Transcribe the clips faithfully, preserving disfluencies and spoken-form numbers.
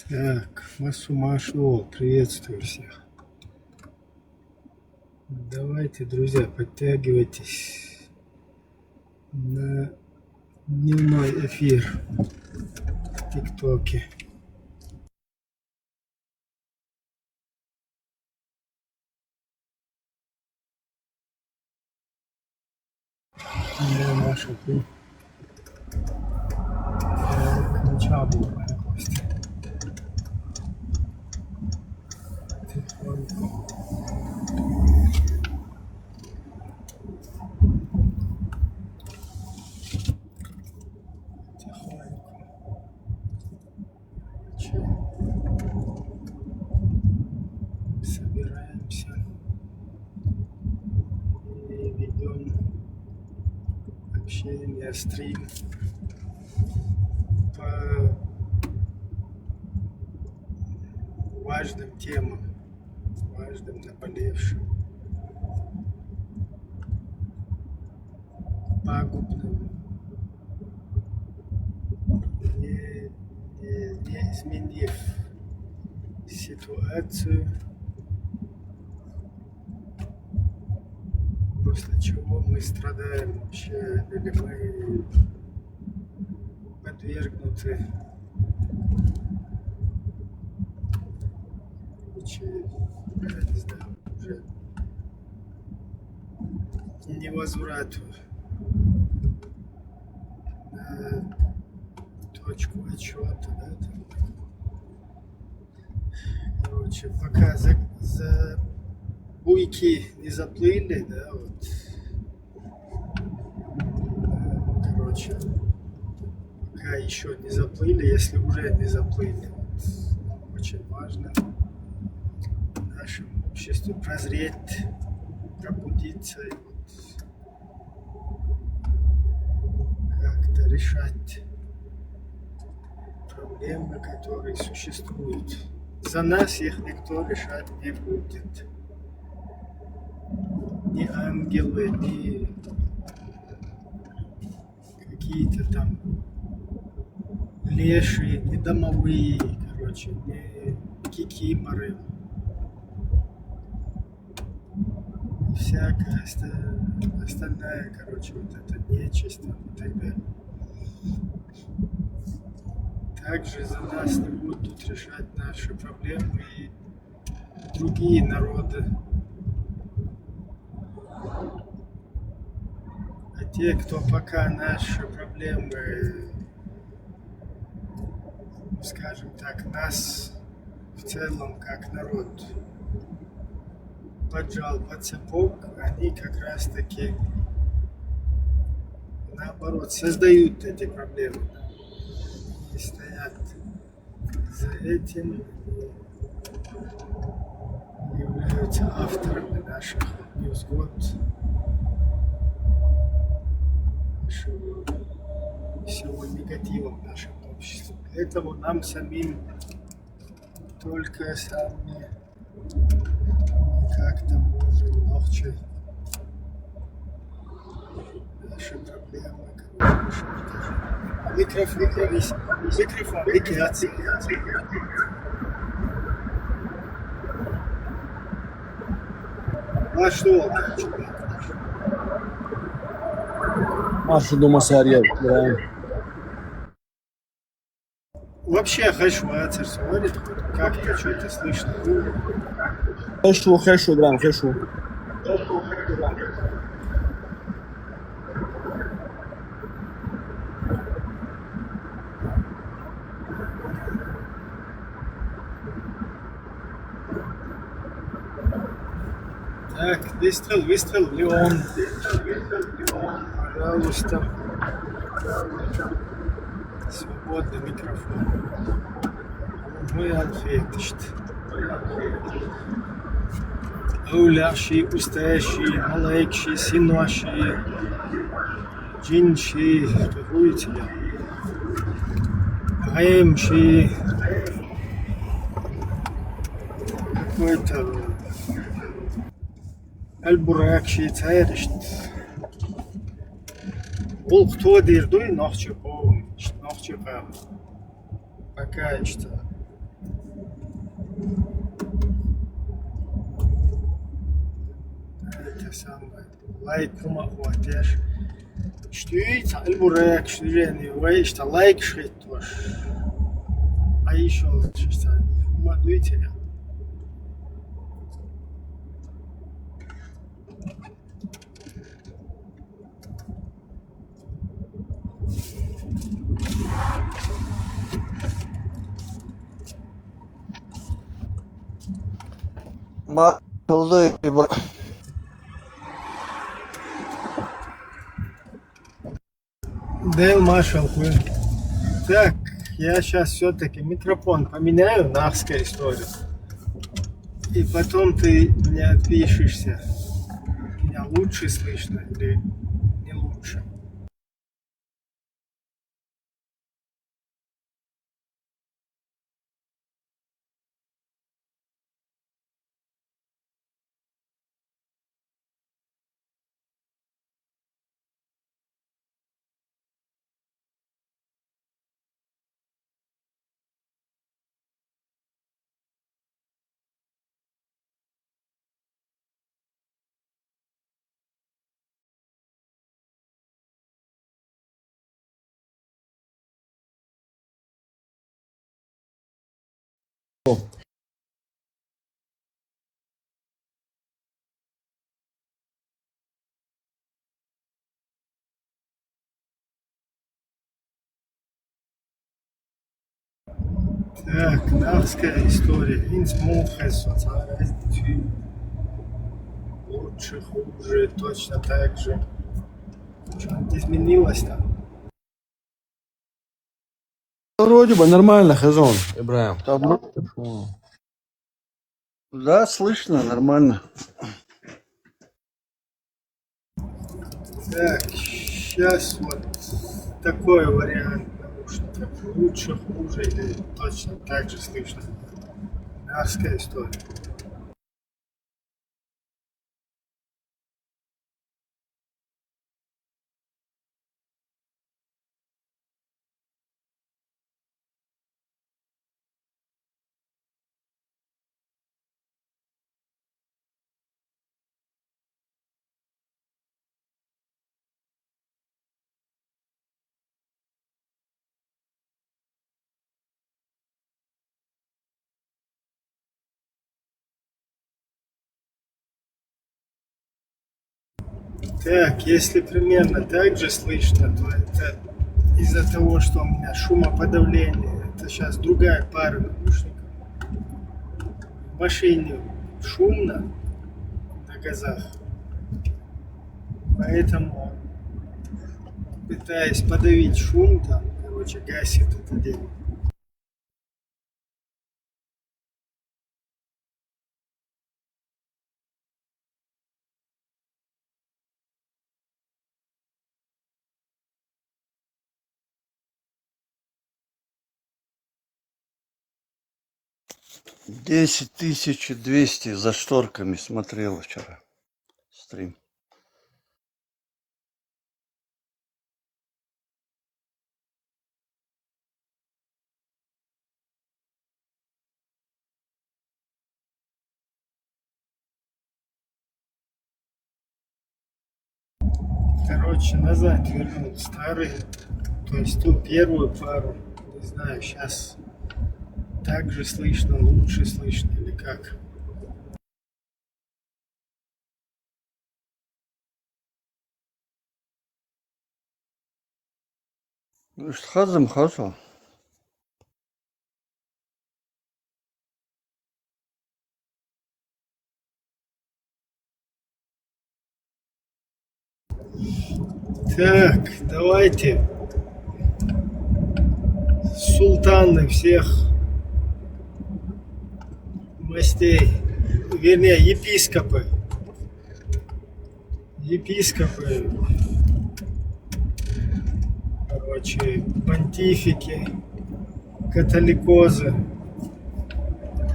Так, Масу Машу, приветствую всех. Давайте, друзья, подтягивайтесь на дневной эфир в ТикТоке. Маша, ты. Э, не чабу, моя Костя. Тихонько. Тихонько. Чё? Собираемся и ведём общение, стрим по важным темам, важным, наболевшим, пагубным, не, не, не изменив ситуацию, после чего мы страдаем вообще, или мы подвергнуты, короче, я не знаю, уже невозврату на точку отсчёта, да, там. Короче, пока за, за буйки не заплыли, да, вот. Короче, пока еще не заплыли, если уже не заплыли, вот, очень важно в нашем обществе прозреть, пробудиться, и вот как-то решать проблемы, которые существуют. За нас их никто решать не будет. Ни ангелы, ни какие-то там лешие, ни домовые, короче, ни кикиморы. Всякая оста-, остальная, короче, вот эта нечисть там и так далее. Также за нас не будут решать наши проблемы и другие народы. А те, кто пока наши проблемы, скажем так, нас в целом как народ поджал под сапог, они как раз-таки, наоборот, создают эти проблемы. И стоят за этим, являются авторами наших невзгод, нашего всего негатива в нашем обществе. Поэтому нам самим только сами как-то можем легче наши проблемы, короче, решать. Микрофон, микрофон, микрофон, микрофон. А что? Марш, думаю, сэр, я, да. Вообще, хорошо, Ацер говорит, как-то что-то слышно. Хорошо, хорошо, Брам, хорошо. Так, выстрел, выстрел, Леон. Пожалуйста. Свободный микрофон. Мы ответишь. Өвлаши, усташи, малайкши, синоши, джинши, какой-то, гаймши, какой-то Аль-Буракши, цайришт. Улхтуа дирдуй, нохчи пол, нохчи пам. Пока что. Это самое. Лайк хӀума хӀотеш. Иштта ца ил бурек, иштта вай, иштта лайк шхеттош. А ишо иштта хӀума дуйцега. Ма, колдой, бо- Дел машал хуй. Так, я сейчас все-таки микрофон поменяю, нахская история. И потом ты мне отпишешься. Меня лучше слышно или не лучше? Так, нахская история. Инс мухес, лучше, хуже, точно так же. Что-то изменилось там. Вроде бы нормально, хазон. Ибраим. Там, ну, да, слышно, нормально. Так, сейчас вот такой вариант наушников. Лучше, хуже или точно так же слышно? Нахская история. Так, если примерно так же слышно, то это из-за того, что у меня шумоподавление. Это сейчас другая пара наушников. В машине шумно на газах. Поэтому пытаюсь подавить шум там, короче, гасит это дело. Десять тысяч двести за шторками смотрел вчера стрим. Короче, назад вернул старый, то есть ту первую пару, не знаю, сейчас так же слышно, лучше слышно или как. Хазам хазо. Так, давайте. Султаны всех мастей, вернее, епископы. Епископы, короче, понтифики, католикозы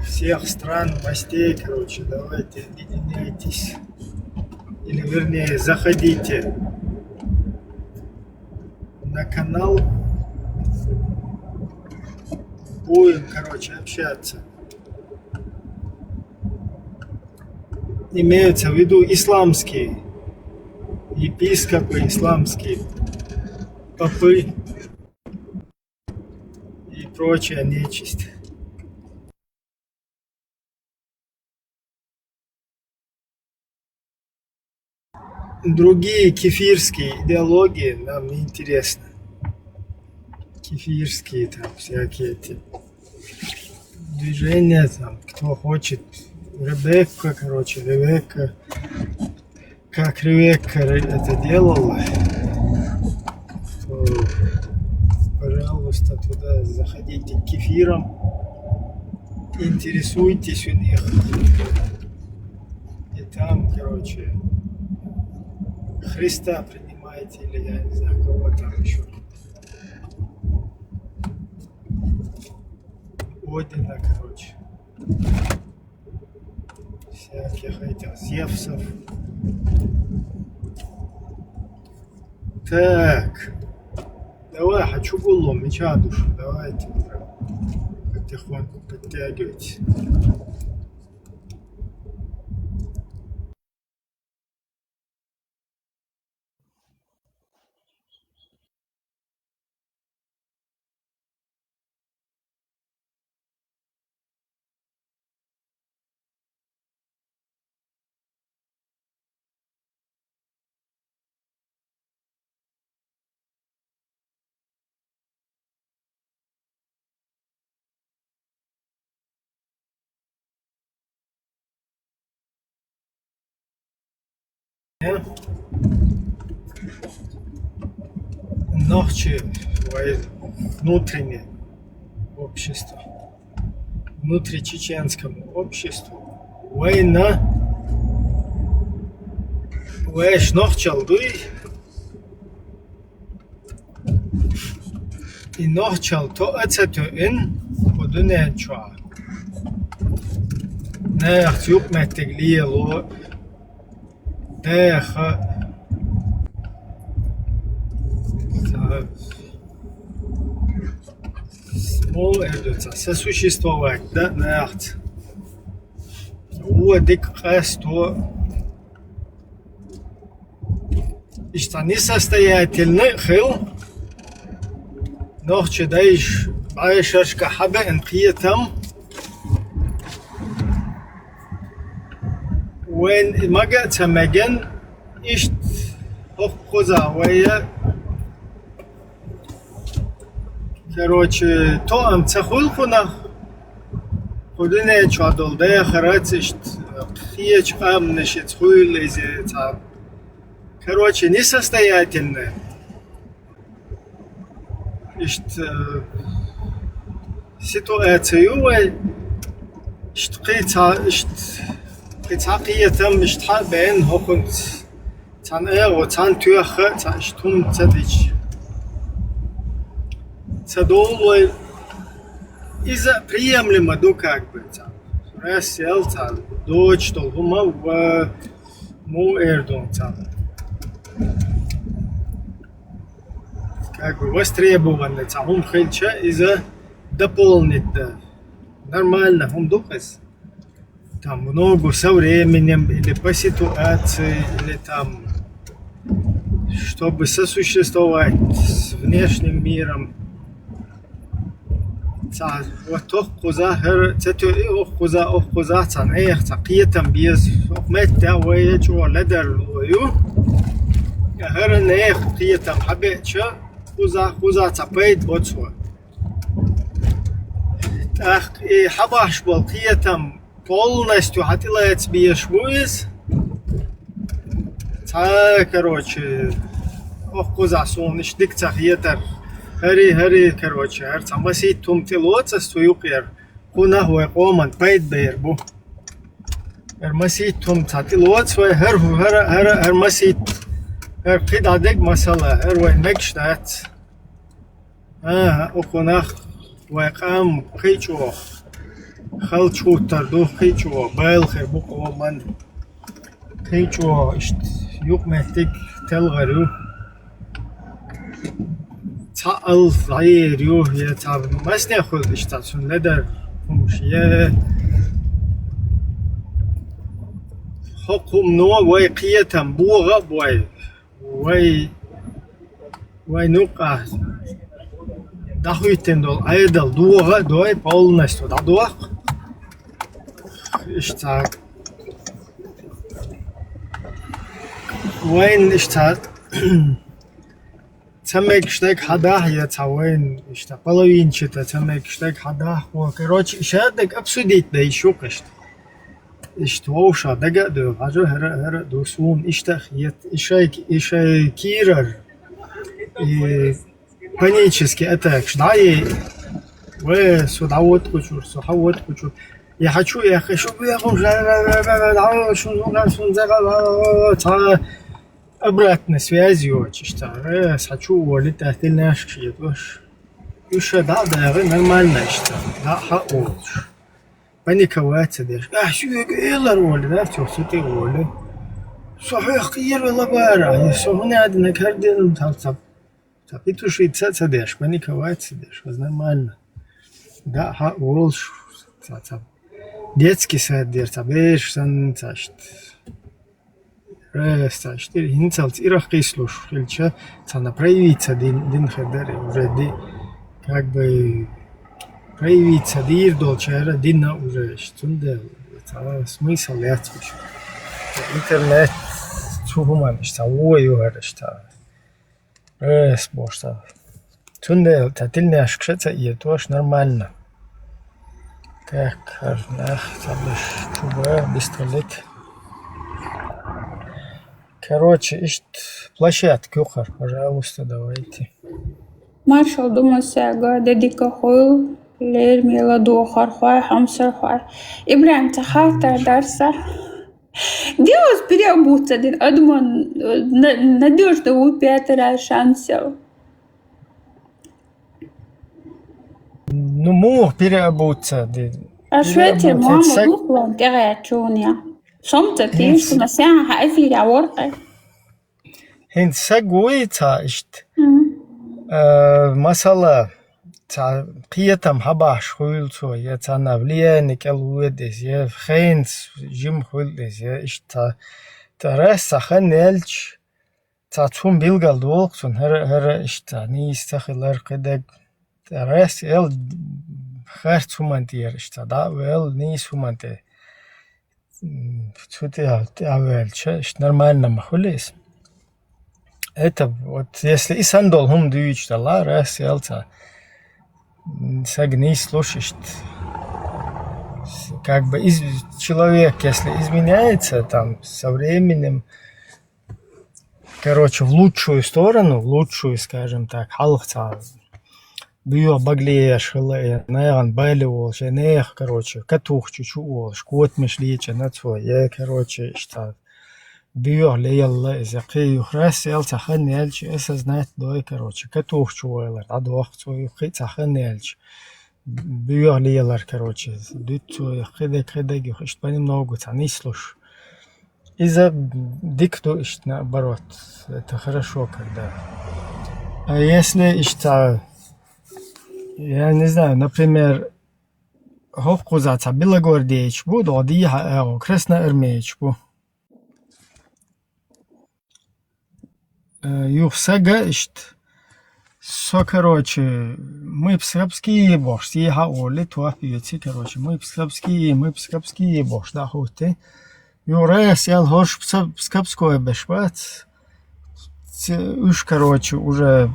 всех стран, мастей, короче, давайте объединяйтесь. Или, вернее, заходите на канал. Будем, короче, общаться. Имеются в виду исламские епископы, исламские попы и прочая нечисть. Другие кефирские идеологии нам не интересны. Кефирские там всякие эти движения, там, кто хочет, Ребекка, короче, Ребекка, как Ребекка ре- это делала, то, пожалуйста, туда заходите к кефирам, интересуйтесь у них. И там, короче, Христа принимайте, или я не знаю, кого там еще. Одина, короче. Всяких этих Зевсов. Так. Давай, хочу гулом, меча душу. Давайте прям потихоньку подтягивайте. Нохчи вай внутреннее общество. Внутричеченскому обществу. Вайна. Вайш нохчал дуй. И нохчал то ацату ин подунен чуа. Нах цюк меттеглиело. Деха. Мол эрдуца. Сосуществовать, да, нах. Уа дик къасто. Иштта несостоятельный хил. Нохчи дайш, байшашка хабе ин кхетам. Вайн мага ца меген ишт хохкуза вая. Короче, то ам ца хуйлхунах. Худине чуа дол дая харацишт. Хиеч къамнашиц хуйлизе ца. Короче, несостоятельная. Ишт, э, ситуацию вай, ишт къица, ишт къица къиятам, ишт ха бен хохунц. Цан эго, цан тюха, ца ишт хум ца дич. Ца дол вай, иза приемлемо ду как бы, ца. Раз сел, ца дочь дол хума ва му эрдон ца. Как бы востребованный, ца хум хилча, иза дополнить, да. Нормально, хум дукас. Там много со временем или по ситуации, или там, чтобы сосуществовать с внешним миром. Ца, вот ох къуза, хэр, ца тё и ох къуза, ох къуза, ца, эх, ца, къиятам без, ох, мет, да, вай, чё, ледар, ю. Хэр, эх, къиятам, хабе, чё, къуза, къуза, ца, пайд, боцо. Ах, и хабаш бол, къиятам, полностью хатилаец биеш буис. Ца, короче, ох къуза сун иш дик ца хетар. Хари, хари, короче, хар ца масит тум тилоцас цу юкъер. Къунах вай къоман пайд бер бу. Хар масит тум ца тилоц вай хар, хар, хар, хар масит. Хар къид адег масала, хар вай мегш дац. Ага, укунах вай къам кхычӏо. Халчӏутар ду кхычӏо, байл хер бу къоман. Кхычӏо ишт юкъ меттиг телгъарю. Ца ал зайрю, я ца масне худ ишта сун ледар хумш, я. хӀокхумно вай кхетам богӀа а бой, вай, вай нукъа дӀахӀиттина долу Ӏедал догӀа а дой, полностью дӀадоккху. Иштта вайна иштта ца мегаш дерг хьадахьа, я ца вайна, иштта половинчато ца мегаш дерг хьадахьа. Короче, иштта дерг обсудить дай шу кхишта. Иштта вовшах дага а доьгӀу, хьажа, хӀара, хӀара а ду суна, иштта а хета, и шай, и шай кийрара, и панический атакаш дӀа а, вай, со дӀавоткъучура, со хьавоткъучура. Я хьачу, я хи, шу бехуш, шу, шу, шу, шу, ца обратная связь йоцуш, цара, э, схьа чу а волий, тӀаьхьа тӀе нешаш а дош. Уьш ша дӀа а дагӀи, нормально иштта, дӀа а хьа а волуш. Паниковать ца деш. Ахь шуьга элар волий, да, цо со тӀе а волий. Со хьоьх кхера вела бара, со хӀуна а дина, кардина, ца, ца, ца петушить ца, ца деш, паниковать ца деш, хаза нормально. ДӀа а хьа а волуш, ца, ца, детский сад дера, ца бераш санна, ца иштта. Э, ца иштта, хӀинцалц ирах кхийсалуш хилча, цхьана проявить ца дин, дин хир дара, уже ди-, как бы, проявить ца дийр долчара дина уже, цундела ца смысл яц уьш. Интернет цу хӀуманаш ца вуо ю хӀара иштта. Эс бохуш ца. Цундела ца тилнешкаш а ца этош нормально. Так, хӀара нах ца беш чу ба, бистхилит. Короче, иштта площадка юкъара, пожалуйста, давайте. Маршал ду масега, де дика хуьлу, лераме ладогӀархой, хьомсархой. Ибрахим, ца хаттар дара сан. Де оцу переобуться дина адамо на-, надежда ву пятый раз шансел? Ну, муха переобуться дина? Аш ветер, переобуться мама, саг-, духлан тӀегӀертачунья. Сом ца тешкина, сяхьа эфиря воркъе. ХӀинца саг вуй ца иштта. Мгм. Э, масала, ца кхетам хьабахьаш хуьлу цо, я царна влияние кӀел воьду иза, я хенца жима хуьлу иза, я иштта ца, ца раз ца хан яьлча, ца цунна билгал долу цунна, хӀара, хӀара иштта ца нийса ца хилар кхидерг. Ца раз эл харц хӀуманна тӀера иштта дӀа а ваьлла, нийса хӀуманна тӀе. М, цу тӀе-, тӀе а ваьлча, иштта нормально ма хуьлу иза. Это вот, если и сан долу хӀума дуьйцуш далла, раз ялца, м, саг нийслуш иштта. Как бы из-, человек, если изменяется, там, со временем, короче, в лучшую сторону, в лучшую, скажем так, хьалха ца боьха багле еш хилла, я нехан бале волуш, я нехан, короче, катухчу чу волуш, котамаш лечина цо, я, короче, иштта боьха лелла иза, кхин юха раз ялца хан яьлча, осознать дой, короче, катухчу вайлар дӀадохку цо, юха кхин а ца хан яьлча, боьха лелар, короче, дуьту цо, юха кхидерг, кхидерг, юха иштта понемногу ца нийслуш. Иза дика ду иштта, наоборот, это хорошо, когда. А если иштта, я не знаю, например, хӀокхуза ца белогвардейцаш бу, догӀа дийхьа агӀо, красноармейцаш бу. Э, юха сага иштта, со, короче, мы пскапские бохуш, сехьа а волий, топ йоьций, короче, мы пскапские, мы пскапские бохуш, дӀахӀуттий. Юха раз ял хӀорш пса-, пскапской беш бац. Ц-, уьш, короче, уже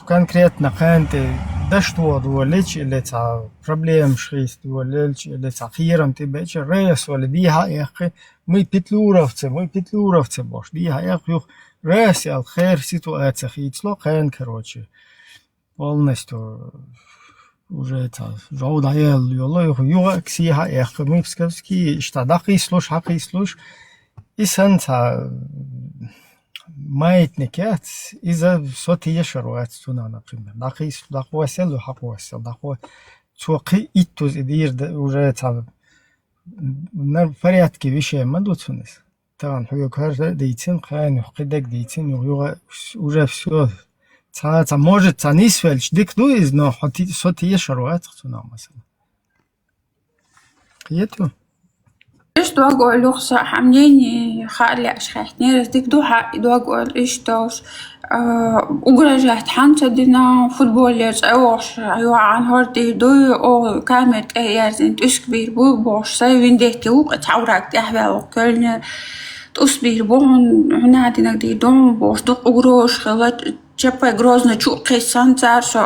конкретно кхана тӀе дашто долуьйтуш, или ца проблемаш хийца долуьйтуш, или ца кхерам тӀе беча, раз вали дехьа а эккхи, мы петлюровцы, мы петлюровцы бохуш, дехьа а эккхи, юха раз ял хер ситуация хийцало кхана, короче. Полностью уже ца жов дӀаелла йолу, юха юха а сехьа а эккхи, мы пскапские, иштта дӀакхийсалуш, хьакхийсалуш, и сан ца маятник яц, иза со тешар вац цунах, например. ДӀакхийсалу, дӀакхоссал, хьакхоссал, дӀакхо-, цо кхин иттуза и дийр д-, уже ца на порядке вещей ма ду цунна иза. Тахана хьоьга хӀара а дийцина, кхана юха кхидерг дийцина, юха, юха вс-, уже всё. Ца, ца, может, ца нисвелча дика ду иза, но хьо ти-, со тешар вац цунах, масала. Кхетий? Иш дог ойла юха са хьа мнение хаа лаьаш хеттнера, дика ду хьа и дог ойла иш долуш. А, угрожать хьан ца дина, футболе цӀа вохуш, юхьан хӀордий дуй, о, камера тӀе яьрзина тӀуьск бийр бу бохуш, сай виндетти ву, цхьа ураг тӀехваьлла кхоьллина, тӀус бийр бу хьуна, хьуна динаг дийр ду хьуна бохуш, дукха угрожаш хилла, Чапай Грозна чу а кхиссан цара со,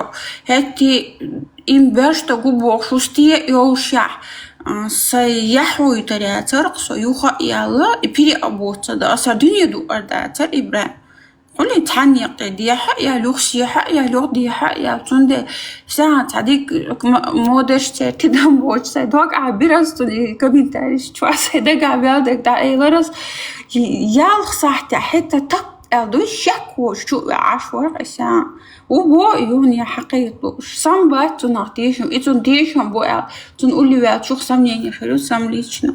хӀетти им беш дог бу бохуш, устий а йолушехь, а, сай яхьуйтар яцарх со, юха а яьлла, и пире а боццада, аса дуьне дуар дацар, Ибрахим. Хьуна цхьанне кхе дехьа а ял, юха сехьа а ял, юха дехьа а ял. Цундела сан цхьа дика м-, модаш церти дам боцу, сай дог а бираз цуьнан и комментарийш чу, сай дага мел дерг дӀаэлараз, ялх сахьтехь хӀетта тап аьлла дуй, шек воцу чу а веӀаш вара сан. Ву бо, юхана я хьакхайкха лууш. Сан бац цунах тешам, и цунна тешам бу аьлла, цунна улли ваьлла чух сомнение хир ю, сан лично.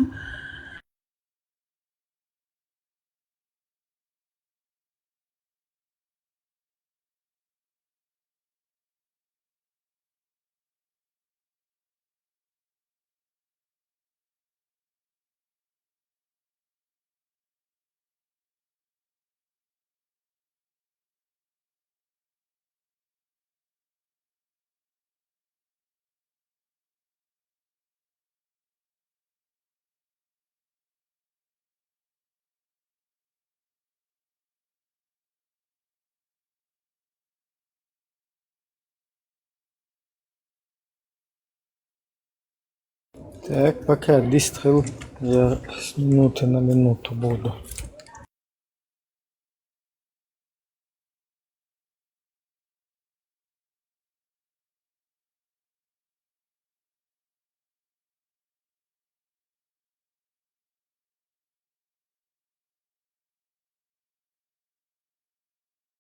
Так, пока дистхил, я с минуты на минуту буду.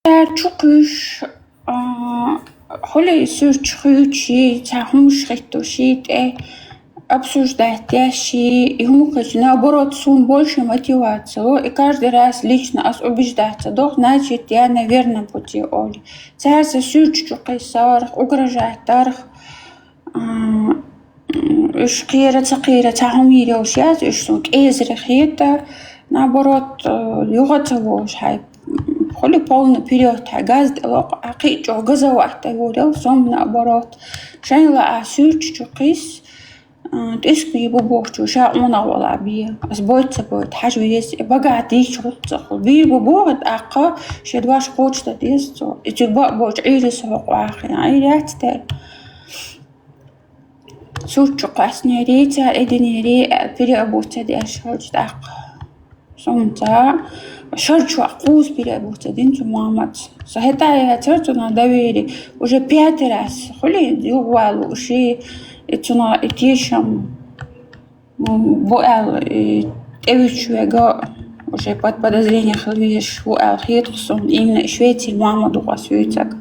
Цара чу кхуьйсуш, а, хӀуле суьрташ хуьйцуш, цхьа хӀумаш хӀиттош, тӀе обсуждать деш, и хӀума кхечу, наоборот, суна больше мотивация ло, и каждый раз лично ас убеждать ца доху, значит, я на верном пути, олий. Цара сан суьрташ чу кхиссарх, угрожать дарх, а, уьш кхера, ца кхера, цхьа хӀума йийр йолуш яц, уьш суна кӀезара хета, наоборот, а, юха ца волуш хьай, хули полный вперёд хьай, газ тӀе локху, а кхин а чӀогӀа газовать дай вурел, со, наоборот, шайна лаа суьрташ чу кхисса, а, тӀуьск бийр бу бохучо ша къонах вала бе. Ас бойту ца бойту, хьажа веза, и багахь дийча гӀуллакх ца хуьлу. Бийр бу боху, тӀаккха шен дош кхочушдан деза цо. И цига бакъ боцу Ӏийра со хӀокху вахийна, Ӏийра яц тера. Суьрт чу кхоьссинера, цара эдинера, переобуться деш хилча тӀаккха. Сумца шар чохь кхуза переобуться дина цу Мухьаммадс. Со хӀетахь яцара цунах доверие. Уже пятый раз, хуьлий, юхавала лууш, и цунах и тешам, м, бу аьлла, и тӀевуьтуш верг уже под подозрение хила везаш ву аьлла хеташ суна. Именно Швецин Мухьаммад ву ас вуьйцург.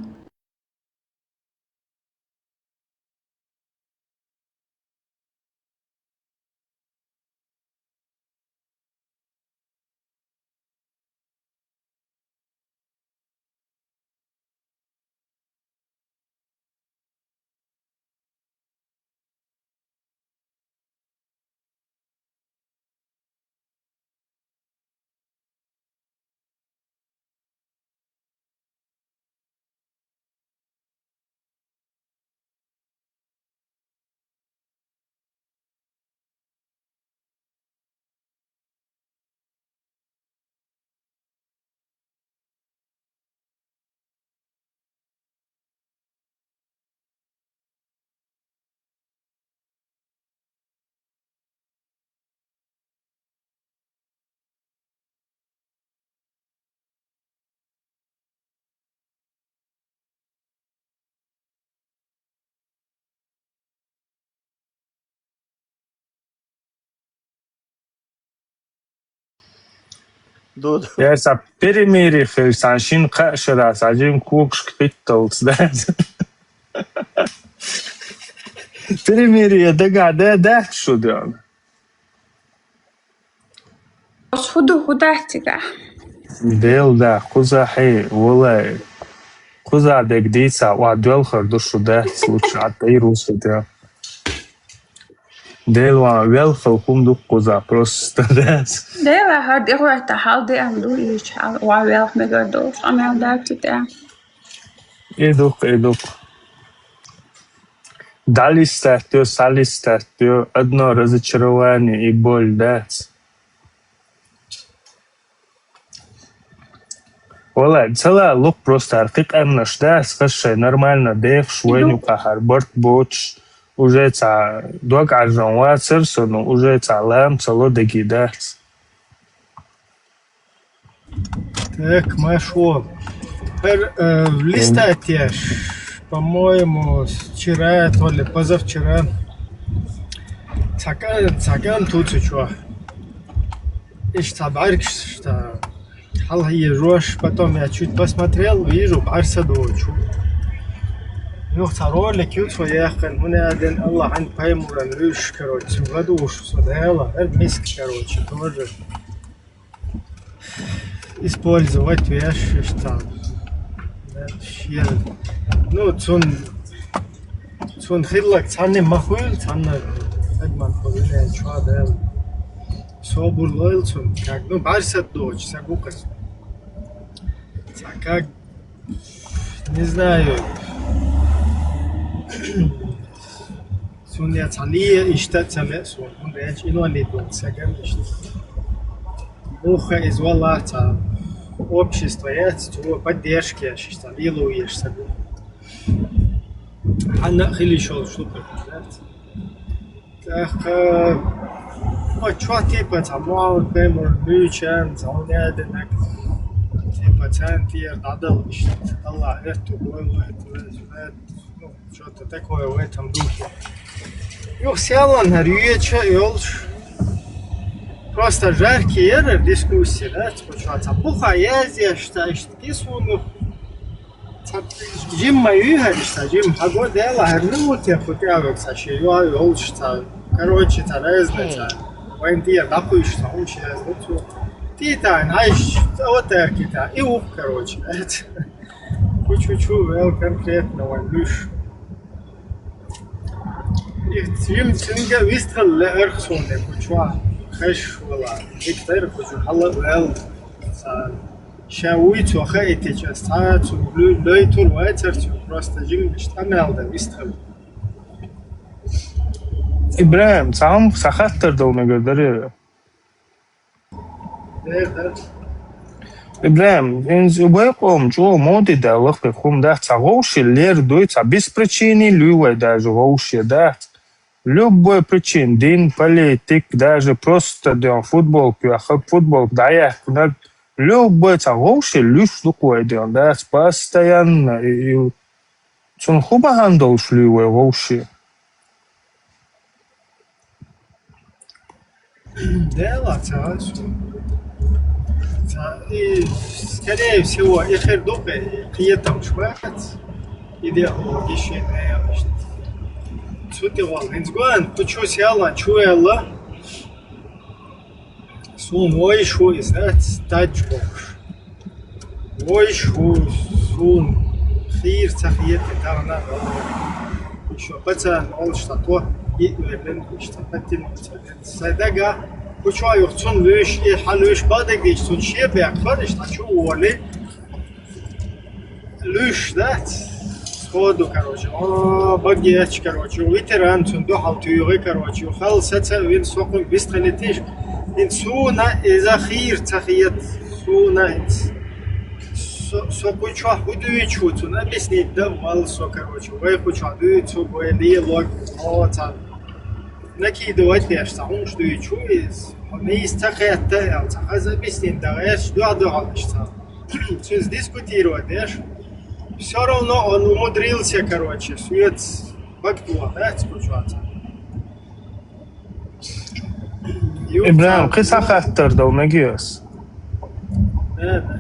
Ду, ду. Я сан перемирие хир, сан шина кхаа шарахь, сан жима когашка хӀитталц дац. Перемирие дагахь да, дац шу ден. Ас хӀун ду, хӀун дац цигахь? Дел да, кхузахьий, валай. Кхуза дерг дийца, ва доьлхар ду шу дац, лучше а тӀе русу ден. Дела ван велхал хӀума дуккхуза просто, да? Дела хӀара дегӀ вайта хьал деана ду, иш хьал ва велх мегар долуш, къамел даьрти тӀе. И дукха, и дукха. ДӀалистатто, салистатто, одно разочарование и боль, дац? Валай, цала лукъ просто хӀара кхин къаьмнаш дац, хӀара шай нормально дехаш, вайна юкъа хӀара барт боцуш, уже цхьа дог Ӏаржон вацара со, ну, уже цхьа лам ца ло дагий дац. Так, Машо. ХӀара, э, листать еш, по-моему, вчера, то ли позавчера. Цхьа кӀа-, цхьа кӀант ву цу чохь. Иштта цхьа бӀаьргаш, иштта хьалхьежош, потом я чуть посмотрел, вижу, бӀаьрса доцу. Юха цхьа ролик ю цо яьккхина, хӀунда аьлла Аллахьан пайхамаран вуьйш, короче, цу гӀадуш со Дала, хӀара миска, короче, тоже использовать веш, иштта. Да, шен. Ну, цун, цун хиллак цхьанне ма хуьйла, цхьанне адаман хуьйла, чуа Дала. Собур лойла цун, как, ну, бӀаьрса доцу, ца гукъас. Ца как, не знаю. Цунна я цхьа ле иштта а ца ле суна, хӀунда аьлча инвалид ву сагам иштта. Муха иза валла цхьа общество яц, цо поддержка еш, иштта лело еш сагу. Хьанна а хила йиш йолуш ду, дац? ТӀаккха, ма чохь типа цхьа Мухьаммад-пайхамар буьйчан, цхьа хӀума яьдинарг, типа царна тӀера дӀадала иштта, Аллах, аьтту, вай, вай, вай, вай. Ну, что-то такое в этом духе. Юха селлан хӀара юьйцуш а йолуш. Просто жаркий яра дискуссия, да, типа, что, цхьа буха язъеш, цхьа иштта кисуну. Цхьа жимма юьйхьараш, цхьа жимма хьаго Дела, хӀара минуте кху тӀе а вега цхьа шен йоӀ йолуш, цхьа, короче, цхьа разница. Вайн тӀера дӀакхуьйсуш, цхьа хӀума шен разница. Титан, хьайш, аватарки та, и ух, короче, да. Кучу-чу вел конкретно вайн луьш. Их цуьнга, цуьнга вистхила лаьара суна кучу хеш вала. Их тера кучу хьала вел. Ша вуй цо хаийтича, ас цхьа а цуьнга луьйтур вацара цуьнга, просто жимма иштта къамел дан вистхила. ИбрахӀим, цхьа хӀума, цхьа хаттар дала мегар дарий? ИбрахӀим, хӀинца вай къоман чӀогӀа моде даьлла кхин хӀума дац, цхьа вовшийн лер дуй, цхьа без причины луьй вай даже вовшийн, дац. Любой причин, дин, политик, даже просто ден футболка йоьхна, футболка дӀаяьккхинарг, любой цхьа вовшийн луьйш ду-кх вай ден, дац, постоянно, и, и цунна хӀун бахьана долуш луьй вай вовшийн? Дела ца хаза. Ца, и, скорее всего, и хир ду-кх, и кхетамаш бац. Идеологи шен мегаш. Цу тӀе вала хӀинца гоьн, кху чу села, чу аьлла. Суна вайша ву иза, дац, тадж бохуш. Вайша ву, суна хийра ца хета тахана. Шо пацан олуш ца то, и верлин, иштта патин ца. Сайн дага, кху чу юха цунна луьйш, и хьан луьйш бадагдича, цунна шен бехк хара, иштта чу воли. Луьйш дац. Сходу, короче. О, багеча, короче, ветеран цунна дуьхьал туьйгӀи, короче, хала саца а вина, со кхуьнга вистхилийтиш. ХӀинца суна иза хийра ца хета, суна хӀинца. Со, со кху чохь хӀун дуьйцу цунна, объяснить дан вала со, короче, вай кху чохь дуьйцу, вай лелог, о, цхьа накидывать деш, цхьа хӀумаш дуьйцу иза. Хьо мийса ца хетта, аьлла, цхьа хаза объяснить дан гӀерташ, дуьхьа-дуьхьал иштта. Цуьнца дискутировать деш. Всё равно он умудрился, короче, соьца багтало, да, цкъа чуьца. ИбрахӀим, кхин цхьа хаттар дала мегий ас? Да, да.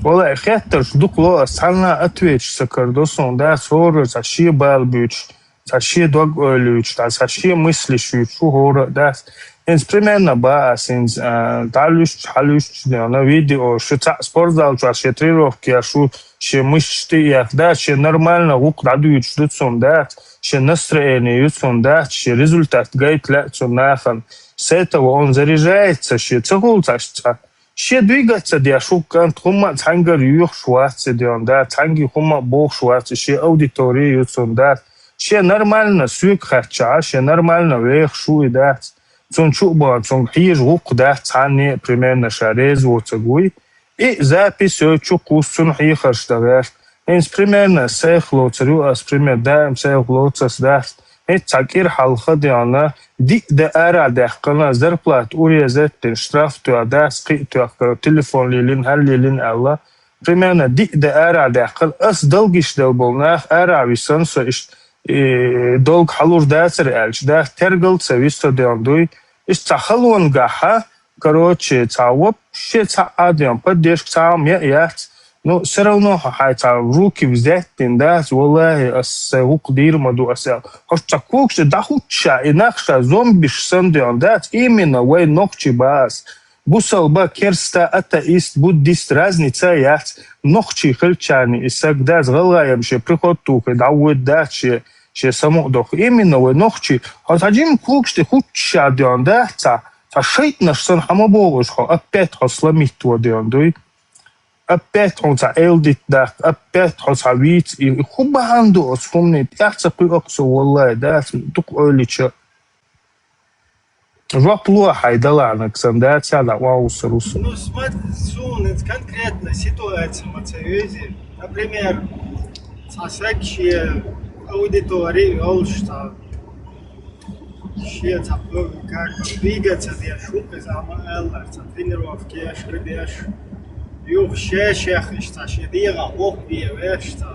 Валай, хеттарш дукха ло ас, цхьанна ответаш ца карадо суна, да, хӀора цхьа шен бала буьйцуш. Цхьа шен дог ойла юьйцуш, цхьа шен мыслиш юьйцуш ву хӀора а дац. ХӀинца примерно бан ас хӀинца, а, дӀалуьстуш, хьалуьстуш дена видео, шу цхьаъ спортзал чохь шен тренировка еш ву, шен мышцаш тӀе а ехна, дац, шен нормально гӀуллакх дӀадуьйцуш ду цунна, дац. шен настроение ю цунна дац, шен результат гайта лаьа цунна нахана. С этого он заряжается, шен ца гӀулцаш цхьа. Шен двигаться деш ву кӀант, хӀумма а цхьаьнгара юьхуш вац и ден дац, цхьаьнга хӀумма а бохуш вац, шен аудитория ю цунна дац. Шен нормально соьга хаьттача, шен нормально вехаш ву и дац. Цунна чу а бан, цунга хьежа гӀуллакх дац цхьанне а, примерно ша реза воцург вуй. И запись йой чу кхуссу, цунна хьехарш дан гӀерта. ХӀинца примерно сайх лоцур ю ас, пример даим сайх лоцурс дац. ХӀинца цхьа кӀира хьалха деана, диъ де арахь даьккхина, зарплата урезать дина, штраф тоьхна дац, кхин а тоьхна, телефон лелина, хӀара лелина аьлла. Примерно диъ де арахь даьккхина, ас долгаш дала болу нах арахь висина со иштта, и, долг хьалур дацара аьлча, дац, тергал ца виса со деана дуй. Иштта цхьа халонга хьа, короче, цхьа вообще цхьа а деана, поддержка цхьа а ма яц. Ну, всё равно хьо хьайн цхьа руки взять дина дац, валлахӀи, ас сайн гӀуллакх дийр ма ду ас аьлла. Хьо цхьа когаш тӀе дӀахӀуттуш а, и нах ша зомбиш санна деана дац, именно вай нохчий бах ас. Бусалба, керста, атеист, буддист, разница яц. Нохчий хилчарна и саг дац, гӀалгӀай-м шен приход тухий дӀавоьду дац, шен, шен самукъадоху. Именно вай нохчий, хьо цхьа жима когаш тӀе хӀуттуш а деана дац, цхьа, цхьа шайтӀанаш санна хьан ма бохуш хьо, опять хьо сломить во деана дуй. Опять хьуна цхьа эл дита даккха, опять хьо цхьа вийца и, и хӀун бахьана ду оцу хӀуманийн, тӀаьхьа ца кхуьу-кх со, валлахӀи, дац, дукха ойлича. Жоп ло хьайн далахьнаг санна, дац, дӀа охьавуссур ву со. Ну, смотри, суна иза конкретно ситуация ма ца вези. Например, цхьа саг шен аудитори йолуш цхьа, шен цхьа, как бы, двигаться деш ву, иза ма аьллара, цхьа тренировкаш деш, юха шен шех иштта цхьа шен дегӀан гӀо бен веш цхьа.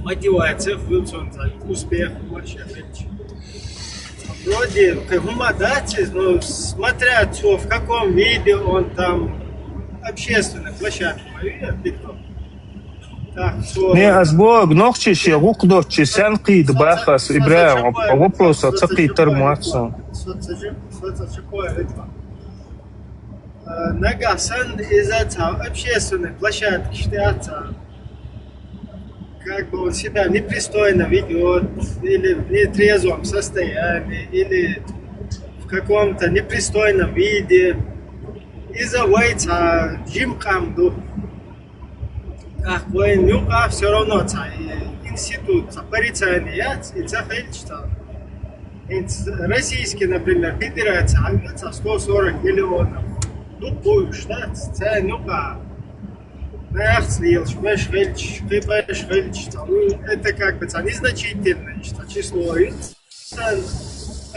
Мотивация хуьлу цунна цхьа успех хӀумма шен хилча. Вроде кхин хӀумма дац иза, но смотря цо в каком виде он там, общественная площадка ма ю, TikTok. Так, цо Не, ас боху, нохчий шен гӀуллакх доцчу сенна кхийда бах ас, ИбрахӀим, хьо вопросах ца кхийтар ма вац со. Соцсеть, соцсеть, соцсеть, Э, нагахь санна иза цхьа общественный площадкаш тӀехь цхьа, как бы он себя непристойно ведёт, или в нетрезвом состоянии, или в каком-то непристойном виде. Иза вай цхьа жима къам ду. ТӀаккха вайна юкъахь всё равно цхьа и институт, цхьа порицание яц, и ца хилча цхьа. ХӀинца российский, например, федерация, хьан цхьа сто сорок миллионов. Дукха бу уьш, да? Царна юкъахь нахаца лелаш веш хилча, кхин беш хилча, цхьа, ну, это как бы цхьа незначительное, цхьа число ю.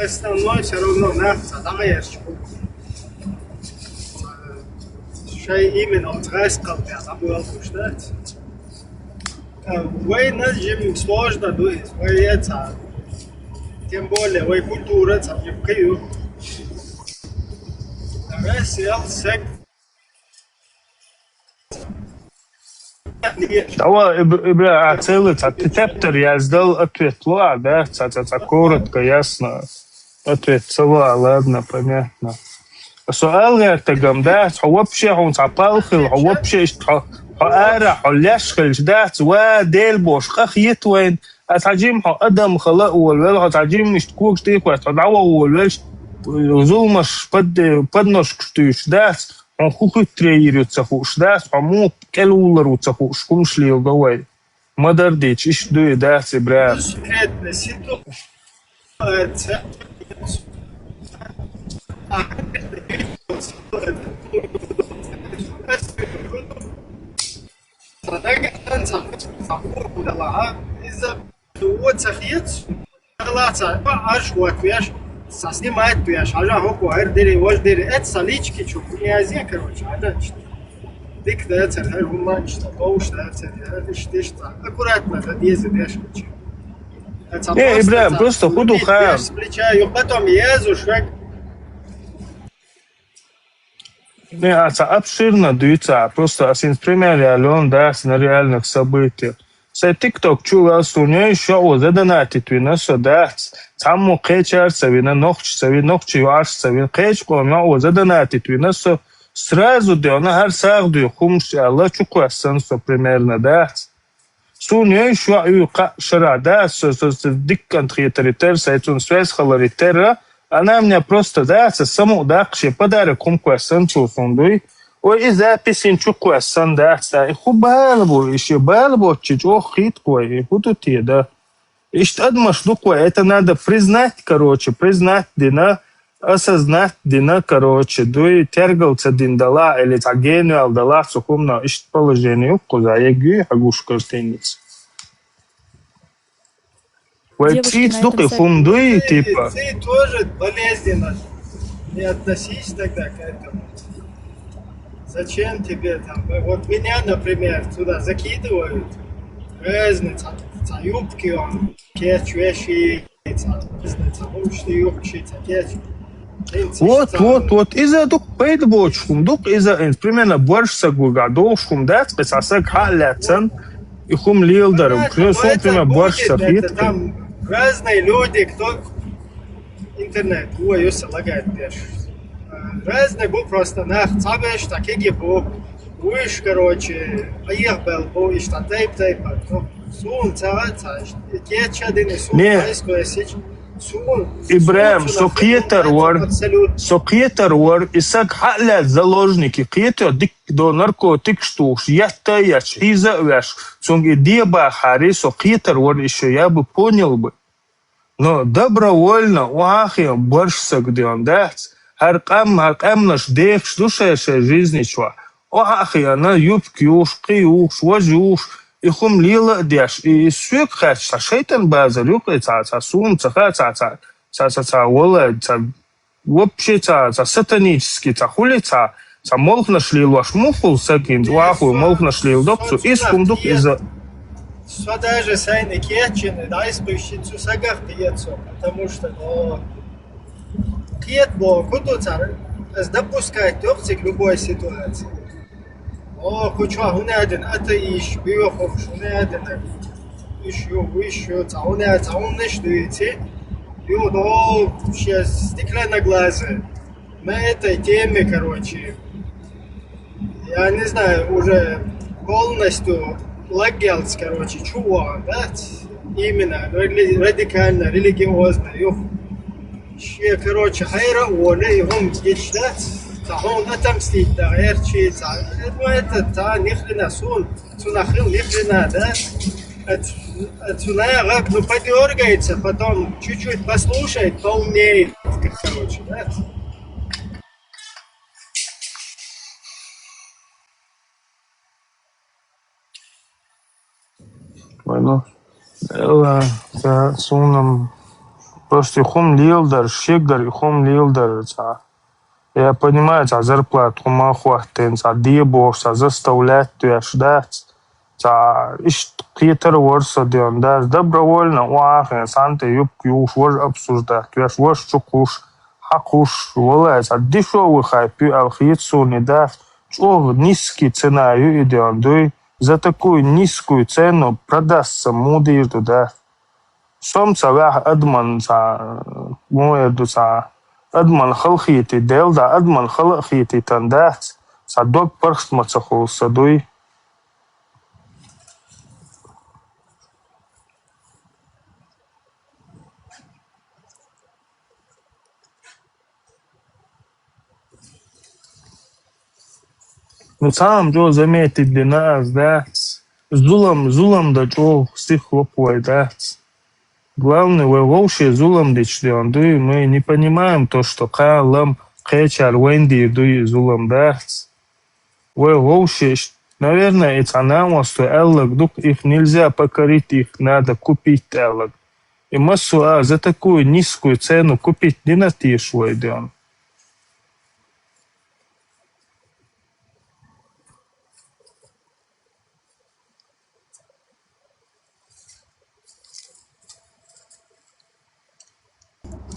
Основной всё равно нах цхьа дӀагӀерташ бу. Шайн именно оцу гӀаскхалла тӀехь дӀабоьлхуш дац. Вайна жимма сложно ду иза, вай цхьа, тем более вай культура цхьа жимма кхин ю. Раз ел саг. Давай, Иб-, Ибра, а, целый цхьа тептар яздал, ответ луа, да? Цхьа, цхьа, цхьа коротко, ясно. Ответ ца луа, ладно, понятно. Со ала гӀертарг-м дац, хьо вообще хьуна цхьа пал хила, хьо вообще иштта хьо, хьо ара, хьо леш хилча дац, ва, Дела бохуш, къахета вайна, а цхьа жимма хьо адам хила а волавелла, хьо цхьа жимма иштта когаш тӀе а кхоьссина, хьо дӀаваха волавелла, зуламаш под-, подножкаш туьйсуш дац, хьуна хӀун хӀуьттуре йийр ю ца хууш дац, хьо муха кӀелвуллар ву ца хууш хӀумаш леладо вай. Ма-дарра дийцича, иштта дуй, дац, ИбрахӀим? Конкретно ситуация. Иза вон ца хеташ, Ӏарш хӀоттавеш, цхьа снимать веш, хьажа хӀокхо хӀара дерриг, важа дерриг, это цхьа лички чу, князье, короче, хьажа иштта. Дика дацара хӀара хӀума, иштта товш дацара, иштта, иштта, аккуратно дан деза деш хилча. Цхьа Не, просто ИбрахӀим, цхьа просто хӀун ду хаьа? С плеча, ю потом езу шаг. Не, а цхьа обширно дуьйцу, а просто ас хӀинца пример ялон дац на реальных событиях. Сайн TikTok чу вел суна йой, шоъ задонатить вина со дац. Цхьаммо кхечара ца вина, нохча ца вина, нохча йоӀарш ца вина, кхечу къоман йоӀ задонатить вина со, сразу деана, хӀара сагӀа дуьйху хӀумаш аьлла, чу кхоьссина со примерно дац. Суна йой шоъ ю кхаъ шарахь, да, со, со, со диккан тхетари терра, сай цун связь халари терра, она меня просто, да, со саму даккха шен подарок хӀума кхоьссанчул сун дуй. Ой, и записин чу кхоьссан, да, ца, и хӀу бала бу, и ши бала боччи чӀох хит кхой, и хӀу ду те, да. Иштта адамаш ду кхой, это надо признать, короче, признать дина, осознать дина, короче, дуй, тергал ца дин дала, или ца генуал дала, цу хумна, иштта положение ю кхуза, я гуй, хьагуш картиница. Вай циц дукхи хум дуй, типа. Ты тоже болезненно не относись тогда к этому. Зачем тебе там? Вот меня, например, туда закидывают. Разные ца, ца юбки, он, кетч вещи, ца, разные ца, научные юбки, ца, кетч. Вот, вот, вот, иза дукха пайда боцуш хӀума ду-кх иза, примерно, борша саг вуйга долуш хӀума дац, кхин цхьа саг хьа а лаьцна, и хӀума леладар. Понятно, но это примерно, борша будет, саг это хетахь. Там разные люди, кто интернет, во, юса лагает деш. Разные бу просто нах, цхьаберш, так и бу. Уьш, короче, къехбелла бу, иштта тайп-тайпа. Ну, суна ца, ца, кеча дина, суна, не, айско эсич, суна, Ибрахим, суна со кхетар вар, абсолютно. Со кхетар вар, и саг хьа а лаьцна заложники, кхетар дика до наркотикаш тухуш, етта а еш, хьийза а веш, цунга и де бахари, со кхетар вар, и шо я бы понял бы. Но добровольно, охьахиан борш саг деан дац. ХӀара къам, хӀара къаьмнаш дехаш ду шай-шай жизни чохь. Охьа а хиана, юбка юхуш, кхин юхуш, важа юхуш, и хӀума лела а деш, и, и соьга хаьтташ, цхьа шайтан базар ю-кх и цхьа, цхьа суна ца хаьа, цхьа, цхьа, цхьа, цхьа, цхьа, валлай, цхьа, вообще цхьа, цхьа сатанический, цхьа хули цхьа, цхьа молханаш лелош муха хула саг хӀинца, вахуй, молханаш леладо-кх цо, иза хӀума ду-кх иза. Со даже сайна кечйина, дӀайса кхуьйсина цу сагах кхета со, потому что, ну, кхета боху, хӀун ду цара, ас допускать йо-кх цига любой ситуации. О, кху чохь хӀун аьлла, атеисташ, боьхамаш, хӀун аьлла, уьш ю, уьш ю, цхьа хӀун аьлла, цхьа хӀуманаш дуьйцу. Ю, ну, шен стеклянноглазые. На этой теме, короче, я не знаю, уже полностью лаггелц, короче, чу вахана, да? Именно рели-, радикально, религиозно, юх. Шен, короче, хьайра а волу и хӀума гича дац, цхьа хьуна отомстить дан гӀерташ, цхьа, ну, это, цхьа ни хрена суна, цунах хила ни хрена, да? А цу-, а цу наха, ну, подёргается, потом чуть-чуть послушает, поумнеет, короче, да? Вай, ну, ла, цхьа, суна-м просто и хӀума леладар, шегара и хӀума леладар, цхьа. Я понимаю, цхьа зарплата хӀума а хӀоттийна, цхьа де бохуш, цхьа заставлять веш дац. Цхьа иштта кхетар вара со деан дац. Добровольно охьахиан, цхьаьна тӀе юбка юхуш, важа обсуждать веш, важа чу кхуш, хьакхуш, валлай, цхьа дешёвый хайп ю аьлла хета суна и дац. ЧӀогӀа низкий цена ю и деан дуй. За такую низкую цену продастся муха дийр ду, да? Со-м ца ваьхьа адаман ца, муха эр ду ца, адаман халахетий, Дела да, адаман хала а хетийтан дац, ца дог паргӀат ма ца хула са дуй. Ну, цхьа а чӀогӀа заметить дина ас дац. Зулам, зулам дан чӀогӀа сих лопвой дац. Главное, вай вовше зулам дича деан дуй, мы не понимаем то, что кхана лам кхечара вайн дийр дуй и зулам дац. Вай вовше, наверное, и цхьа накъосто аьллаг ду-кх, их нельзя покорить, их надо купить аьллаг. И массо а за такую низкую цену купить дина теша вай деан.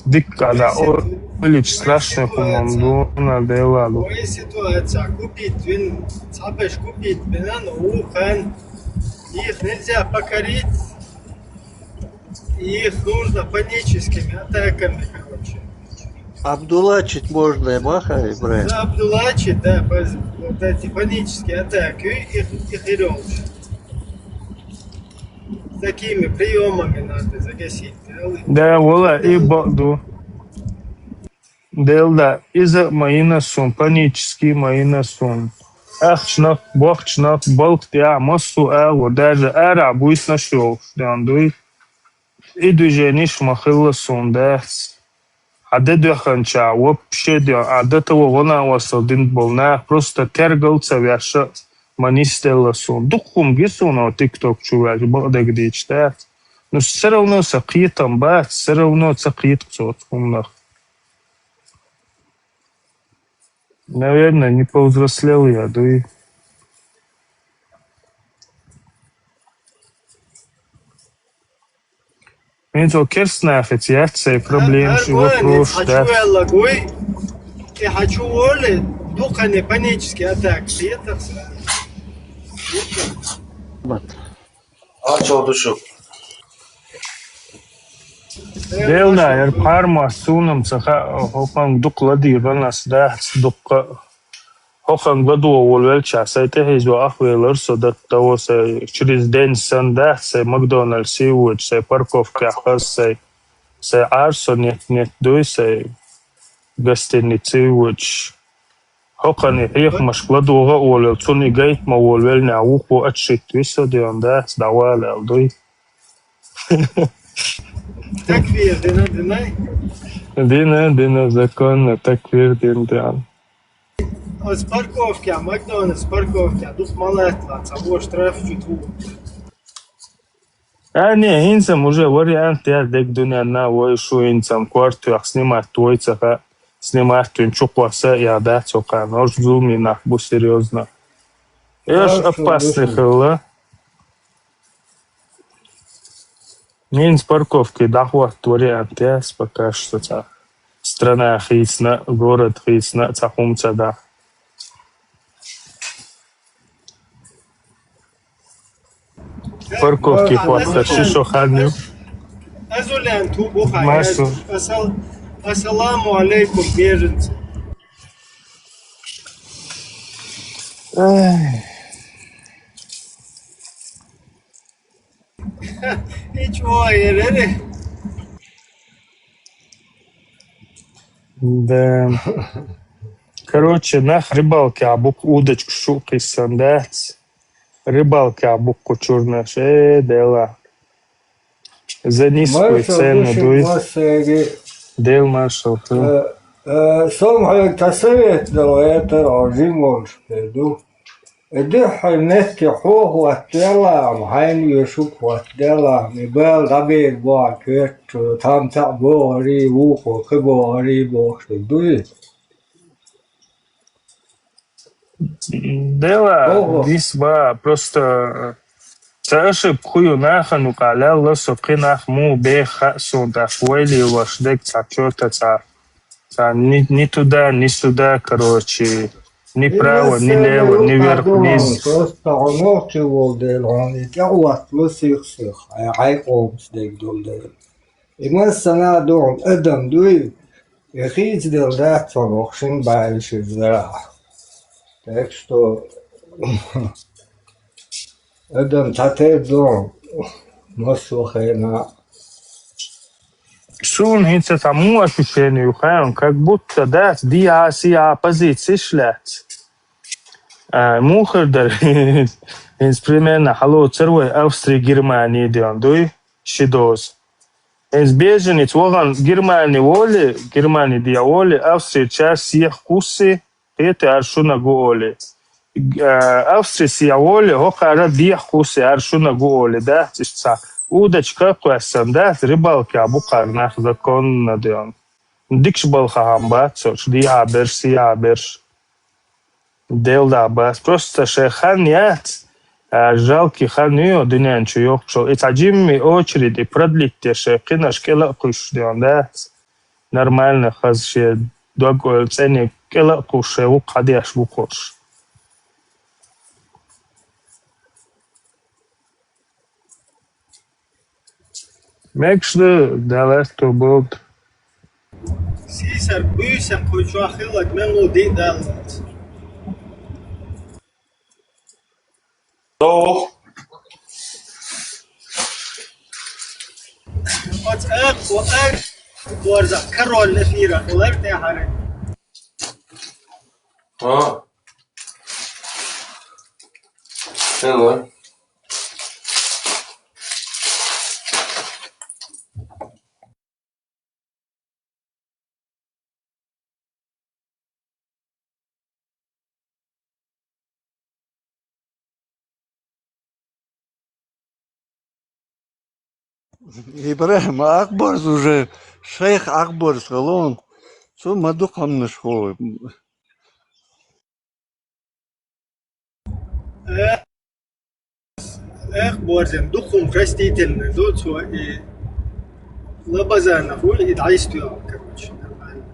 Дика, да, о, улич страшный хӀуман ду, на дела ду. Вай ситуация купить вин, цхьаберш купить бина, но ухан, их нельзя покорить, их нужно паническими атаками, короче. Обдулачить можно, маха, Ибрахим? Да, обдулачить, да, вот эти панические атаки, их, их и лёгче. Такими приёмами надо загасить, да? Да, вала, и бакъду. Делда, иза ма йина сона, панически ма йина сона. Ахча нах, бохча нах, балха тӀа массо а агӀо, даже арахьа буйсанаш йолуш, дан дуй. И движенеш ма хилла сона, дац. Хьан де доьханча, вообще де, а до того гӀо-накъостал дина болу нах просто тергал ца веш а ма нисделла суна. Дукха хӀума ги суна TikTok чу ваьлча, бакъдерг дийча дац. Ну, всё равно сан кхетам бац, всё равно ца кхета цу хӀуманах. Наверное, не повзрослел я, дуй. ХӀинца керста нахаца яц сай проблемаш и вопросаш дац. Хьачувелла гуй, и хьачу воле, дукхане панически атака сетах. Ачо ду шу. Делда, яр пхьармас цунам ца хаьа, хӀокхунга дукха ладийгӀан ас дац, дуккха. ХӀокхунга ладогӀа волавелча, сай тӀехьийзо ахвелар со датта во сай, через день санна дац, сай Макдональдсе вочу, сай парковкехь хаза сай, сай Ӏар со нет-нет дуй, сай гостинице вочу. ХӀокхунна и хьехамашка ладогӀа а волавелла, цунна и гайта ма волавеллинехь, вукхо отшить висо деана дац, дӀавала аьлла дуй. Такфир дина, дина? Дина, дина, законно, такфир дина, дина. Оцу парковкехь, Макдональдс парковкехь, дукха ма латтала, цхьа вон штраф чу туху. А, не, хӀинца-м уже вариант яц дерг дуьненна, вай шу хӀинца-м кортоьхна снимать вай ца хаьа, снимать вина чукхосса а яха дац хӀокхарна. ХӀорш зуламе нах бу, серьёзно. Аш опасный хилла. ХӀинца парковке дӀахӀотта вариант яц пока что цхьа. Страна хийцина, город хийцина, цхьа хӀума ца даха. Парковке хӀоттар ши шо хан ю. Азулен ту бу хьан. Массо. Асал-, ассаламу алейкум, беженцы. Ай. И чего, Ерери? Да. Короче, нах рыбалке а букха удочка шу кхиссан дац. Рыбалке а букха чурнаш, э, дела. За низкую цену дуй. Дел маршал. Э, э, сом хьоьга та совет дала, это жимонш ду. И дуьххьара метте хьо хӀоттаделла, хьайна вешуг хӀоттаделла, и бала дӀабер бохьа коьртачу, там цхьаъ бохарий, вукхо кхин бохарий бохуш дуй? Дела, дис ба, просто ца ошибка хӀу ю нахана юкъахь лелла со, кхин нах муха беха хаьа суна, тӀаккха вай лелош дерг цхьа чота цхьа. Цхьа ни, ни туда, ни сюда, короче, ни право, ни лево, ни вверх, вниз. Просто хьо нохчи волу дела, хьуна и тӀехӀоттало сих-сих, хьайн къоманца дерг долу дела. И массанхьа а ду хьуна адам дуй, и хийцаделла дац хьуна вокху шина баьлла ши зарахь. Так что, адам цхьатерра ду хьуна массо а хенахь. Суна хӀинца цхьа муха ощущение ю хаьа, как будто дац, дехьа-сехьа позицеш лаьцна. А, муха хир дара? ХӀинца примерно хьалоцур вай Австри, Германи деана дуй, ши доза. ХӀинца беженец вахана Германи волий, Германи дехьа волий, Австричара сехьа кхуссий, кхетий, ара шуна гу олий. Г-, а, Австри сехьа волий, хӀокхара дехьа кхуссий, ара шуна гу олий, дац иштта цхьа удочка а кхоьссина, дац, рыбалке а бу кхара нах законно деана. Дикачу балхахь ма бац цо, дехьа берш, сехьа берш. Делла бац. Просто шайн хан яц, а, жалкий хан ю дуьнен чу йоккхачул. И цхьа жимми очередь и продлить деш, шайн кхинаш кӀела а кхуьссуш деана дац. Нормально хаза шен дог-ойла цӀениг кӀела а кхуссуш, шайн вукху хьан деш ву кхуьссуш. Мегаш ду, Далла тоболду. Сийсар буьйса кху чохь хилларг мел ву диъ даллалц. Со. Ӏакъбарза король эфира хилар тӀехьара. А. Хилар. ИбрагӀим, Ӏакъбарз уже, шейх Ӏакъбарз хилар, цо ма дукха хӀаманаш хой. Э, Ӏакъбарза дукха простительный ду цо, и Лабазанов, ой, и дӀайстуял, короче, нормально.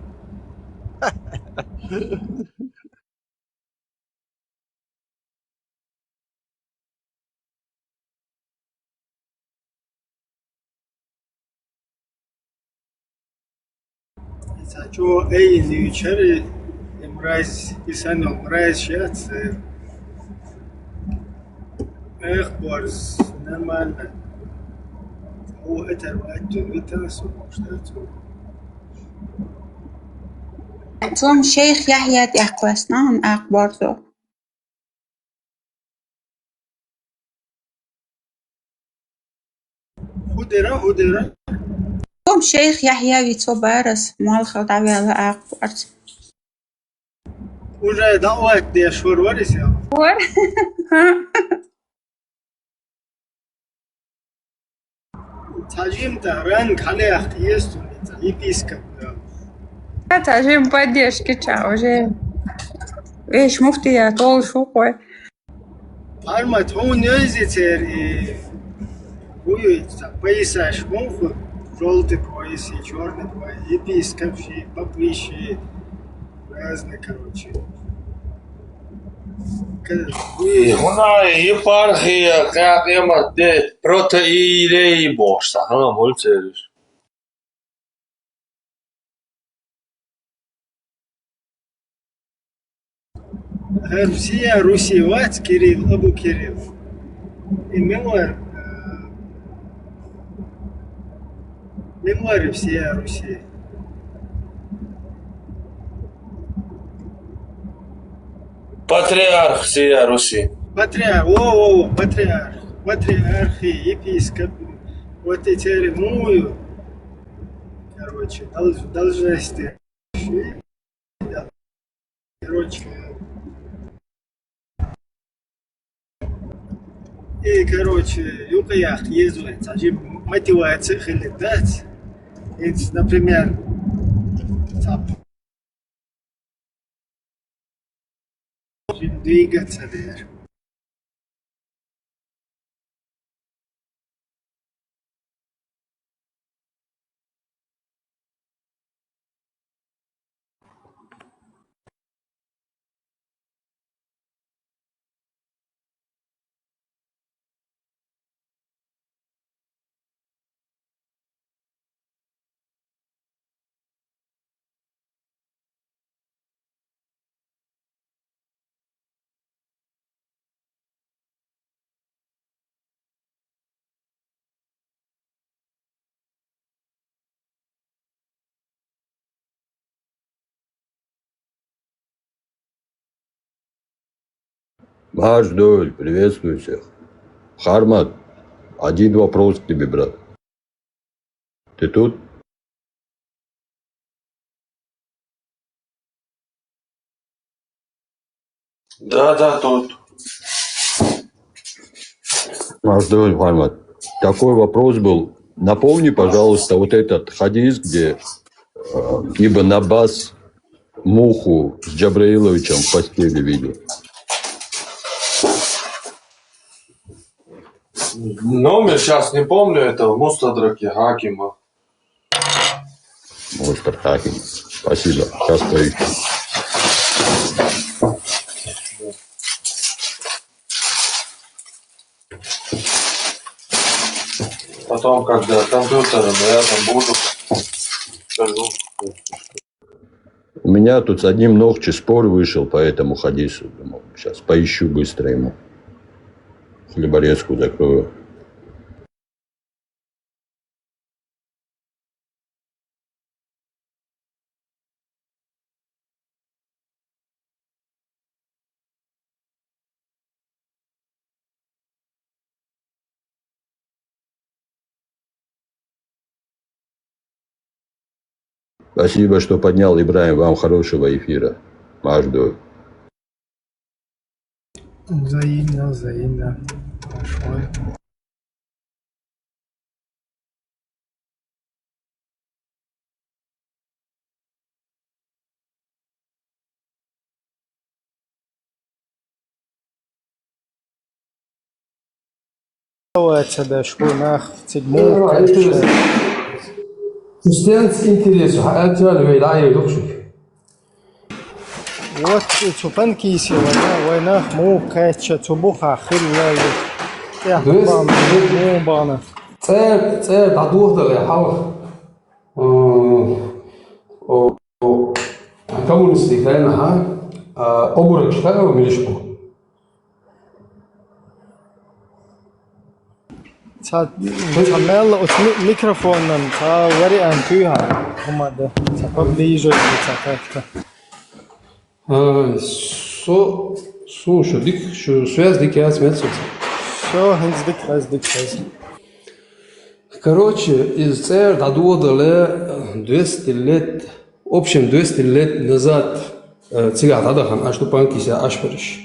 Ца чӀо айни вичари, и мразь, и санал мразь щас, э, Ӏакъбарз, нормально. О, это, это, это, сумасшедший. Цом шейх Яхья тӀехь кхоьссина хьуна Ӏакъбарзо. ХӀун дера, хӀун дера? Цом шейх Яхья вицо барас, молла хила дӀавелла Ӏакъбарз. Уже даӀват деш вар, вар иза? Вар. Цхьа жимма тӀа ранг хьалаяккха еза цунна, цхьа епископ. Цхьа жимма поддержки ча уже. Веший муфтият волуш ву кхой. Пармат, хьуна йойзи церан и, хӀун ю иза, цхьа поясаш хӀун ху, жёлтый пояс и чёрный пояс, епископ ши, папа ши, разный, короче. К-, хӀун ю иза? И хӀуна епархия, къя-, къемат де, протоиерей бохуш цхьа хӀума хуьлу церан. ХӀара всея Руси вац, Кирилл, Абу Кирилл. И мила вара, э, мила вара всея Руси? Патриарх всея Руси. Патриарх, во, во, во, патриарх. Патриархи, епископ. Вот эти церан муй. Короче, долж-, должности. Короче, и, короче, юкъа яккха еза вай, цхьа жима мотивация хилла дац. ХӀинца, например, цхьа жима двигаться дер. Маждуль, приветствую всех. Хармат, один вопрос к тебе, брат. Ты тут? Да, да, тут. Маждуль, Мухаммад, такой вопрос был. Напомни, пожалуйста, вот этот хадис, где, э, Ибн Аббас муху с Джабраиловичем в постели видел. Номер сейчас не помню, это в Мустадраке Хакима. Мустадрак Хаким. Спасибо. Сейчас поищу. Потом, когда компьютером рядом буду, скажу. У меня тут с одним ногчи спор вышел по этому хадису. Думал, сейчас поищу быстро ему. Хлеборезку закрою. Спасибо, что поднял, Ибрагим. Вам хорошего эфира. Марш дой. Взаимно, взаимно. Хорошо. Давай, ца дашку нах, цига муха кхаьчча. Студентский интерес, хьаьтта вай дӀаайдух шуьга. Вот цу панкисе вай на-, вай нах муха кхаьчча, цу буха хилла ю. ТӀехбан, муха бахана. ЦӀер, цӀер дӀадохадале хьалха. О, о, о, коммунистийн хенахь, а, обурагаш хаьа милаш бу? Ца, ца мел оцу ми-, микрофонан ца вариант туьйхьа, хӀума да, ца поближе, ца как-то. А, со, со шу дика, шу связь дика яц меца. Всё, хӀинца дика, хаза дика, хаза. Короче, иза цӀер дӀадодале, двести лет, в общем, двести лет назад, э, цигахь дӀадахана, аш ду панкисе аш бараш.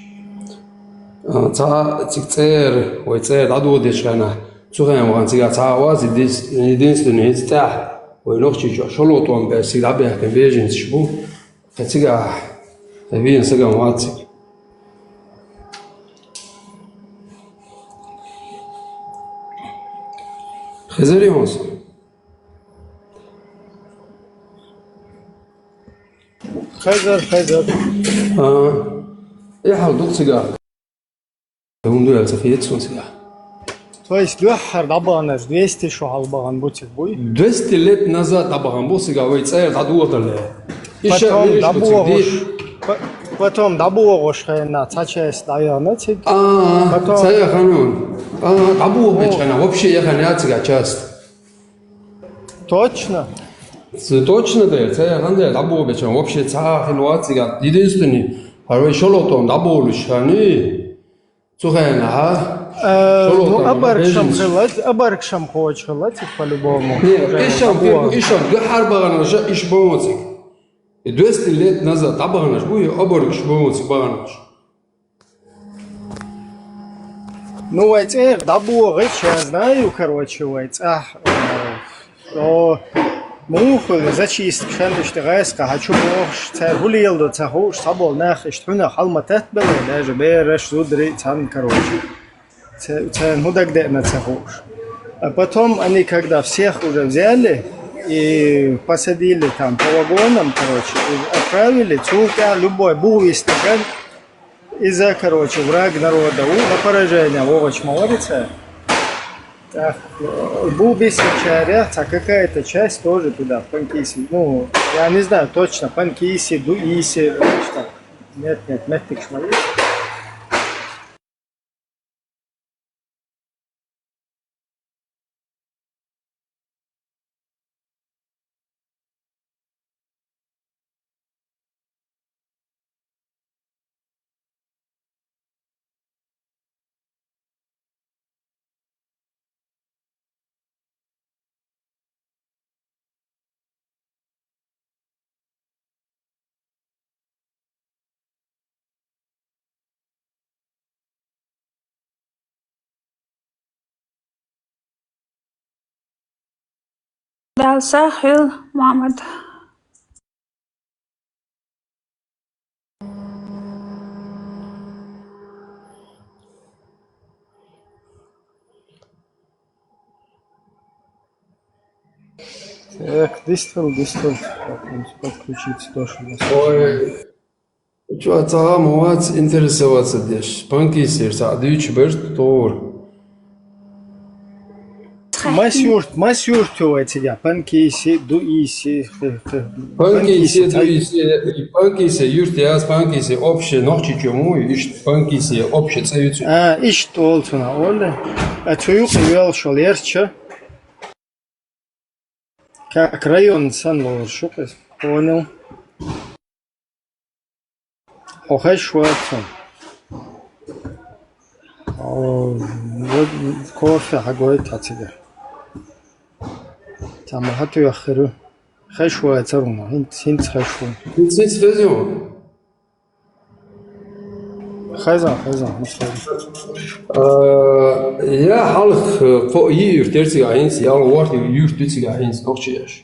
А, цхьа цига цӀер, вай цӀер дӀадодечу хенахь, цу хенахь вахана цигахь цхьа а вац, единственный, единственный, хӀинца тӀаьхьа, вай нохчийчохь шолгӀа тӀом бер цига дӀабаьхкина беженцаш бу. Ткъа цигахь, ткъа вена сагам вац цига. Хезарий хьуна со? Хезар, хезар. А, эхь хьал ду-кх цигахь. ХӀунда аьлча ца хета суна цигахь. То есть дуьххьара дӀабаханарш двести шо хьалха бахана бу цига, буй? Двести лет назад дӀабахана бу цигахь, вай цӀер дӀадодале. И ша потом вириш бу цига дӀабохуш, ди- по-, потом дӀабохуш хенахь цхьа часть дӀаяхана цига. А, потом ца яхана. А, дӀабохабечу хенахь вообще яхана яц цигахь часть. Точно? Ц-, точно дера, ца яхана дера, дӀабохабечу хенахь вообще цхьа а хилла вац цигахь. Единственный, хӀара вай шолгӀа тӀом дӀаболуш хенахь, цу хенахь, а? Э, шолгӀа ну, тӀом абарг шам беженцаш хилла, абарг шам кхочуш хилла цига по-любому. Не, уже ишам, дӀабоху. Ишам, дуьххьара баханарш иша бу цига. И двести лет назад дӀабаханарш бу, и оборгаш бу цига баханарш. Ну, вай цӀера дӀабоху, я знаю, короче, вай цӀахь, э, о, муха зачистка шен иштта гӀайскъа хьачу бохуш, цара хӀун леладо ца хууш, цхьаболу нах иштта хьуьнах хьал ма таттабелла, даже бераш, зударий цхьаьна, короче. Ца-, царна хӀун дагадеана ца хууш. А потом они, когда всех уже взяли и посадили там по вагонам, короче, и отправили, цул тӀаьхьа любой бух вистакан, иза, короче, враг народа ву, на поражение вогӀуш ма вара цара. Так, э, бух бисинчарех цхьа какая-то часть тоже туда, в Панкиси. Ну, я не знаю точно, Панкиси, Дуиси, что. Нет, нет, меттигаш ма ю. Дала сагӀа хуьлда, Мухьаммад. Так, дистал, дистал. Так, он подключится тоже у нас. Ой. Чу а цхьа а ма вац интересоваться деш. Панкисера цхьа а дуьйцуш берш тохара. Мас юрт, мас юрт ю вай цига? Панкиси, Дуиси, х-, х-, Панкиси, Панкиси, Дуиси, Панкиси юрт яц, Панкиси общее, Нохчийчоь муй, иштта Панкиси общее цӀе ю цуьнан. А, иштта олу цунах, олу. А цу юкъа йоьлхуш йолу ерча. Как район санна лоруш ю-кх иза. Понял. Хьо хезаш вац хьуна. О, вот кофе хьагойту хьан цига. Цхьа ма хьан тоьхна хир ю. Хеш вай царуна, хинц, хинц хеш вай. Хинц, хинц хезио? Хеза, хеза, хинц хеза. Э, я халх, э, ко и юрт дерцига хинц, я ворт юрт дерцига хинц, нохчияш.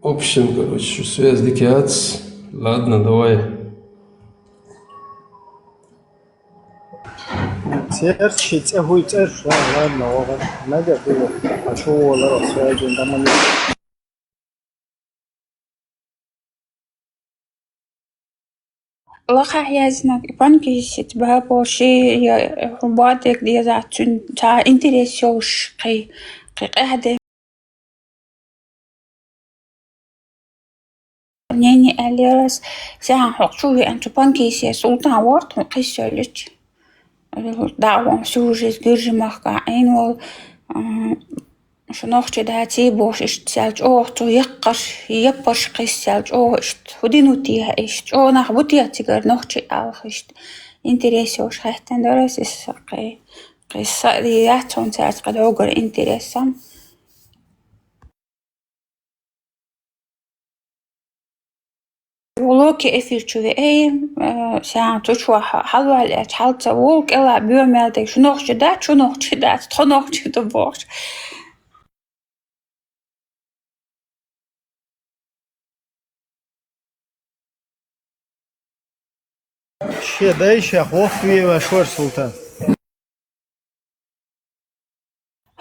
Общем, короче, что связь дикяц. Ладно, давай. Церчи, цехуй, церш, ладно, ладно, ладно. Надо было. А что, ладно, связь, там они. Лаха хьязна, панкисит, бабо, ши, я, хубатек, деза, цун, ца, интерес, ёш, кхи, кхи, кхи, хьаде. Не, не, Алирас, сян, хок, чуви, ан, цу панкисе, султан, ворт, ху, кхи, сёлич. Да, вон, всю жизнь, гыржи, махка, ин, вол, м, Шу нохчи даци бош ишт сял чӀогӀа цу яккхаш, яппаш кхис сял чӀогӀа ишт. Худину тия ишт. ЧӀогӀа нах бутия цигар нохчи алх ишт. Интерес уж хаттан дарас ис кхи. Кхис са яцун цац кадогар интересам. Улоки эфир чу ве, эй, э, сян, цу чу ха-, халвал эч, халца вол, кела бюмел дек, шу нохчи да, чу нохчи да, тхо нохчи да бохч. Ше дай ше хох ве ва шор султан.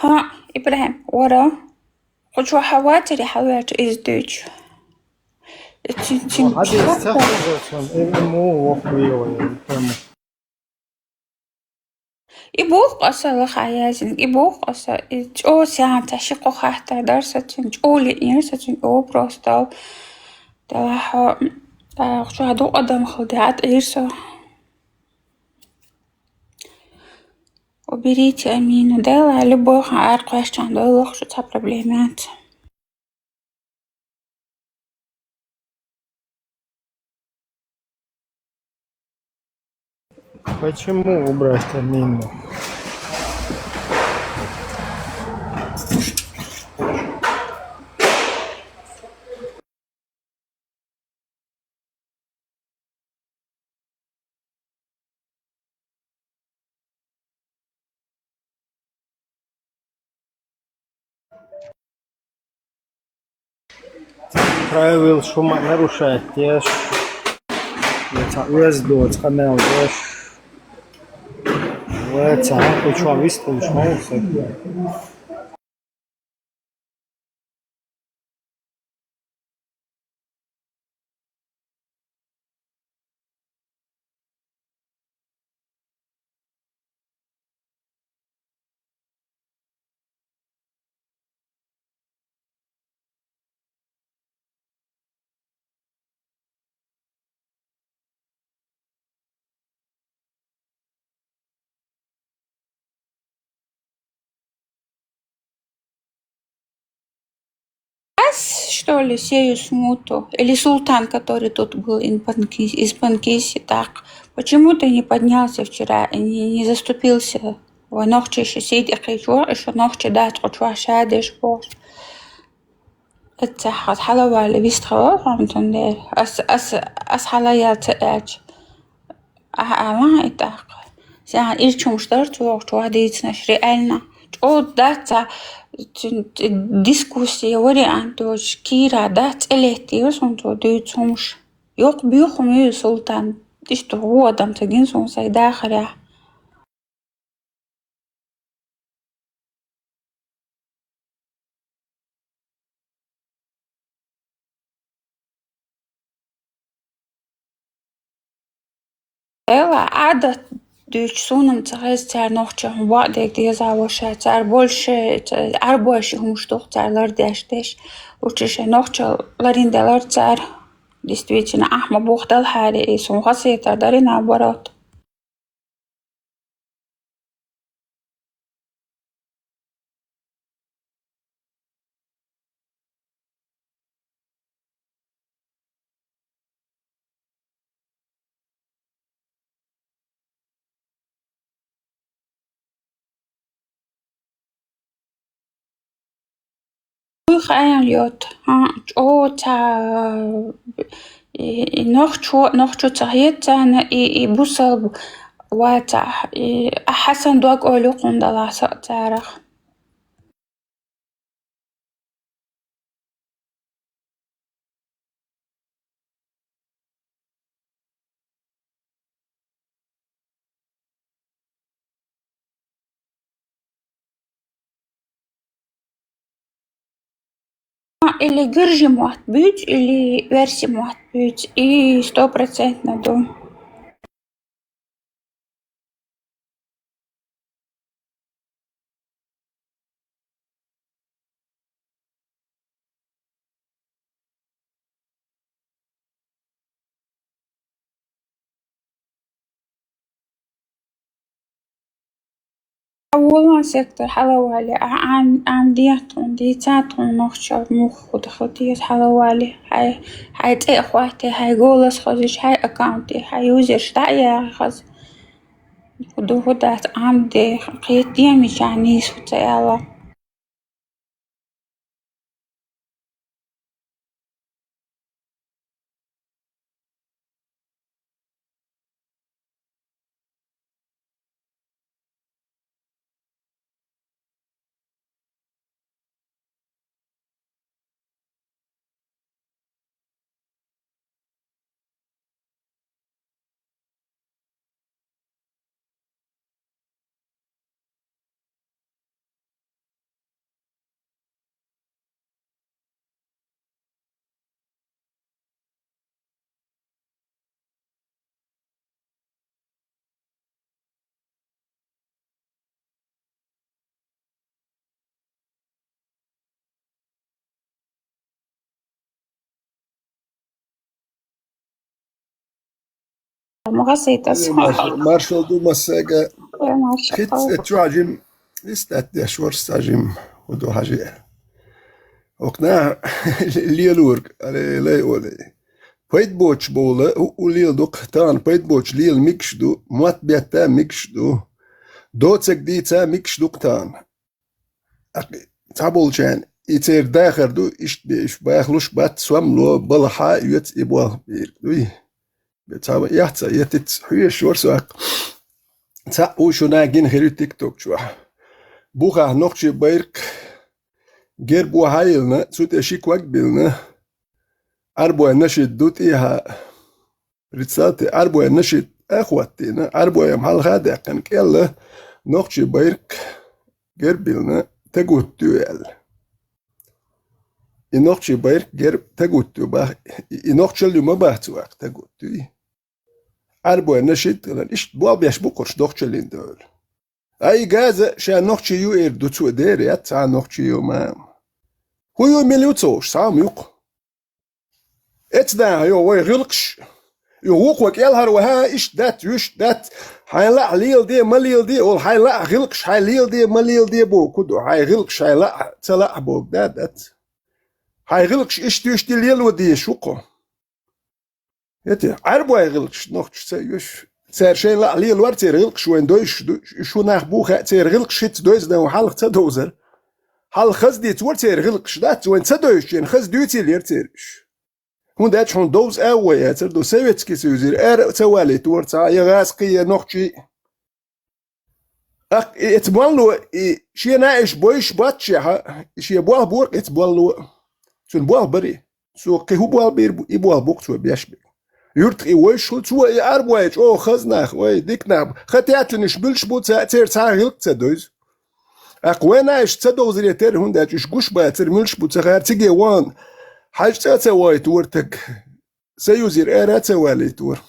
Ха, Ибрагьим, вара. Хучу хаватири хавату из дучу. Чин, чин, Хадис чаппа. Цахузацун, э, э, му вохуевая, прямо. И бух къаса лаха язин, и бух къаса, и чо сян таши къо хахта дарса чин, чоли ирса чин, о просто. Далаха, а, хучу аду адам хилди ат ирса. Уберите Амину. Дела, любой ха-, ар question дойлох, что ца проблемат. Почему убрать Амину? Правил шума нарушает, еш. Ца уез доц, канал, еш. Ва ца, ты чё, вистул, шмал, всё. Ас, что ли, сею смуту? Или султан, который тут был ин Панки-, из Панкиси, так? Почему ты не поднялся вчера и не, не заступился? Ва нохчи ещё сидит, и что, и что нохчи дать, что шадеш бос. Эццахьа хьалавали вистхила хӀунтунде. Ас, ас, ас хьалаял ца ач. Ахь ала и тӀаккха. Сяхьа ир чумуш дар цу вахчу вадийцнаш реально. ЧӀо дац ца, ц-, ц-, дискуссия вариант доч, кира дац, цӀелеттира сунцо дуьйцу хӀумуш. Йокх буьйху муьйу султан. Иштта гӀо адам ца гин сун сай дахарехь. Эла Ӏадат дуьйцу суна-м ца хеза цара нохча хӀума бакъдерг деза ваша, цара больше, ца-, Ӏарбойши хӀумаш дух цара лардеш деш. Лучше шайн нохча ларин делар цара. Действительно, ахьма бух далхьари, и сун хасетар дари наоборот. Хьаьнал йода, хьа, чӀогӀа ца, и, и нохчо, нохчо ца хетта царна, и, и бусалба вацахь, и ахьа сан дог ойла юкъун далахь са царах. Или гыржи мотт буьйцу, или верси мотт буьйцу. И сто процентно ду. Хьан волан сектор хьалавале, а, ам, ам дехьа тхуна, дийца тхуна нохча муха хӀу даха деза хьалавале. Хьай, хьай цӀе а хӀотте, хьай голос хозаш, хьай аккаунте, хьай юзерш дӀа а яхьа хаза. ХӀу ду хӀу дац, ам де, кхетаде мичахь нийса хӀу ца аьлла. Ма гӀасайтас. Марш-, маршалла ду массаьга. Э, маршалла. Хиц, э, чу хьажим, истат деш ворс хьажим, хӀу ду хьажи. Окна лелург, аре, лай оле. Пайда боцуш бовла, у, у лела ду-кх тахана, пайда боцуш лела мегаш ду, мотт бетта мегаш ду, доцаг дийца мегаш ду-кх тахана. Аккха цхьаболчарна и церан дахар ду, иштта бе уьш бахалуш бац, сомало балхьа оьцу и болх бийриг дуй. Бе цхьа ма эхь ца, я тиц хьоьжуш вара со аккха. Цхьаъ ву шуна гина хир ю тикток чохь. Бухахь нохчий байракх гербо хьайиллина, цу тӀе ши ког биллина, Ӏарбой нашид ду тӀехьа. Представьте, Ӏарбой нашид а хӀоттийна, Ӏарбой-м хьалха а даьккхина, кӀелла нохчий байракх герб биллина, тагутту аьлла. И нохчий байракх герб тагутту бах, и, и нохчалла ю ма бац ваккха тагутту. Ӏарбой нашид а хилла, иштта болх беш бу кхуьш нохчаллин довла. Ай, газа ша нохчий ю эр ду цо дера, яц цхьа нохчий ю ма. ХӀу ю, мила ю ца хууш, схьа ма юкъу. Эцна хьо йо, вай гӀиллакхаш. Ю вукхо кӀелхьара ваха, иштта дац, вуьшта дац. Хьайн лаахь леладе, ма леладе, ола хьайн лаахь гӀиллакхаш, хьайн леладе, ма леладе боху ду. Хьайн гӀиллакхаш, хьайн лаахь, ца лаахь боху да, дац. Хьайн гӀиллакхаш иштта, вуьшта лело дезаш ву кхо. Эти, Ӏарбой гӀиллакхаш нохчаш ца оьшу. Цара шайн лаахь лелор церан гӀиллакхаш вайна дойзуш ду. Уьш хӀу нах бу хаьа, церан гӀиллакхаш хӀинца дойзина ву хьалха ца довзар. Хьалха хаза дийца вара церан гӀиллакхаш дац, вайна ца дойзучу хенахь хаза дуьйцийла яра церан уьш. ХӀунда аьлча хьуна довза а вай яцара ду, Советский Союзера ара а ца валийта вара цхьа, я гӀазкхий, я нохчий. Аккха и эца молло, и шена а иштта бойуш боццушехь, и шен болх бора-кх эца молло. Цуьнан болх барий. Цо кхин хӀу болх бийр бу, и болх бу-кх цо беш берг. Юьртах и вовшах хуьлу, цо и Ӏарбой чӀогӀа хаза нах, вай, дика нах бу. Хан теттина уьш муьлш бу, ца-, церан цхьа а гӀиллакх ца дойзу. Аккха вайна а иштта ца довзаре терра, хӀунда аьлча уьш гуш бацара, муьлш бу ца хара, циге вахана хьаьжцӀа а ца вахийта вара таг. Союзера ара а ца валийта вара.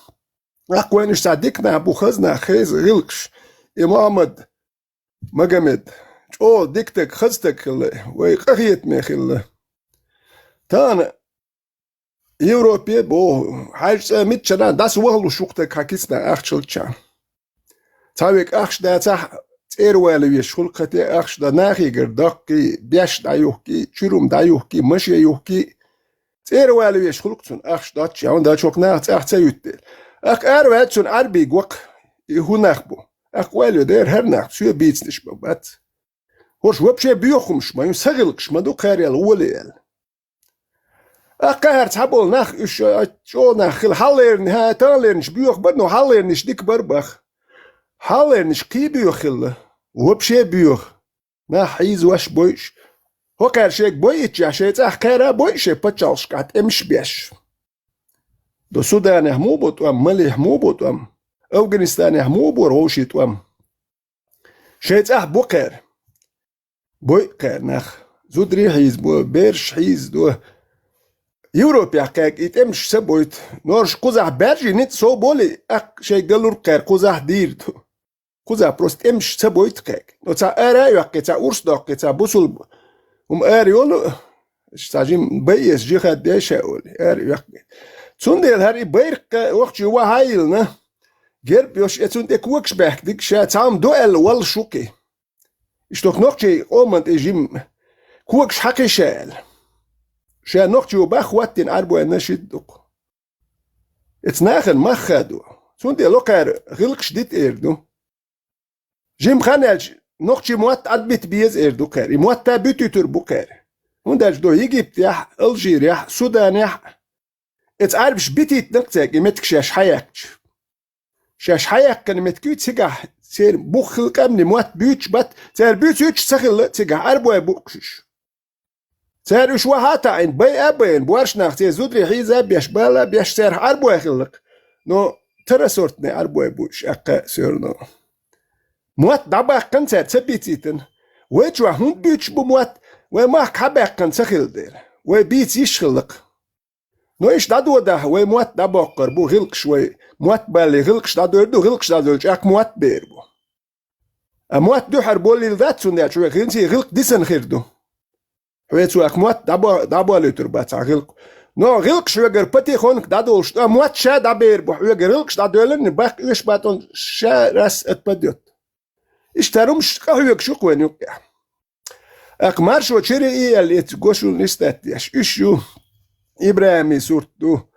Аккха вайна уьш цхьа дика нах бу, хаза нах, хеза гӀиллакхаш. И Мухьаммад, Магомед, чӀогӀа дика таг, хаза таг хилла, вай къахетаме хилла. Тахана Европе боху, хьаьжцӀа миччанахь дӀасавахалуш ву-кх таг хьан кицанахь ахча хилчахь. Цхьа верг ахча дацахь, цӀера вала везаш хуьлу-кх хӀета ахча дан, нахегара даккхий, беш дӀаюхкий, чуьра хӀума дӀаюхкий, машен юхкий, цӀера вала везаш хуьлу-кх цунна ахча доццушехь, хӀунда аьлча хӀокху наха цӀахь ца юьту дела. Аккха араваьлча цунна Ӏарбий го-кх, и хӀун нах бу. Аккха ойла йо дера хӀара нах, соь бийцинарш бан бац. ХӀорш вообще боьха хӀумаш ма ю, са гӀиллакхаш ма ду кхаьрел, оле аьлла. Аккха хӀара цхьаболу нах, уьш, а, чӀогӀа нах хила, хьаллернаш, хӀа, таханлернаш боьха бара, но хьаллернаш дика бара боху. Хьаллернаш кхин боьха хилла, вообще боьха. Нах хьийзош, бойуш. ХӀокхара шайга бойъиччехь, шайн цӀахь кхара а бойу шайн пачхьалкхашкахь тӀемаш беш. До Суданехь муха бу тӀом, Малихь муха бу тӀом, Афганистанехь муха бора вовшийн тӀом. Шайн цӀахь бу кхара. Бойу кхара нах. Зударий хьийзабо, бераш хьийзадо. Европехь кхаьрга и тӀемаш ца бойту. Норш кхузахь баьржий ницкъ сов болий, аккха шайн галург кхара кхузахь дийр ду. Кхузахь просто тӀемаш ца бойту кхаьрга. Но цхьа ара а йоккхий, цхьа урс доккхий, цхьа бусулба хӀума ара йолу, цхьа жим байъес жихад деш а олий, ара а йоккхий. Цундела хӀара и байракх вахчий ваха а йиллина, герб йолуш, э, цунна тӀе когаш баьхкинарг ша цхьа хӀума ду аьлла воллуш ву кхин. Иштта нохчийн къоман тӀе жим когаш хьакхи ша аьлла. Ша нохчо бах хӀоттийна Ӏарбойн шийтта дукха. Эца нахана мах хадо. Цундела кхара гӀиллакхаш дита эр ду. Жим хан аьлча, нохчийн мотт Ӏадбита беза эр ду кхара. И мотта буьтуьйтур бу кхара. ХӀунда аьлча до Египтехь, Алжирехь, Суданехь, эца Ӏарбаш битийтина-кх цаьрга и меттиг шаьш хьаяьккхича. Шаьш хьаяьккхина меттиг ю цигахь, церан бух хила къаьмнийн мотт буьйцуш бац, цара буьйцуьйтуш ца хилла цигахь Ӏарбой бу-кх уьш. Цара уьш ваха а таӀийна, байа а байна, боьрша нах церан зударий хьийза а беш, бала а беш, цаьрах Ӏарбой хилла-кх. Но второсортный Ӏарбой бу уьш, аккха а всё равно. Мотт дӀабаьккхина цара, ца бийцийтина. Вай чохь хӀунда буьйцуш бу мотт? Вай махка хьабаьккхина ца хилла дела. Вай бийца йиш хилла-кх. Но иштта дӀадодахь, вай мотт дӀабоккхур бу, гӀиллакхаш вай, мотт балале гӀиллакхаш дӀадойр ду, гӀиллакхаш дӀадойлча, аккха мотт бер бу. А мотт дуьхьал болийла дац, цундела хьоьга хӀинца гӀиллакх дисина хир ду. Хьоьца ваха мотт дӀабо-, дӀаболуьйтур бац хьан гӀиллакх. Но гӀиллакхаш хьоьгара патихонка дӀадолуш ду, а мотт ша дӀабер бу, хьоьгара гӀиллакхаш дӀадоьллина, баккха оьшуш бац, тӀом ша раз отпадёт. Иштта хӀара хӀумаш къахьоьгуш ю-кх вайна юккъехь. Аккха маршо чуьра и аьлла, эца гошун нисдатдеш. Уьш ю ИбрахӀимий сурт ду.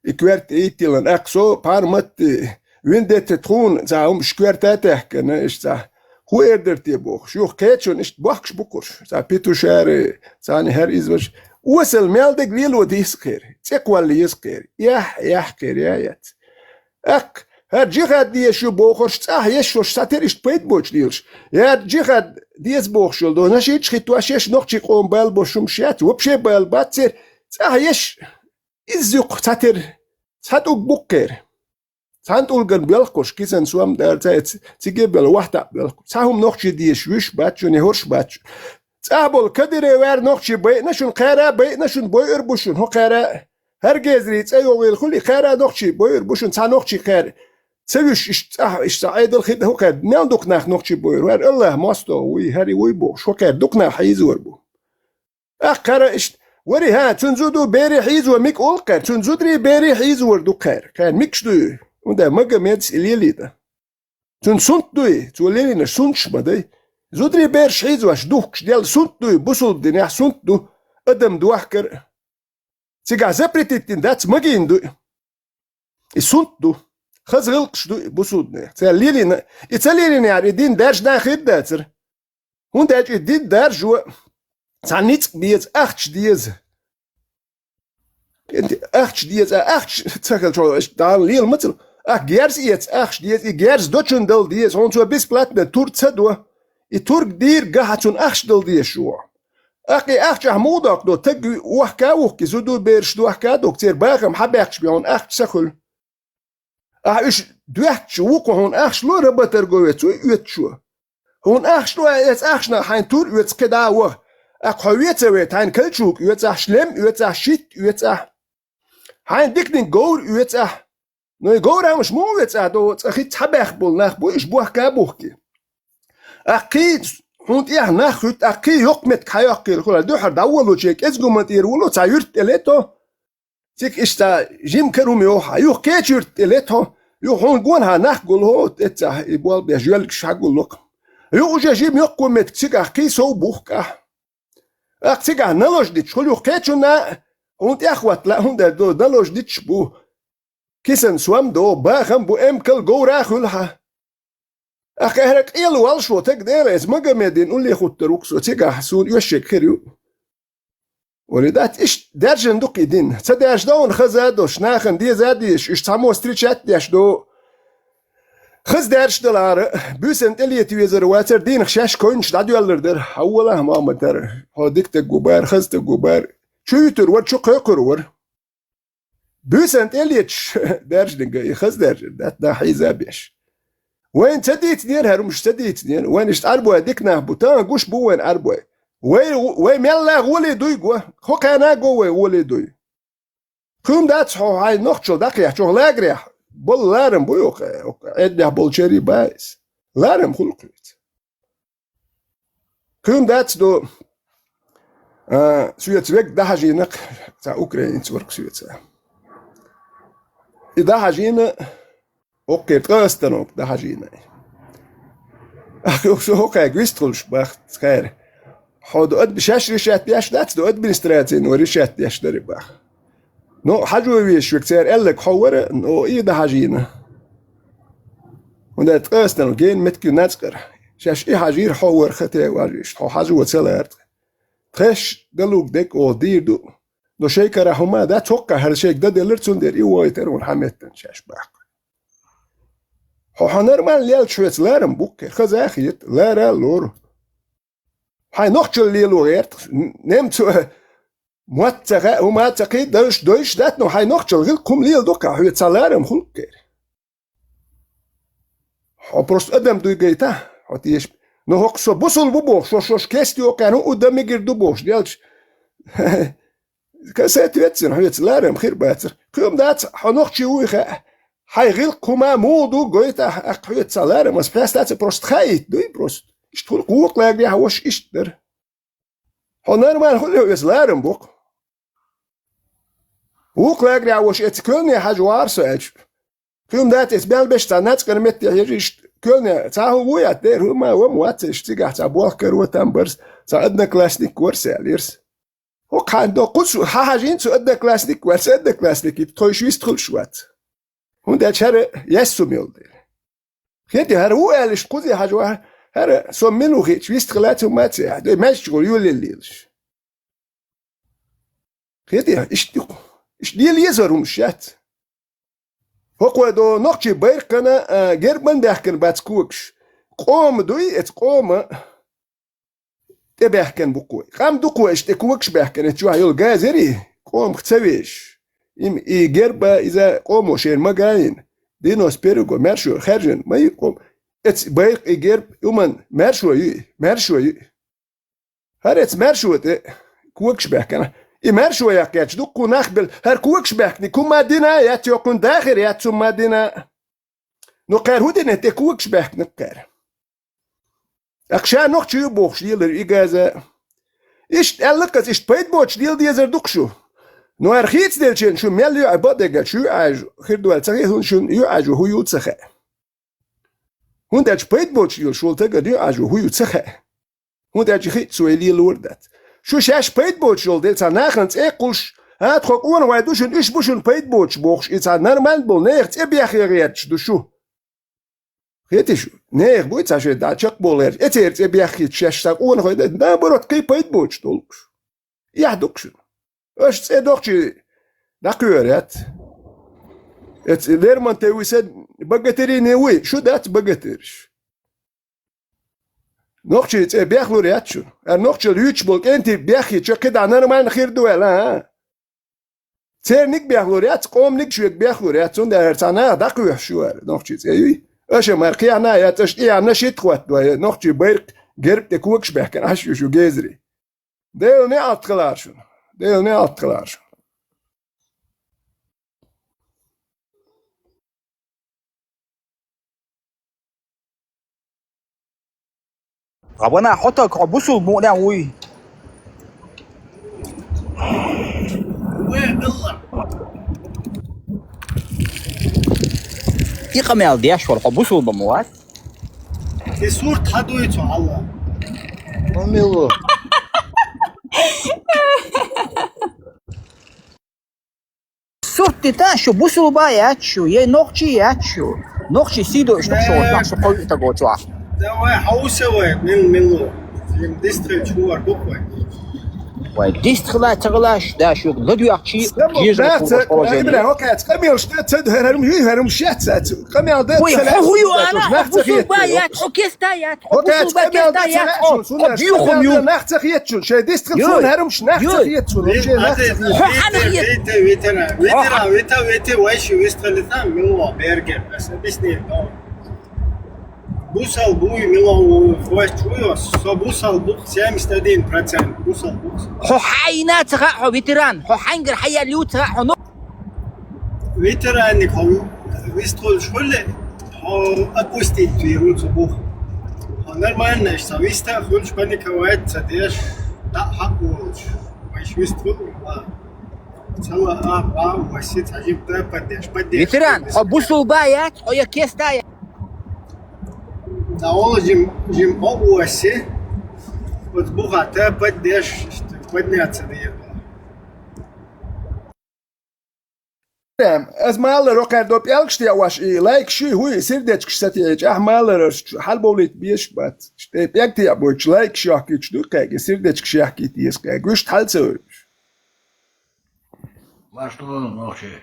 И коьрта итталан, аккха со пхьарматти, виндетта тхуна цхьа хӀумаш коьрта а таьхкина, иштта цхьа хӀун эр дара те бохуш. Юха кхечунна иштта бохкуш бу кхуш. Цхьа петушары, цхьана хӀара иза ваша. Осал мел дерг лело деза кхера, цӀе кхолла еза кхера. Яхь, яхь кхера, я яц. Аккха, хӀара джихад дезаш ю бохурш, цӀахь еш шуш сатира иштта пайда боцуш лелаш. ХӀара джихад деза бохуш йолу дона, шийтта хӀиттош еш нохчийн къоман бала бохуш хӀумаш яц, вообще бала бац церан, цӀахь еш иза юккъе цхьатера, цхьа тӀулг бу-кх кхера. Цхьана тӀулгана боьлхуш, кисана сом а дара, цхьа эца циге а боьлхуш, вахтаӀ боьлхуш. Цхьа хӀума нохчий дезаш вуьш бац шуна, я хӀорш бац шуна. ЦӀахь болу Кадыров ваьр нохчий байъина шуна, кхара а байъина шуна, бойур бу шуна, хӀо кхара а. ХӀара гезарий цӀа йогӀийла хуьлий, кхара а нохчий бойур бу шуна, цхьа нохчий кхара ца вуьш, иштта цӀахь, иштта цхьа Ӏедал хи дан хӀу кхара, мел дукха нах нохчий бойур, ваьр АллахӀ мостагӀа вуй, хӀара и вуй бохуш, хӀо кхара дукха нах хьийзор бу. Аккха хӀара иштта, вари хӀа, цуьнан зуду берий хьийзо мика олу кхара, цуьнан зударий берий хьийзор ду кхара, кхара микаш дуй, хӀунда Магомедас и лелийна. Цуьнан сунт дуй, цо лелийнарш сунташ ма дай. Зударий бераш хьийзош духкуш делла сунт дуй, бусулба динехь сунт ду, адам дохкар. Цигахь запретить дина дац, магийна ду и. И сунт ду. Хаза гӀиллакхаш ду и бусулба динехь. Цара лелийна, и ца лелийнехьара и дин даржа нах хир дацара. ХӀунда аьлча и дин даржо цхьа ницкъ беза, ахча деза. Ахча деза, ахча ца хилча, Дала лела ма ца ло. Ахь герз эца, ахча деза, и герз дочунна дала деза, хьуна цо бесплатно тур ца до. И тург дийр гахьа цунна ахча дала дезаш ву. Аккха и ахча ахь муха доккху до, таг вохка а вухки, зуду бераш дохка а дохку, церан бахам хьабаьккхаш бен хьуна ахча ца хуьлу. Ахь уьш доьттича ву-кх хьуна ахча ло, работорговец ву и оьцучо. Хьуна ахча ло, эца ахчанах хьайн тур оьцу кхидӀа а ваха. Аккха хьо веца ве, хьайна кольчуга оьцахь, шлем оьцахь, щит оьцахь. Хьайна диканиг говр оьцахь. Но и говрамаш муха оьцахь, до цкъа хи цхьабаьхна болу нах бу, уьш бохка а бухки. Аккхий хьуна тӀехь нах хуьтту, аккхий йоккха меттиг хьайоккхийла хуьлу, дуьхьара дӀаволучу кӀезгуман тӀера волу цхьа юьрт тӀе лето. Цига иштта жима кара хӀума йоху хьан, юха кхечу юьрта тӀе лето, юха хьуна гона хьан нах гулло, эццахь и болх беш, жоьлгаш хьан гулло-кх. Юха уже жима йоккхо меттиг цигахь кхий сов бухкахь. Аккха цигахь наложничаш хуьлу, юха кхечунна а хьуна тӀехватла, хӀунда аьлча до наложничаш бу. Кисан сом до, бахам бу, эмкал говра а хуьлу хьан. Ахкъехьара къело валлаш ву таг, Дела, эс Магомедин уллехуттар ву-кх со, цигахь суна оьшшаг хир ю. Вари дац, иштта даьржина ду-кх и дин. Ца даьржа довна хаза дош, нахана деза а дезаш, уьш цхьаммо стричат а деш ду. Хаза даьржа далара, буьйсанна тӀелета везар вацара, дийнах шаьш койнаш дӀадоьллар дара. Хьо волахь, Мохьмад, хӀара, хьо дика таг ву бара, хаза таг ву бара. Чу юьтур вара, чу кхойкхур вара. Буьйсанна тӀелеташ даьржинарг и хаза даьржар дац, дӀа хьийза а беш. Вайна ца дийцинера, хӀара хӀумаш ца дийцинера. Вайна иштта Ӏарбой дика нах бу, тахана гуш бу вайна Ӏарбой. Вай, вай мелла гӀоле дуй го, кхо кхаьна го вай гӀоле дуй. Кхин дац хьо хьайн нохчалла дӀакхехьа, чохь лагерехь болу ларам бу йоккха, Ӏедалехь болчерий баьс. Ларам хуьлу-кх хьоьца. Кхин дац до, а, соьца вег дӀахьажийна-кх, цхьа украинец вара-кх соьца. И дӀахьажийна, оккхе ткъа остановка дӀахьажийна. Ахьа со хӀокхаьга вистхуьлуш бах цхьаьра. Хьо до адми-, шаьш решать деш дац, до администрацин вара решать деш дара бах. Но хьажо везаш верг цара аьлларг хьо вара, но и дӀахьажийна. ХӀунда аьлча ткъа остановка гена меттиг ю нацкъара. Шаьш и хьажийра, хьо вара хате важийша, хьо хьажо ца лаьара. Тхаьш далуг дерг оха дийр ду. Но шайн карахь хӀума дац, хӀоккхахь хӀара шайга дан делира, цундела и вохуьйтура хьан меттана шаьш баккха. Хьо, хьо нормально лелча хьоьца ларам бу-кх, хаза а хета, лара а лору. Хьайн нохчалла лело гӀерта, немцо мотт ца хаьа, хӀума ца кхийда, дойш, дойш дац, но хьайн нохчалла гӀиллакх хӀума леладо-кх, хьоьца цхьа ларам хуьлу-кх. Хьо просто адам дуй гайтахь, хьо теша. Но хӀокху со бусулба бу бохуш, шо, шош кеста йоккхаьрна хӀун у дан мегар ду бохуш, делча. Соответственно, хьоьца ларам хир бацара. Кхин дац, хьо нохчи вуй хаьа. Хьайн гӀиллакх хӀума муха ду гойтахь, аккха хьоьца цхьа ларам, ас пхьестаца просто хаийта дуй просто. Иштта хуьлу-кх вукху лагерехь ваша иштта дара. Хьо нормально хуьлу, оьца ларам бу-кх. Вукху лагерехь ваша эца коьлане хьажа вахара со аьлча. Кхин дац, эца мел беш цхьа нацкъара метте хьежа иштта коьлане цхьа хӀума вуй атта дера, хӀума ма вац, иштта цигахь цхьа болх каро там барс, цхьа одноклассник варс аьллера-с. ХӀокху хьан до кхуза хьан хьажийна цу одноклассник вац, одноклассник и тхойша вистхуьлуш вац. ХӀунда аьлча хӀара яьссум йолу дела. Хети хӀара ву аьлла иштта кхузе хьажа вахара, хӀара со мила ву хиъча вистхила цу маце, ахьа, дой маьжча гӀур юллин лелаш. Хети, иштта ю-кх. Иштта лела езар хӀумаш яц. ХӀокхо до нохчий байракхана, а, гербан баьхкина бац когаш. Къома дуй, эца къома тӀебаьхкина бу кхо. Къам ду кхо иштта тӀе когаш баьхкина, эца чохь йолу газери, къомах ца везаш. Им и герба иза къомо шена ма гайина. Девяносто первый го маьршо хаьржина ма ю къома. Эца байракх и герб, хӀуман маьршо ю и, маьршо ю и. ХӀара эца маьршо тӀе когаш баьхкина. И маьршо яккхаьчча дуккха нах белла, хӀара когаш баьхкинарг хӀума дина а яц, йоккхун дахар яц хӀума дина. Ну, кхара хӀун дина тӀе когаш баьхкинарг кхара? Аккха ша нохчи ю бохуш лелар и газа. Иштта аьлла-кх ас, иштта пайда боцуш лела дезар ду-кх шу. Ну, хӀара хийцаделчийн шу мел юьӀа бакъдерг аьлча, шу юьӀажа хир ду аьлла ца хета, хӀунда шуна юьӀажо хӀун ю ца хаьа. ХӀунда аьлча пайда боцуш лелаш волу стагана юьӀажо хӀун ю ца хаьа. ХӀунда аьлча хиъча цо и лелор дац. Шу шаьш пайда боцуш йолу дела, цхьа нахана цӀе а кхуллуш, а, тхо къонахой ду шуна, уьш бу шуна пайда боцуш бохуш, и цхьа нормально болу нехан цӀе бехъя гӀерташ ду шу. Хети шу, нехан буй цхьа шайн дӀа чекхбовла гӀерташ, эцеран цӀе бехъяйта шаьш цхьа къонахой дан, наоборот, кхин пайда боцуш долуш. Эхь ду-кх шуна. Аша цӀе нохчий дӀакхоьхьур яц. Эца Лермонтов вуй сан, богатырийн вуй, шу дац богатырш. Нохчий цӀе бехлур яц шуна. Ара нохчалла юьйцуш болу кӀентий беххийча, кхидӀа нормально хир ду аьлла, а? Церниг бехлур яц, къоманиг шуьга бехлур яц, цундела хӀара цхьа наха дӀакхоьхьуш ю хӀара нохчий цӀе юй. Аша мара кхехьна а яц, аша тӀехьа шийтта хӀоттадой, нохчий байракх герб тӀе когаш баьхкина, Ӏаш ю шу гезаре. Делан неӀалт хилар шуна. Делан неӀалт хилар шуна. Габана хьотаг хьо бусул муъна вуй. И къамел деш вара хьо бусул бан ма вац. Те сурт хьадуй цу хьалла. Амилу. Сурт дита шу бусулба яц шу, е нохчи яц шу. Нохчий сий до иштта шоу, нах шу кховиъ таго чохь. Давай, хьовса вай, мил, мило. Им дистхилча хӀун вар бу вай? Вай дистхила ца гӀалаш, да шуьга ладоьгӀчи, Сабо, жижа нах ца, положение. Ибрахим, окей, къамелаш ца ду, хӀара хӀума, хӀара хӀума шеца ца. Къамел да, хӀу ю ана, нах ца хетта. Хьо кеста яц, хьо кусу ба кеста яц, хьо дюхум ю. Нах ца хетчун, шей дистхил цун хӀара хӀумаш нах ца хетчун, шей нах ца хетчун. Хьо хьана хет? Витера, витера, витера, вай шу вистхилита, мило, бергер, ас объяснил, но. Бусал буй, мило, хвост чуй, со бусал бух, семьдесят один процент бусал бух. Хьо хьайна ца хаьа, хьо ветеран, хьо хьайнгара хьаял ю ца хаьа, хьо но. Ветеранник хьо вистхуьлуш хуьле, хьо отпустить виру цу бух. Хьо нормально, аш ца виста, хуьлуш паниковать ца деш, дӀа хьакъ волуш. Вай шу вистхуьлу, ва. Ца ла а, ба, васи, ца жим та, поддерж, поддерж. Ветеран, хьо бусул ба яц, хьо я кеста яц. Ца ола жим, жим о васи, вот буха та, поддерж, подняться дает. Прям, аз малар окхар до пӀелгаш тӀе ваш и лайк ши хӀуй, сердечкаш сатеӀча, ахь малараш хьалбовлийта беш бац. ШтӀе пӀелг тӀе бойтуш лайкаш яхкийча ду кхаьга, сердечкаш яхкийта еза кхаьга. Вуьшта хьал ца веваш. Марш тхо нохчий.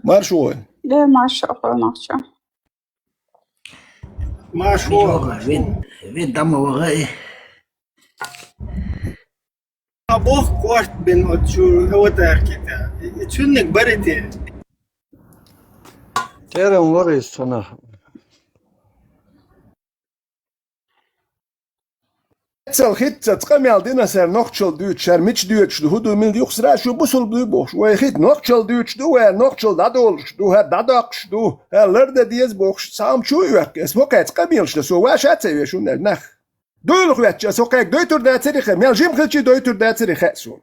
Марш вой. Де марш тхо нохчий. Марш вой. Вин, вин дама вагӀа и. А бох корт бен от чу, вот аркита. И цунник барите. Терем варис цана. Цал хит ца къамел дина сар нохчал дуьйцу, шар мича дуьйцуш ду, хӀу ду, мил юхсара шу бусул дуй бохуш. Вай хит нохчал дуьйцуш ду, вай нохчал дӀадолуш ду, хӀа дӀадоккхуш ду, хӀа ларда деза бохуш, цхьа ам чу а оьхку, ас хӀокхаьца къамелаш дан, со ваша а ца веш, хӀунда нах. Дуйла хӀоьттича, ас хӀокхаьга дойтур дацари хаа, мел жимхилчий дойтур дацари хаа суна.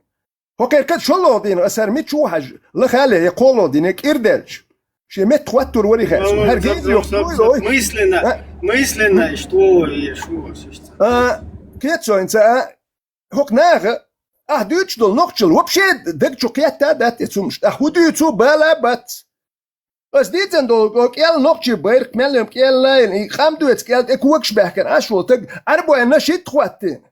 ХӀокхеркат шолгӀа дийна, ас хӀара мича ву хьажа, лахале, я кхолгӀа дийна, я кӀира даьлча. Шен метта хӀоттур вари хаа суна. ХӀара геза йохку вуй, ой. Мысленно, мысленно, что я, что, что. А, кхета со хӀинца, а, хӀокху наха, ахь дуьйцуш долу нохчалла, вообще даг чу кхетта а дац те цумаш. Ахь хӀун дуьйцу, бала а бац. Ас дийцина долу, кӀел нохчий байракх мел йина, кӀел лайна, и къам доьцу кӀел тӀе когаш баьхкина, Ӏаш волу таг, Ӏарбойн нашид хӀоттийна.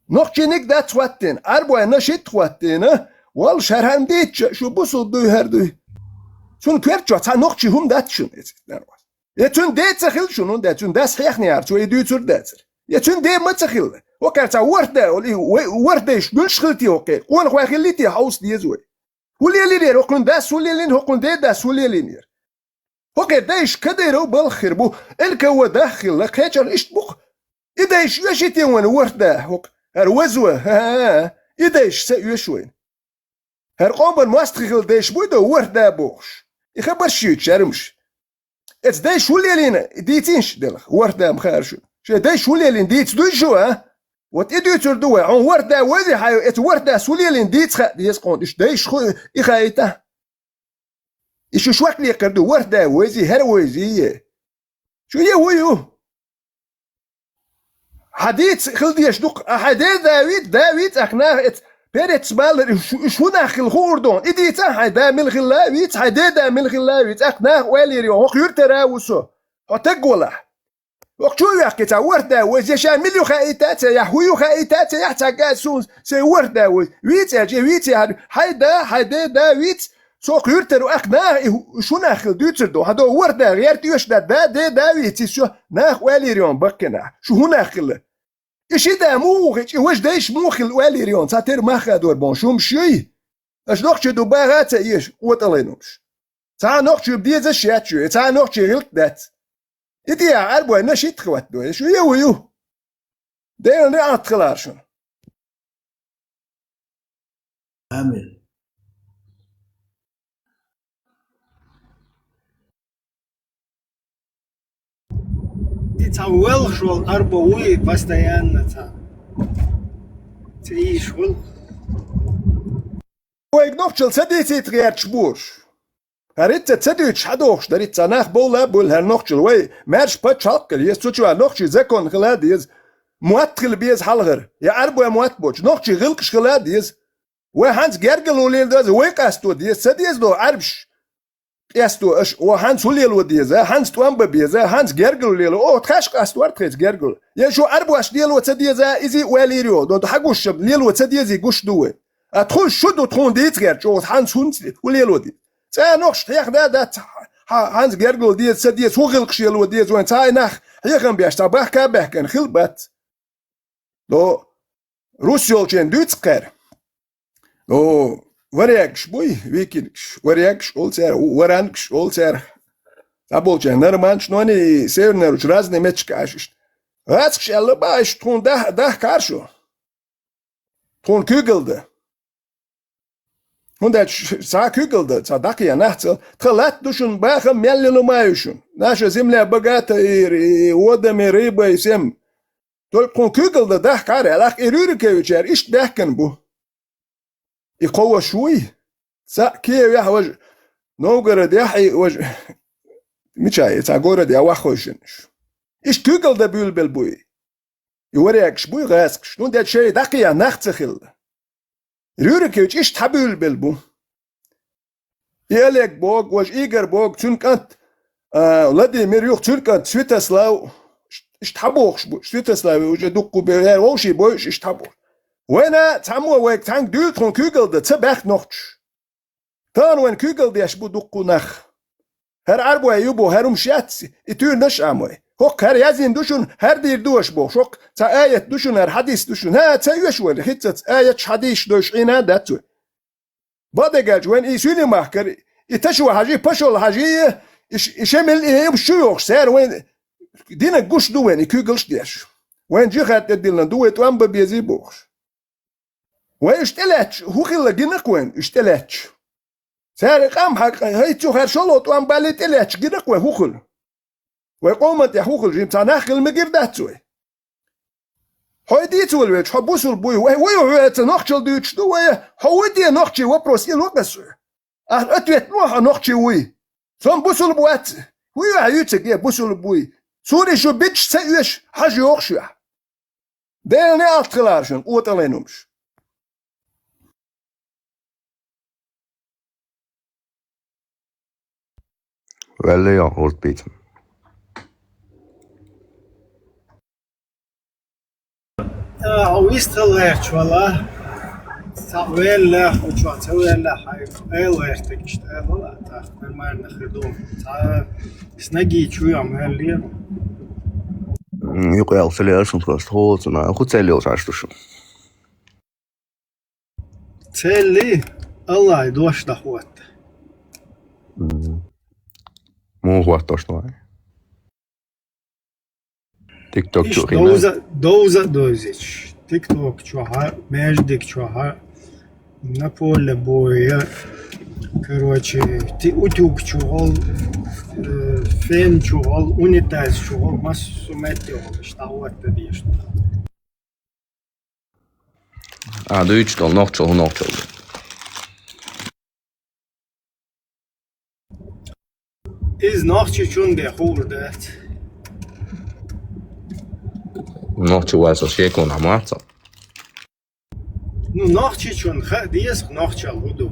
Нохчийниг дац хӀоттийна, Ӏарбойн нашид хӀоттийна, валла шархьан дийцча, шу бусул дуй, хӀара дуй. Цунна коьрта чохь цхьа нохчий хӀума дац шуна, эциг нарвас. Я цуьнан де ца хилла шуна, хӀунда цуьнан дас хьехна яра, цо и дуьйцур дацара. Я цуьнан де ма ца хилла. ХӀокхара цхьа ворхӀ да, олу и вай, ворхӀ дайш муьлш хилти хӀокхе, къонахой хилли те хьовса деза вай. ХӀун лелийра хӀокхуьнан дас, хӀун лелийна, хӀокхуьнан де дас, хӀун лелийра? ХӀокхе дайш Кадыров балха хир бу, ЛКО даха хилла, кхечарна иштта бу-кх. И дайш оьший те вайна ворхӀ да, хӀокху, хӀара вазо, хӀа-хӀа-хӀа, и дайш ца оьшу вайна. ХӀара къоман мостагӀий хилла дайш буй до ворхӀ да бохуш. И хабарш юьйцу шаьрмаш. Эца дайш хӀун лелийна, дийцинаш делахь, ворхӀ да ма хаьара шу. Шайн дайш хӀун лелийна дийца дуй шу, а? Вот и дуьйцур ду вай, хьуна ворхӀ да вайзи хьайо, эца ворхӀ дас хӀун лелийна дийца хаьа деза кхунна, уьш дайш ху-, и хаийта. И шу шок лекхар ду, ворхӀ да вайзи, хӀара вайзи е. Шу е вуй ю? Хьан дийца хила дезаш ду-кх, а хьайн ден да вийца, да вийца ахь наха эца перец малар, уьш, уьш хӀун нах хила хуур ду хьуна? И дийца ахь хьайн да мила хилла а вийца, хьайн ден да мила хилла а вийца, ахь наха ойла йир ю, хӀокху юьртара а ву со. Хьо таг валахь. ХӀокху чу а ваьккхи цхьа ворхӀ да вайзи, я ша мила ю хаийта а ца яхь, хӀун ю хаийта а ца яхь, цхьа газ суна сайн ворхӀ да вайзи. Вийца аьлча, вийца яхьара, хьайн да, хьайн ден да вийца, со хӀокху юьртара ву, ахь наха и хӀу-, уьш хӀун нах хила дуьйцур ду. Хьан до ворхӀ да гӀерта оьшу да, да, ден да вийца, и со наха ойла йир ю хьуна баккхинахь. Шу хӀун нах хила? И ши да муха ву хилча, и важа дайш муха хила ойла йир ю хьуна, цхьа тера мах хадор бохуш, хӀумаш юй? Аша нохчий ду баха а ца эша, къотӀалайн хӀумаш. Цхьа нохчий безаш яц шу, цхьа нохчий гӀилт дац. И тӀехьа Ӏарбойн нашид хӀоттадо, шу е ву ю? Делан раьӀат хилар шуна. Амин. И цхьа воьлхуш волу Ӏарбо вуй постоянно цхьа. Ца ийш волу. Вайга нохчалла ца дийцийта гӀерташ бу уьш. ХӀара итт ца дуьйцуш хьадохуш дара, итт ца нах бовла а буьлла хӀара нохчалла. Вай маьрша пачхьалкх хила еза, цу чу а нохчий закон хила а деза. Мотт хила беза хьалхара. Я Ӏарбой мотт боцуш, нохчий гӀиллакхаш хила а деза. Вай хьанца гергарло лела деза, вай къасто деза, ца деза до Ӏарбаш. къесто аша, о, хӀанз хӀу лело деза, хӀанз тӀом бан беза, хӀанз гергало лело, о, тхаьш къастор тхайца гергало. Я шу Ӏарбош лело ца деза, иза а оалийра йоах, донду хьагуш шаб, лело ца дезий гуш ду вай. А тхуна шу ду, тхуна дийца гӀерта чӀогӀа, хӀанз хӀунца хӀу лело деза. ЦӀа нохчашта хьехна дац, хьа-, хӀанз гергало деза, ца деза, хӀу гӀиллакхаш лело деза, вайн цхьа а нах хьехам беш, цхьа бахка а баьхкина хила бац. До рус йолчен дуьйцу кхаьра. О, варягаш буй, викингаш, варягаш олу цара, у-, варангаш олу цара. Цхьаболчарна норманчу ноне и севернаручу разный метташка Ӏаш иштта. ГӀазкхаша аьлла бан, иштта тхуна дах-, дахкара шу. Тхуна куьйгалла дан. ХӀунда аьлча ш-, цхьа куьйгалла дан, цхьа дӀакхехьа нах ца, тхан латта ду шуна, бахам мел йина ма ю шуна. Наша земля богата и, и водами, рыбой, всем. Только тхуна куьйгалла дан дахкара аьлла, и Рюриковичара иштта баьхкина бу. И кхо ваша вуй? Цхьаъ Киевехь, важа Новгородехь, и важа мичахь, и цхьа городехь ваххойшинаш. Иштта куьйгалла дан буьйлабелла бу и. И варягаш буй гӀазкхаш. ХӀунда аьлча шайн дӀакхехьа нах ца хилла. Рюрикович иштта хьабуьйлабелла бу. И Олег боху, важа Игорь боху, цуьнан кӀант, а, Владимир юха, цуьнан кӀант Святослав, иш-, иштта хьабохуш бу. Святослав уже дуккха бе-, вовший бойуш иштта хьабохуш. Вайна цхьаммо вайга цхьаьнга дуьйцу тхуна куьйгалла дан ца баьхна нохчаша. Тахана вайна куьйгалла деш бу дуккха нах. ХӀара Ӏарбой ю боху, хӀара хӀумаш яц, и туьйранаш а ма ю. ХӀокху хӀара яздина ду шуна, хӀара дийр ду аша бохуш, хӀокху цхьа аят ду шуна, хӀара хьадис ду шуна. ХӀа, ца оьшу вайна, хӀинца аяташ, хьадисаш дойуш Ӏийна а дац вай. Бакъдерг аьлча, вайна и суьйне махкара, и Ташо-Хьажи, Пашол-Хьажи, и ш-, и Шемил, и хӀумаш чу йохуш, цара вайна динан гуш ду вайна, и куьйгаллаш а деш. Вайна жихӀад тӀедиллина ду, вай тӀом бан безий бохуш. Вай уьш тӀелаьтташ, хӀун хилла гина-кх вайна уьш тӀелаьтташ? Цара къам хьакъ, хӀай, цу хӀара шолгӀа тӀом баллий тӀелаьтташ гина-кх вай хӀун хуьлу? Вай къоман тӀехь хӀун хуьлу, жимма цхьа нах хила мегар дац вай? Хьо и дийца волавелча, хьо бусулба буй, вай, вай хьоьца нохчалла дуьйцуш ду вай, хьо вуй те нохчий вопрос, и ло-кх аса. Ахьа ответ ло, хьо нохчий вуй. Со-м бусулба вац, хӀун ю хьан юьйцург, бусулба вуй? Суна и шу бича ца оьшу, хьажа йохуш ю ахьа. Делан неӀалт хилара шуна, къотӀалгӀин хӀумаш. Ваьлла йо, урт бийца. Э, хьо вистхила гӀерташ вала. Цхьаъ ваьлла, хӀу чохь ца ваьлла, хьайн эла гӀертарг иштта эла, тӀаккха нормально хир ду. Цхьа снагий чу йо, ваьлла. М, юкъа аьлла ца лела шуна просто, хӀоца, на, хӀу цӀе лелаш Ӏаш ду шу? Цели Аллахьан дош дӀахӀотта. Мгм. Муха хӀоттош ду вай? ТикТок чу а хиъна? Иштта довза, довза а довзуьйтуш. ТикТок чохь а, маьждиг чохь а, на поле боя, короче, ти утюг чухула, э, фен чухула, унитаз чухула, массо а метте волуш, дӀахӀотта дезаш. А, дуьйцуш долу нохчалла, хӀун нохчалла ду? Иза нохчичун бен хуур дац. Нохчи вай со шеконахь ма вац со. Ну, нохчичун хаа деза, нохчалла хӀун ду.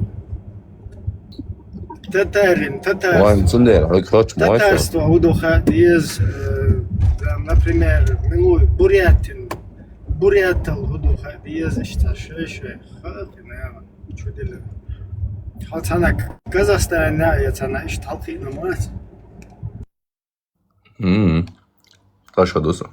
Татарин, татар-, Вайн цундела, хӀуьга хӀотташ ма вай со. Татарство хӀун ду хаа деза, э, там, например, милуй бурятин, буряталла хӀун ду хаа деза, иштта шай-шай хаа, наверное, чу дилла. Хьо цхьана Казахстана я цхьана иштта хьалкхиъна ма вац. М-м. Тхаьш хӀун ду со?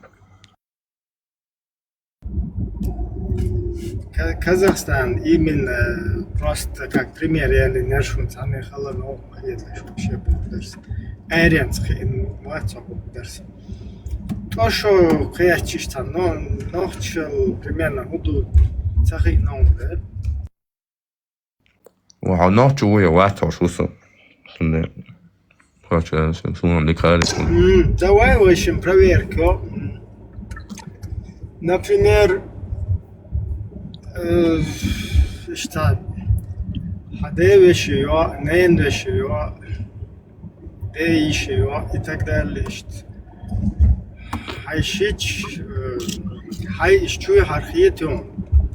Ка-, Казахстан именно, э, просто как пример я линершун цхьаьна хала но хеташ вообще бухдарс. Аренц хин вац бухдарс. То, что кхечиш цхьа но, нохчал примерно хӀун ду ца хиъна да. Ва хьо нохчи ву я вац хьо шу со? Хьо ча-, шу-, шуна дика хаьа. М, давай, в общем, проверка. М. Например, э, иштта, хьан ден вешин ю, ненан вешин ю, ден йишин ю и так далее, иштта. Хьайн шича, э, хьайн иштта чуй хьархетийна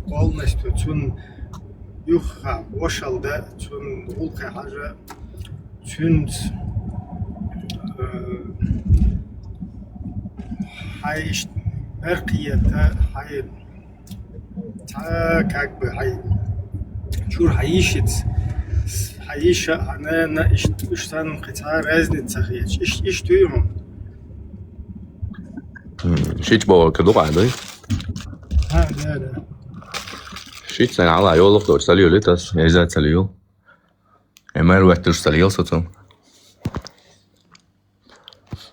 полностью, цунна юха вошалла дан, цунна гӀуллакхе хьажа, Цуьнца, э, хьай иштта баьккхета, хьай цхьа, как бы, хьай чура хьай йишица, хьай йиша, хьай нана, иштта уьш санна кхин цхьа разница ца хеташ. Иш-, иштта ю хьуна. М, шича бохург ду-кх, дуй? А, да, да. Шича сан хьалха йолах доцуш ца лелийта ас, я иза ца лелийла. Э, мэр ветташ ца лелийла со цунна.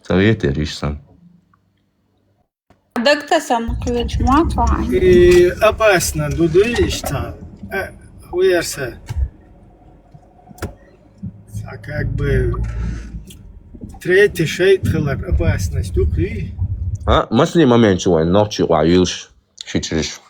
Ца веттера иштта сан. Дагта сан кхечу ма кхоьхьа. И опасно ду, дуй иштта. Э, хӀун яра сан? Цхьа как бы третий шайтӀа хилар опасность ду кхий. А, массане момент чу вайн нохчий къа юьлуш, шичриш.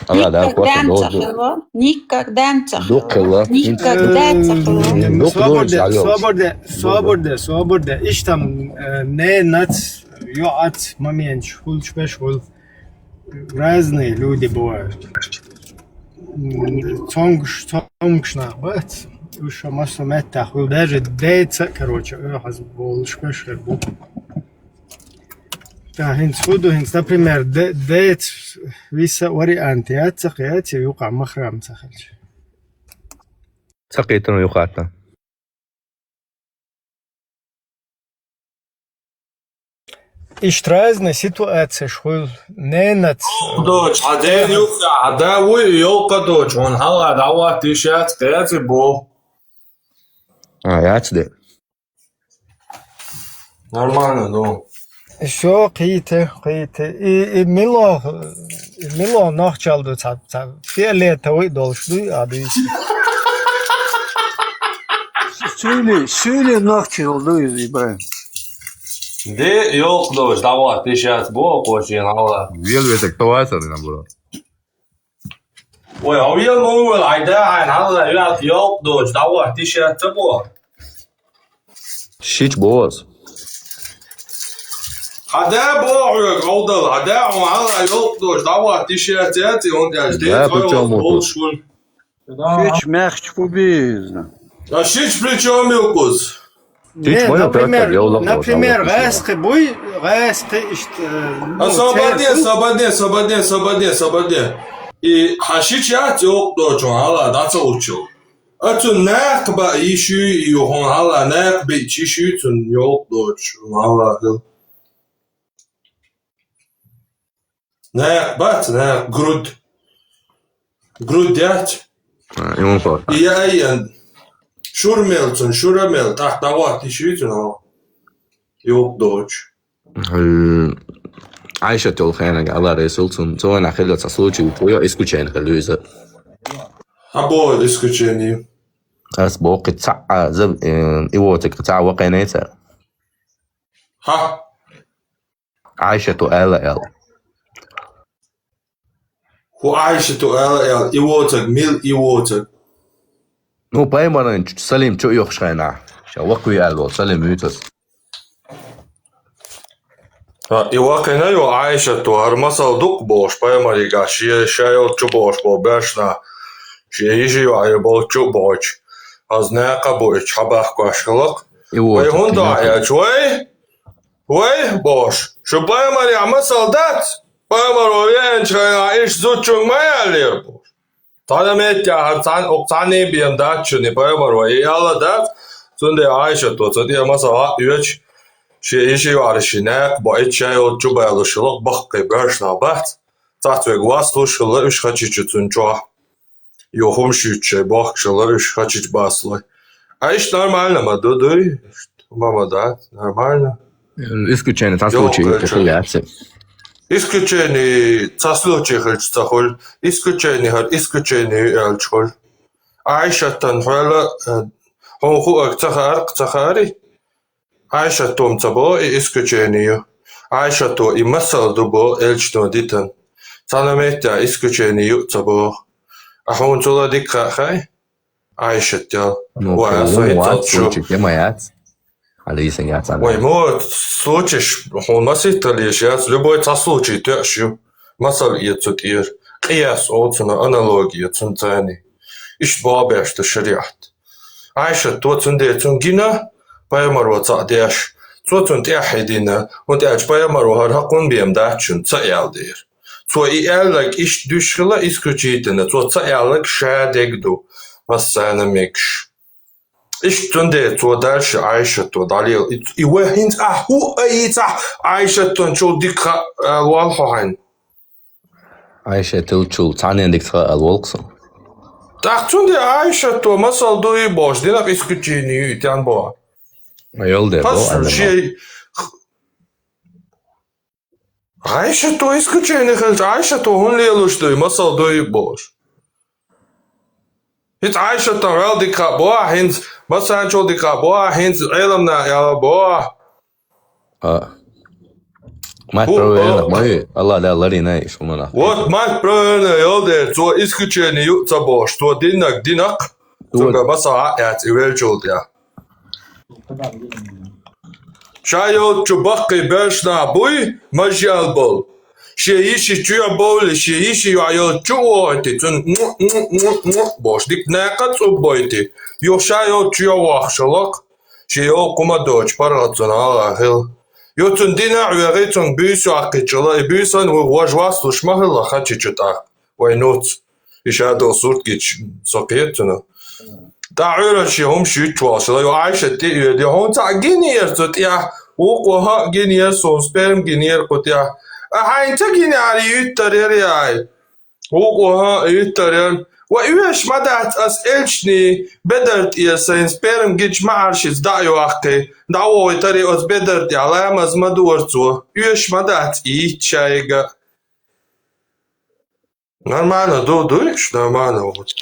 Ала, да, никогда ца хилла. Никогда ца хилла. Дукха хилла. Никогда ца хилла. Э, дукха собар де, собар де, собар де, собар де. Иштта, э, ненац, йоӀац моменташ хуьлуш беш хуьлу. Разные люди бывают. М, цомгуш, цомгуш нах бац. Уьш ша массо меттах хуьлу. Даже деца, короче, оьхьаз болуш беш хир бу. Та хӀинца хӀун ду, хӀинца, например, де-, деца виса вариант яц, ца кхиэца, юкъа махрам ца хилча. Ца кхийтина юкъа тӀа. Иштта разные ситуацеш хуьлу, ненац. Йолх доцуш, хьан ден юкъа, хьан да вуй, йолха доцуш, хьуна хьалха дӀахӀотта йиш яц, кхиэца бо. А, яц де. Нормально ду. Всё, кхийта, кхийта. И, и мило, и мило нохчалла ду цхьа, цхьа фиолетовый долуш дуй, а дуьйцу. Суьйли, суьйли нохчалла ду иза, Ибрагим. Де, йолха доцуш, дӀахӀотта йиш яц боху кхочийна хьалха. Велвет так товарищ, наоборот. Вай, хьо вел ма ву вала, хьайн да хьайна хьалха ваьлла йолх доцуш, дӀахӀотта йиш яц ца боху. Шича боху ас. Хьан да боху хьоьга, хьо дала, хьан да хьуна хьалха йолх доцуш, дӀахӀотта йиш яц, яц, и хӀунда аьлча, да, деца при чём хьо йолуш хуьлу. Шича мехкача хӀун беза? А шича при чём ю кхуза? Не, например, например, гӀаьскхи буй, гӀаьскхи иштта, э, ну, а, собар де, собар де, собар де, собар де. И хьан шича яц йолх доцуш хьуна хьалха дӀа ца лучу. А цунна накха баа йиш юй, и хьуна хьалха накха биъча йиш юй цунна йолх доцуш хьуна хьалха хила. Накха бац, накха, грудь. Грудь яц. А, и вон хьо. И я, и я. Шура мел цунна, шура мел, тӀаккха дӀахӀотта йиш юй цунна хьалха. Йолх доцуш. Э, Айшат йолу хенахь Алла реза хуьлда цунна, цу хенахь хилла цхьа случай, цо йо исключение хилла иза. Хьан боху исключение? Ас боху, кхин цхьаъ, а, за-, э, и воцург кхин цхьаъ вакхийна цара. Хьан? Айшату аьлла аьлла. ХӀун Айшату аьлла аьлла, и воцург, мила и воцург? Ну, пайхамаран салам чу а йохуш хенахь, ша вакхаве аьлла волу салам вуьйцу ас. А, и вакхийна йо Айшату, хӀара масал ду-кх бохуш, пайхамарегахь шен, ша йолчу бохуш болу баьшна, шен йижи йоӀе болчу а бохучу, хаза некъа а бу, и чу хьабахкош хилла-кх. И воцург вай хӀунда дӀа а яьлча, вай? Вай, бохуш, шу пайхамарехь масал дац? Пайхамаро веанчу хенахь иштта зудчуьнга ма аьллера, бохуш. Цхьана меттехь хӀара цхьаьна, оцу цхьанне бен дац шуна, и пайхамаро и аьлла дац, цундела Айшато цу тӀе масал а оьцуш, шен йижи йоӀарий шен некъа бо, и чу ша йолчу чу балуш хилла-кх баккхий баьршнах бац, цхьацца верг васлуш хилла уьш Хачичу цунна чохь. Юха хӀума шуьйцуш шайн бохкуш хилла уьш Хачичу баслой. А иштта нормально ма ду, дуй? Иштта хӀума ма дац, нормально. Исключение, цхьа случай хилла яц. Исключение, цхьа случай хилча ца хуьлу. Исключение хӀара исключение ю аьлча хуьлу. Айшатан хьоьла, э, хьуна хуург ца хаар-кх, ца хаарий? Айшато-м ца боху и исключение ю. Айшато и масал ду боху элчано дитан. Цхьана меттехь исключение ю а ца боху. А хьуна цул а дика хаа хаьий? Айшат ял. Ну, вай, аса хӀинца шу. Случай ма яц. Алиса яц. Вай, мо случайш хьуна маситталла еш яц, любой цхьа случай тоьаш ю. Масал эца цу тӀера. Къияс олу цунах, аналогия цунна царний. Иштта бобеш ду шариӀат. Ӏайшато цундела цунна гина, пайхамаро цхьаъ деш, цо цунна тӀаьхье дина, хӀунда аьлча пайхамаро хӀара хьакъ бен дац шуна, ца аьлла дера. Цо и аьлларг иштта дуьш хила исключительно, цо ца аьлларг ша дег ду, массарна мегаш. Иштта цундела цо дальше Ӏайшато дӀалела. И, и вай хӀинца ахь хӀу а йийцахь, Ӏайшатончул дика хаа ала валла хьо хьайна. Ӏайшатолчул цхьаннен дика хаа ала волу-кх со. ТӀаккха цундела Ӏайшато масал дуй бохуш, динах исключение ю и тен боху. Йолу дера, Пас бо, шен Ӏайшато исключение хилча, Ӏайшато хӀунда лелуш ду и масал дуй бохуш? ХӀинца Ӏайшатан ваьлла дика хаа боху, хӀинца массарнчул дика хаа боху, хӀинца Ӏеламнаха аьлла боху. А. Мать ХӀу, проверена, а. Ма ю, Аллах Дала ларийна и шуна нах. Вот мать проверена йолу дела, цо исключение ю ца бохуш, цо диннарг динакх, цуьнга масал а яц и веллачул тӀехь. Ша йолчу баккхий берш нах буй, мажъял болу. Шен йиши чоьхьа бовлий, шен йиши йоӀ йолчу чу а вохуьйтий, цунна му-му-му-му бохуш, дика накха цӀуббойтий. Юха ша йолчу чоьхьа вохуш хилла-кх, шен йолу кху ма доцуш паргӀат цунна гӀала хила. Юха цунна дина а вегӀий, цунна буьйса йоккхуьйтуш хилла, и буьйсанна ву вожа васлуш ма хилла хачи чу тӀаккха. Вай нуц. И ша долу сурт гича со кхета цунах. ТӀаккха Ӏуьйранна шен хӀумаш юьтуш волуш хилла, ю Ӏайшат тӀе а оьду, хьуна цхьаъ гинера цу тӀехь, вукхо хӀаъ гинера, суна сперм гинера кху тӀехь. А хьайна ца гинехьара, юьттар яра яй? Вукхо хӀаъ, юьттар яра. Ва оьшуш ма дац ас элчанийн бедар тӀера сайн сперм гича ма Ӏаршица дӀа а йоккхий, дӀавохуьйтарий оцу бедар тӀехь, ламаз ма дора цо. Оьшуш ма дац, йитта шайга. Нормально ду, дуьйш, нормально вот.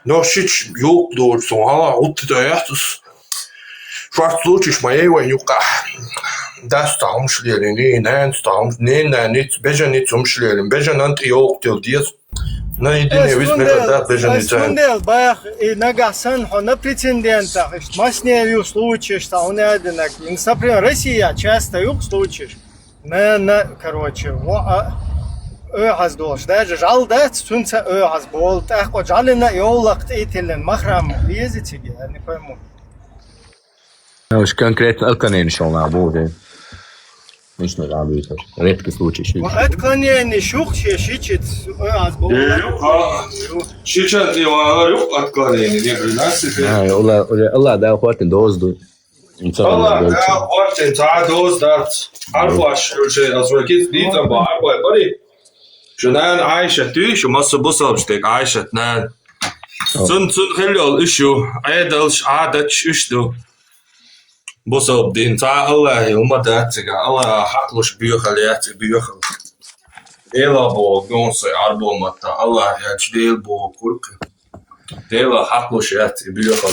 Но шича юкъ дуьйш, сон хьала гӀутта даьхьа ас. Шорт случаеш ма ей вайн юкъахь. Дас цхьа хӀумаш лелийна, нанас цхьа хӀумаш, ненан нанас, бежанца хӀумаш лелийна, бежанан тӀе йовкъа тила деза. На едине вис мегар да бежанца. Цундел бах, и нагахь санна хьо на прецедентах, иштта масне ю случаеш цхьа хӀун а динарг. Например, Россия часто ю случаеш. Нана, короче, во а оьхьаз долуш. Даже жал дац, цунца оьхьаз болу. ТӀаккха жӀалина йовлакх тӀе тиллина махрам веза цига, я не пойму. Уж конкретно отклонение шел на обувь. Мишна жал веза. Редкий случай ши. Отклонение шух ше шичит оьхьаз болу. Шичат и вала юк отклонение, не приносит. А, Алла, Алла, да, хватит дозду. Аллах Дала хӀоттийна цхьа а доза дац. Ӏарбош шу шайн ас вай кица дийцам бан Ӏарбой бари. Шу нана Ӏайшат дуй, шу массо бусалбаш дерг Ӏайшат нана. Цун, цун хилла йолу уьш ю, Ӏедалш, Ӏадаташ уьш ду. Бусалба дин цхьа Аллахье хӀума дац цига, Аллахьа хьакъ луш боьхал яц и боьхал. Дела боху гонсой Ӏарбо матта, Аллахь яц Дела боху курка. Дела хьакъ луш яц и боьхал.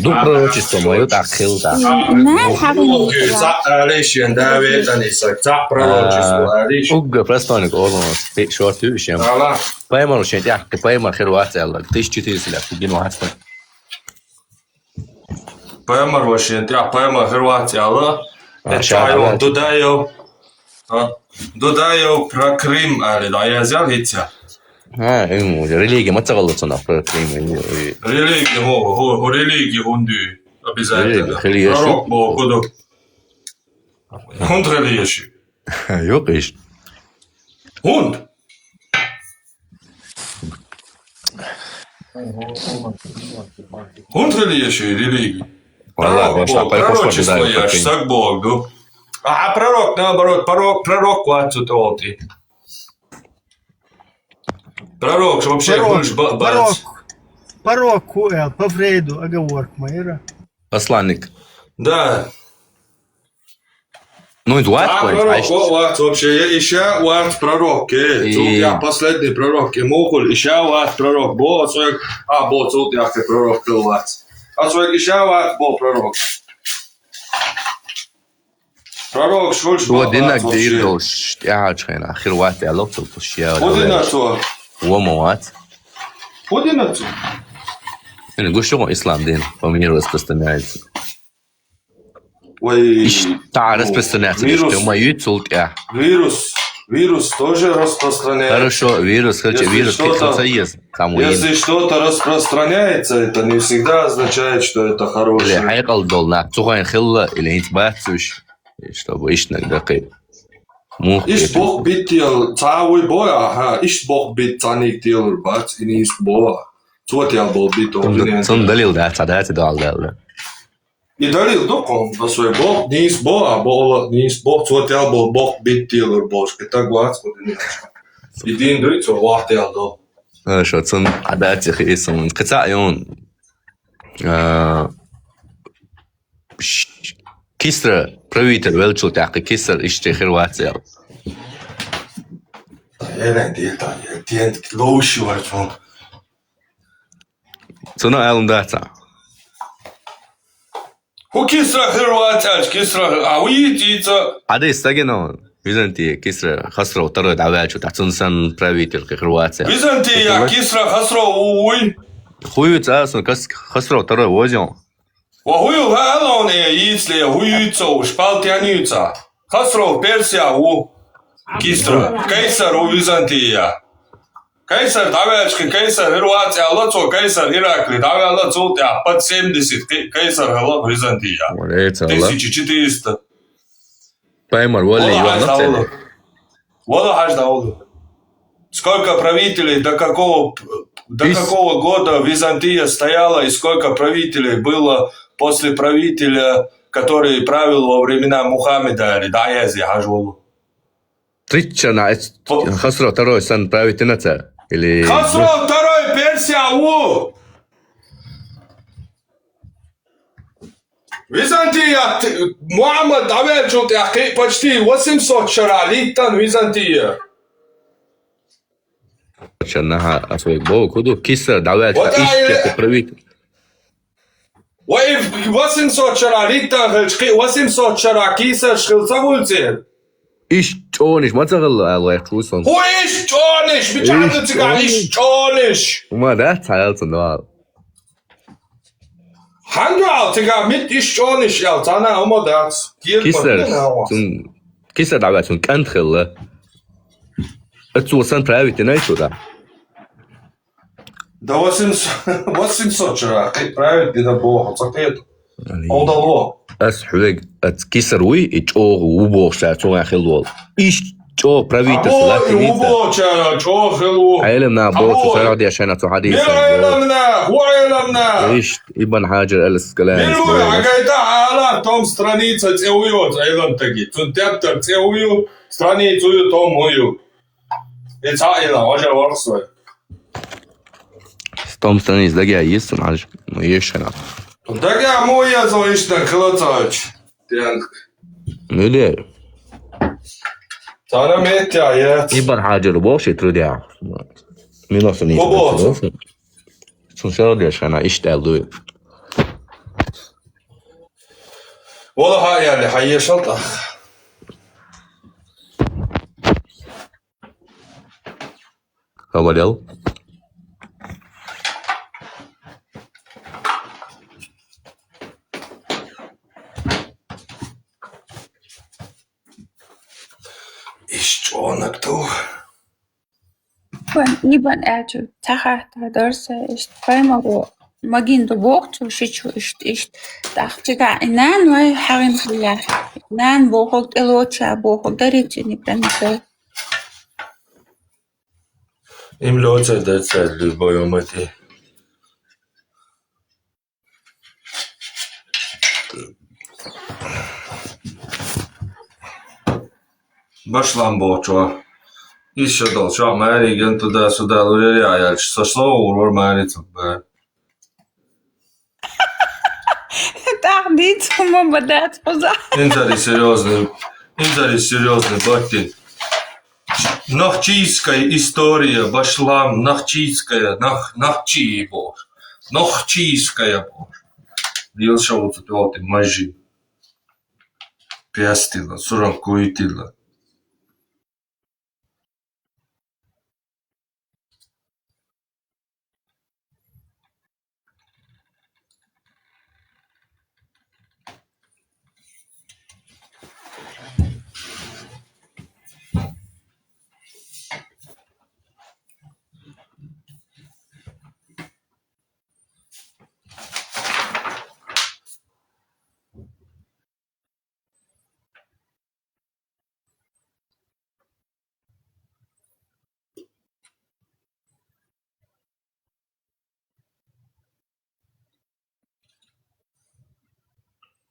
Ду пророчество моё так хилда. Нан хьагӀ. Цхьа алиш ян да ветани саг, цхьа пророчество алиш. Угга простойник олун, шорт юшем. Пайма шен тӀехь, пайма хир вац аьлла. Тысяча четыреста лет, гин вац. Пайхамар вашен тӀехь пайхамар хир вац аьлла. А, э, ша чайо давай. Дудаев. А? Дудаев про Крым али, да, я взял хитца. А, ему, религия, ма цагалла цунах про Крым, ему, и Религия, хо, хо, хо, религия хунди. Обязательно. Религия, хили еши? Пророк бо куду. Хунт религия ши. Юкъ иш. ХӀунда? ХӀунда хила еш и религия? Валла, пророк бо, пророчество еш, саг бо ду. А пророк, наоборот, пророк, пророк вац цу тӀолти. Пророк вообще хуш бац. Пророк, пророк, э, по Фрейду оговорка моя. Посланник. Да. Ну, из вац, а, пророк, вац вообще, я иша вац пророк, э, и цул тӀехь последний пророк, и мухуль, иша вац пророк, бо, ацвек, а, бо, цул тӀехь пророк хил вац. Ацвек иша вац, бо, пророк. Пророк, шулш, бо, динак вац вообще. Дир долуш, тӀехьачхьена, хир вац, я лоцул, пуш, я. Худина цо. Вома вац. Худина цо. Ин гуш ю ислам дин, по миру распространяется. Вай, иш, та ну, распространяться вирус, ма ю цул тӀехь. Вирус, Вирус тоже распространяется. Хорошо, вирус, хочу, если вирус, что-то, кхы-, кхы-, кхы-, кхы-, там если что-то распространяется, это не всегда означает, что это хорошее. Или хьайкъал дол нах, цу хайн хилла, или хинц бацуш, чтобы ишнаг дакъи. Мух Иш биту. Бох биттел, ца вуй бо, аха, иш бох бит цаник тел бац, ини иш бо. Цот ял бол бит, Цун, обвинение. Цун далил да, ца да, ца дал дал да. И далил дукъун, по своей бог, не из бога, а бог, не из бог, цот ял бол бог биттел бош, это глаз, вот и не. И дин дуй, цо вахт ял дол. Хорошо, цун адати хи исун. Кыца юн. А, ш-, Кисра правитель велчул тяхкы Кисар ишче хир вацел. Элен дил та, я тент лоуши варчун. Цуна алун даца. Ху Кисра хир вацел, Кисра, а уйти ца. Адис тагено, Византия, Кисра Хасро второй давячу, та цун сан правитель хир вацел. Византия, Кисра Хасро уй. Хую ца, сон кас-, Хасро второй возил. Ва хую халон э йицле, хую цо, шпал тяню ца. Хасров Персия у Кисра, Кайсар у Византия. Кайсар давячки, Кайсар хир вацел цо, Кайсар Иракли давял цо, тя под семьдесят, Кай-, Кайсар хала Византия. Вале ца ла. Тысяча четыреста. Паймар вали Вала юан хаж лапсели. Даулу. Вала хаж даулу. Сколько правителей, до какого, до Ис- какого года Византия стояла и сколько правителей было после правителя, который правил во времена Мухаммеда, или да, я зи хаж валу. Тричана эц-, По- Хасро второй сан правитель наца, или Хасро второй Персия у. Византия т-, Мухаммад давечул тяхкы почти восемьсот шара литтан Византия. Чанаха асвек бо, куду Кисар давяч Вот та ишче ай-, те правит. Ва и восемьсот шара литтан хылчкы, восемьсот шара Кисар шхыл сагульцер. Иш чониш, ма цагыл алвай кусон. Ху иш чониш, бича Иш цига иш чониш. Чониш. Ума да, цаялцын да. Ханга ал цига мит иш чониш ял, цана омо дац. Кир Кисар, патна на ва. Цун, Кисар давяч цун канд хылла. Эцу сан правит и най сюда. Да восемьсот, восемьсот шара, кы-, правит, где-то бо, цакет. Али. Олдало. Ас хвег, ас Кисар уй, и чо убо ша, чо я хилвол. Иш чо правит, Або, и латиница. Убо ша, чо хилвол. Айлем на бо, Або. Цу сарах дия шайна цу хадис. Мир айлем на, ху айлем на. Иш, Ибн Хаджар аль-Аскалани. Мир уй, агайта ала, том страница, цеуйо, айлем таги. Цун тептер, цеуйо, страницу ю, том уйо. Эца ила, важа варсвай. Том страниц дагя есть, сон аж, ну, ещё раз. Дагя моя зо ишта кылацач. Тянг. Ну, де. Тана метя, я. Ибн Хаджар бо ши трудя. Миноса не Бо бо. Сон шо деш, она ишта лу. Вала ха я ли, ха ешал та. Хавалел. Иш чонок ту. Ван ибн Аджуб, цахахта дорса, ишт, паймаго, магин ду бохцу, шичу, ишт, ишт. Тахчига, инан вай, хагин хилях. Инан бохог, элоча бохог, даричи не пранце. Им лёца дается любой умыти. Башлам бочо. Ещё дол, чё, Мэри ген туда-сюда, луя, я, я, со слово урвар Мэри цубе. Так, дит, ма бадат, поза. Инзари серьёзный, инзари серьёзный, батин. Нохчийская история, башлам, нохчийская, нох-, нохчий бо. Нохчийская бо. Дил шоу тут вот и мажи. Пястила, сурам куйтила.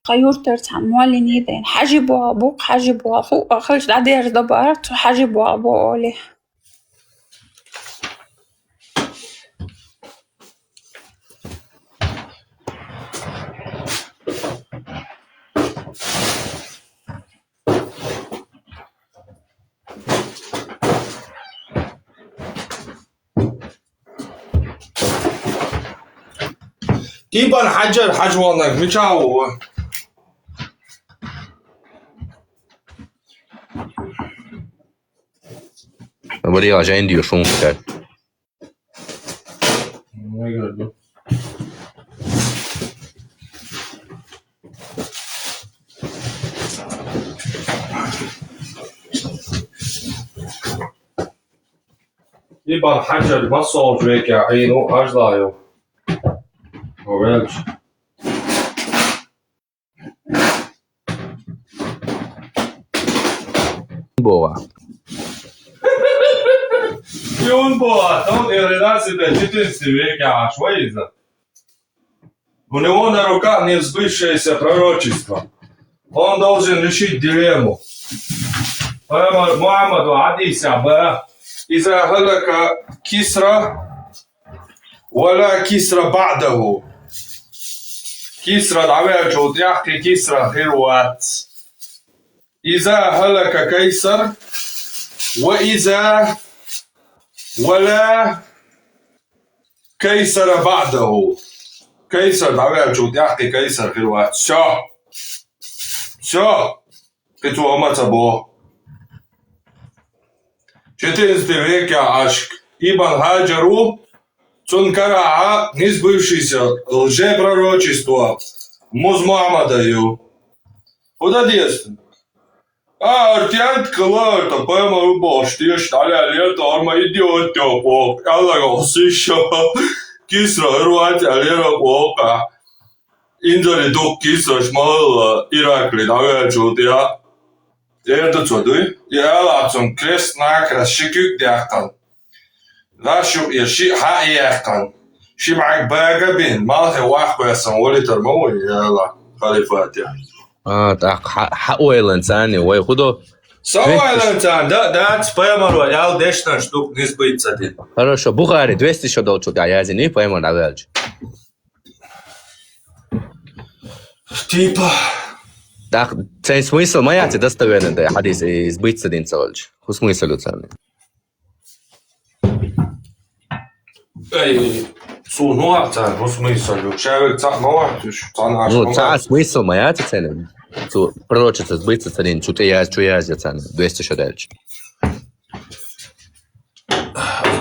Тха юртара цхьа моллин йида, хьажи боху, букъ хьажи боху, хӀуъа хилча дӀадерза до бара, цу хьажи боху бо олий. Ибн Хьаджар хьажа ваннаг мича ву? Вариа жайндио шунка. Ибн Хьаджар массо а векъа Ӏийна ву, ажлайо. Ваьлча. Бова. И он бова, он и раз и пять, четырнадцатый век, а швейза. У него на руках не сбывшееся пророчество. Он должен решить дилемму. Пайхамар Мухаммаду хьадийса бара: «Иза хӀалака Кисра, ва ла Кисра баъдаху». Кисра дӀаваьлчул тӀаьхьа кхин Кисра хир вац. «Иза хӀалака Кайсар, ва иза, ва ла Кайсара баъдаху». Кайсар дӀаваьлчул тӀаьхьа кхин Кайсар хир вац. Всё. Всё. Кхин цо хӀума ца боху. Четырнадцатый век я ашк. Ибн Хьаджар ву, цунна карахь не сбывшееся лжепророчество Муз Мухаммада ю. Куда деза? А, артиант кылар, та пойма выбош, теш, таля лето, арма идиот, тё, по, калаго, сыща, Кисра, рвать, алера, пока. Инзари дух Кисра, шмалла, Иракли, дӀаваьлчул тӀаьхьа. Эрда цо дуй? Я лацун крест накра ши куьг даьккхана. Даш ю я ши хьа яьккхана. Ши бӀаг бага бин, малхе вахкоясан волитар ма ву, я ла, халифат я. А, так, хьа, хьа ойлан цани, вай худо. Со ойлан цан, да, да, пайхамар ва, ял дешнаш дук не сбыться дин. Хорошо, Бухари, двести шо долчу, да, язини, пайхамар дӀаваьлча. Типа. Так, цайн смысл ма яц и достоверный да хьадис, и сбыться дин ца волчу. ХӀун смысл ю царна? Ай, цу нуар царна, хӀун смысл ю? Шавек цхьаъ ма вац уьш, цхьана аш Ну, ма цхьа вац. Смысл ма яц и царна. Цу пророчество сбыться ца дин, цу тӀе яз, чу яз я царна, двести шо даьлча.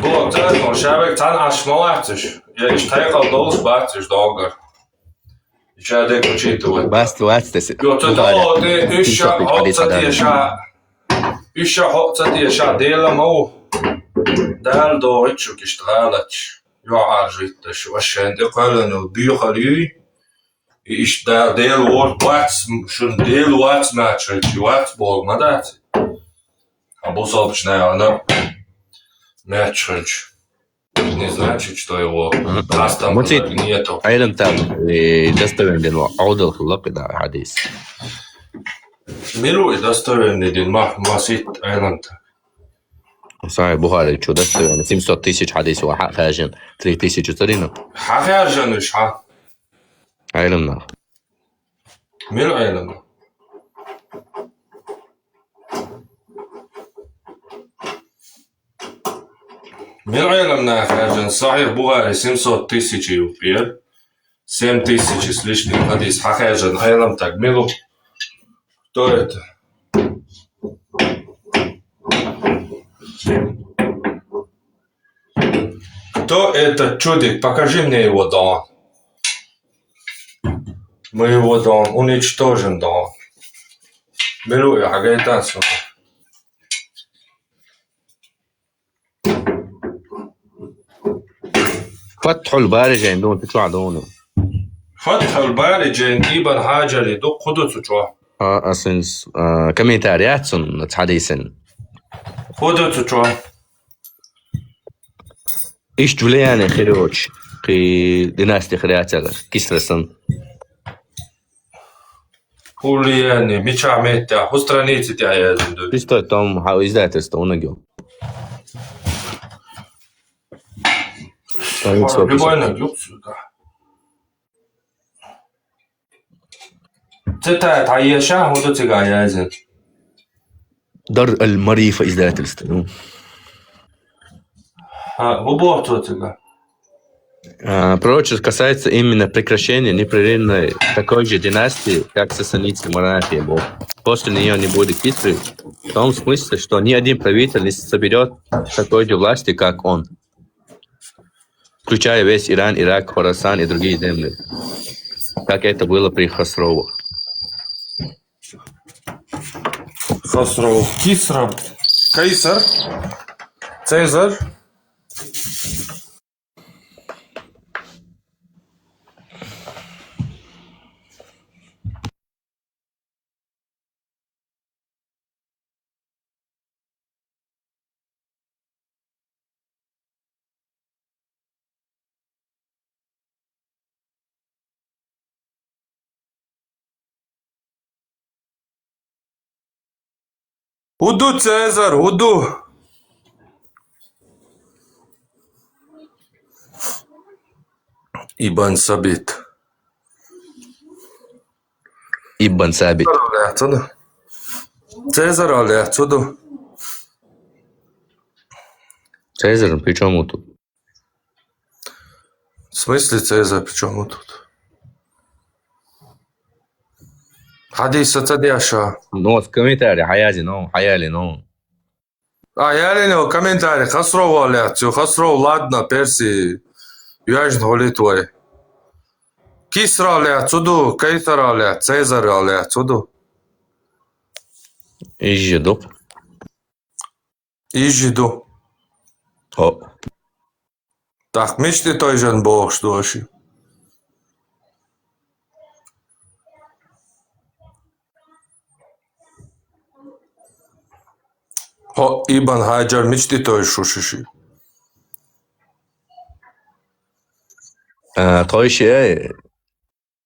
Бо, царна, шавек цхьана аш ма вац уьш. Я иш тайкъал долуш бац уьш догар. Ша декучитывать. Баст вац тесе. Йо, ца Бухари. Дало, те, уьш ша хьо ца те ша. Уьш ша хьо ца те ша, Дела ма ву. Дала догӀит шу кишта гӀалач. Йо, аржитта шу, ашен де кхалану, бюхал юй. И иш да, Дела вор, вац, шун Дела вац мачхалчи, вац бог ма дац. А бусалбачна яна мачхалчи. Не значит, что его Мгм. Кастом Мучит нету. Айлам там, э, достоверный дин ва, аудал хлоп, да, хадис. Милу и достоверный дин, ма, масит айлам там. Сахих Бухари, чу достоверный, семьсот тысяч хадис ва, ха, хажин, три тысячи царина. Ха, хажин, уж, ха. Айлам на. Милу айлам на. Мел Ӏеламнаха хаьржина Сахьихь Бухари семьсот тысяч ю пӀера, семь тысяч с лишним хадис хьахаьржина Ӏеламстаг мила ву? Кто это? Кто этот чудик? Покажи мне его дом. Мы его дом уничтожим дом. Мила ву и хьагайтан суна. Фатхьул Бари жайн ду, цу чохь ду. Фатхьул Бари жайн Ибн Хьаджари ду, кху ду цу чохь. А, ас ин с-, а, комментарий яц цунна, цхьа дийсина. Кху ду цу чохь. Иштта влияние хир йоцуш, кхин династи хир яцара, Кисра санна. Хулиен, мича метта, хӀу страница тӀа язду. Чисто там, хьа издательство унагил. Страница любой описана. Наг юксука. Цитата еша, хӀу ду цига язин. Дар аль-Марифа издательство, ну. А, хӀу боху цо цига. А, пророчество касается именно прекращения непрерывной такой же династии, как сасанидская монархия была. После нее не будет Кисры, в том смысле, что ни один правитель не соберет такой же власти, как он, включая весь Иран, Ирак, Хорасан и другие земли, как это было при Хосровах. Хосров. Кисра. Кайсар. Цезарь. ХӀу ду, Цезарь, хӀу ду? Ибн Сабит. Ибн Сабит. Цезарь аьлла цу ду? Цезарь при чём тут? В смысле Цезарь при чём тут? Хьадиса ца деша. Ну, вот в комментарии хьаязи, ну, хьаяли, ну. А, ялино комментарий, Хасров аьлла цу, Хасров, ладно, перси, южный хулит вай. Кисра аьлла цу ду, Кайсар аьлла, Цезарь аьлла цу ду. Ижи ду. Ижи ду. О. Так, мича тӀе тойжан бохуш ду ши? ХӀо, Ибн Хьаджар мича тӀе тойжуш шу ши? А, тхойши, э,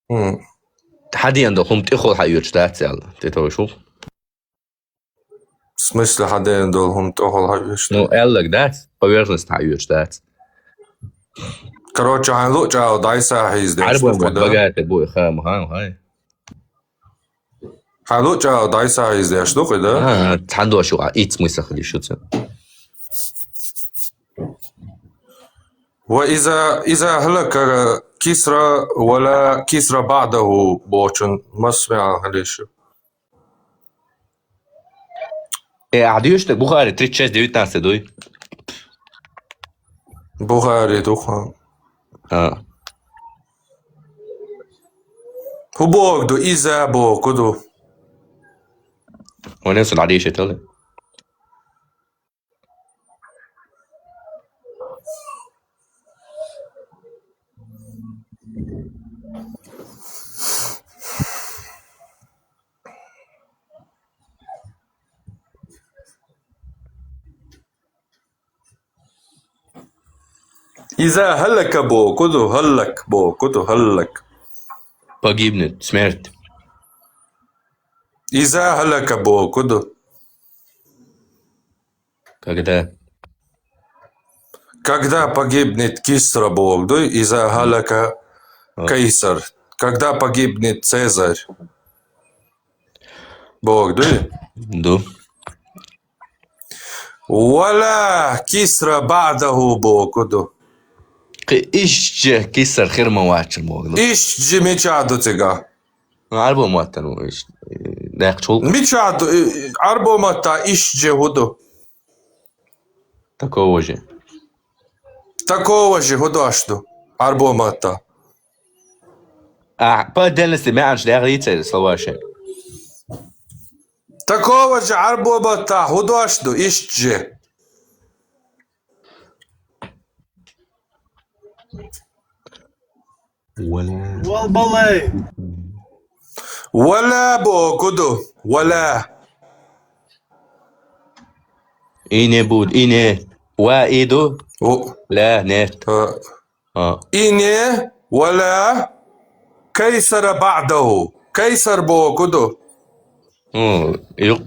хӀун? Хьадиан ду хӀума тӀехула хьаоьцуш дац аьлла, тӀе тойжуш ву? В смысле, хьадеана долу хӀума тӀехула хьаоьцуш? Ну, аьлларг дац, поверхность хьаоьцуш дац. Короче, хьайн луъчӀагӀа дӀайса хьийза деш ду кху, да? Богатый бу, ха, ма, ха, хай. Хьайн луъчӀагӀа дӀайса хьийза деш ду кху, да? А, цхьана дош ю, а, итт смысл хили шу цу. Ва иза, иза хӀалака Кисра ва ла Кисра баъдаху бохучун масса маьӀна хили шу? Э, ахь дуьйцу Бухари тридцать шесть девятнадцать дуй? Бухари ду-кх. А. ХӀун боху ду, иза боху ду? Ванесан дӀадийшийтал. Иза хӀалака боху ду, хӀаллак боху ду, хӀаллак. Погибнет, смерть. Иза хӀалака боху ду. Когда? Когда погибнет Кисра боху ду, иза хӀалака Кайсар. Когда погибнет Цезарь? Боху ду? Ду. Ва ла Кисра баъдаху боху ду. Кхи ишчи Кисар хир ма вац боху ду. Ишчи мича ду цига? Арбо матта ну иш, э, дехчул. Мича ду, э, арбо матта ишчи хӀун ду? Такого же. Такого же хӀун дош ду? Арбо матта. А, по отдельности маьӀнаш дехар йийцай словаши. Такого же арбо матта хӀун дош ду, ишчи? Вала. Вал балай. Вала боху ду, вала. И не буд, и не. Ва и ду. О. Ла, нет. А. А. И не, ва ла Кайсара баъдаху. Кайсар бохург ду? О, юкъ,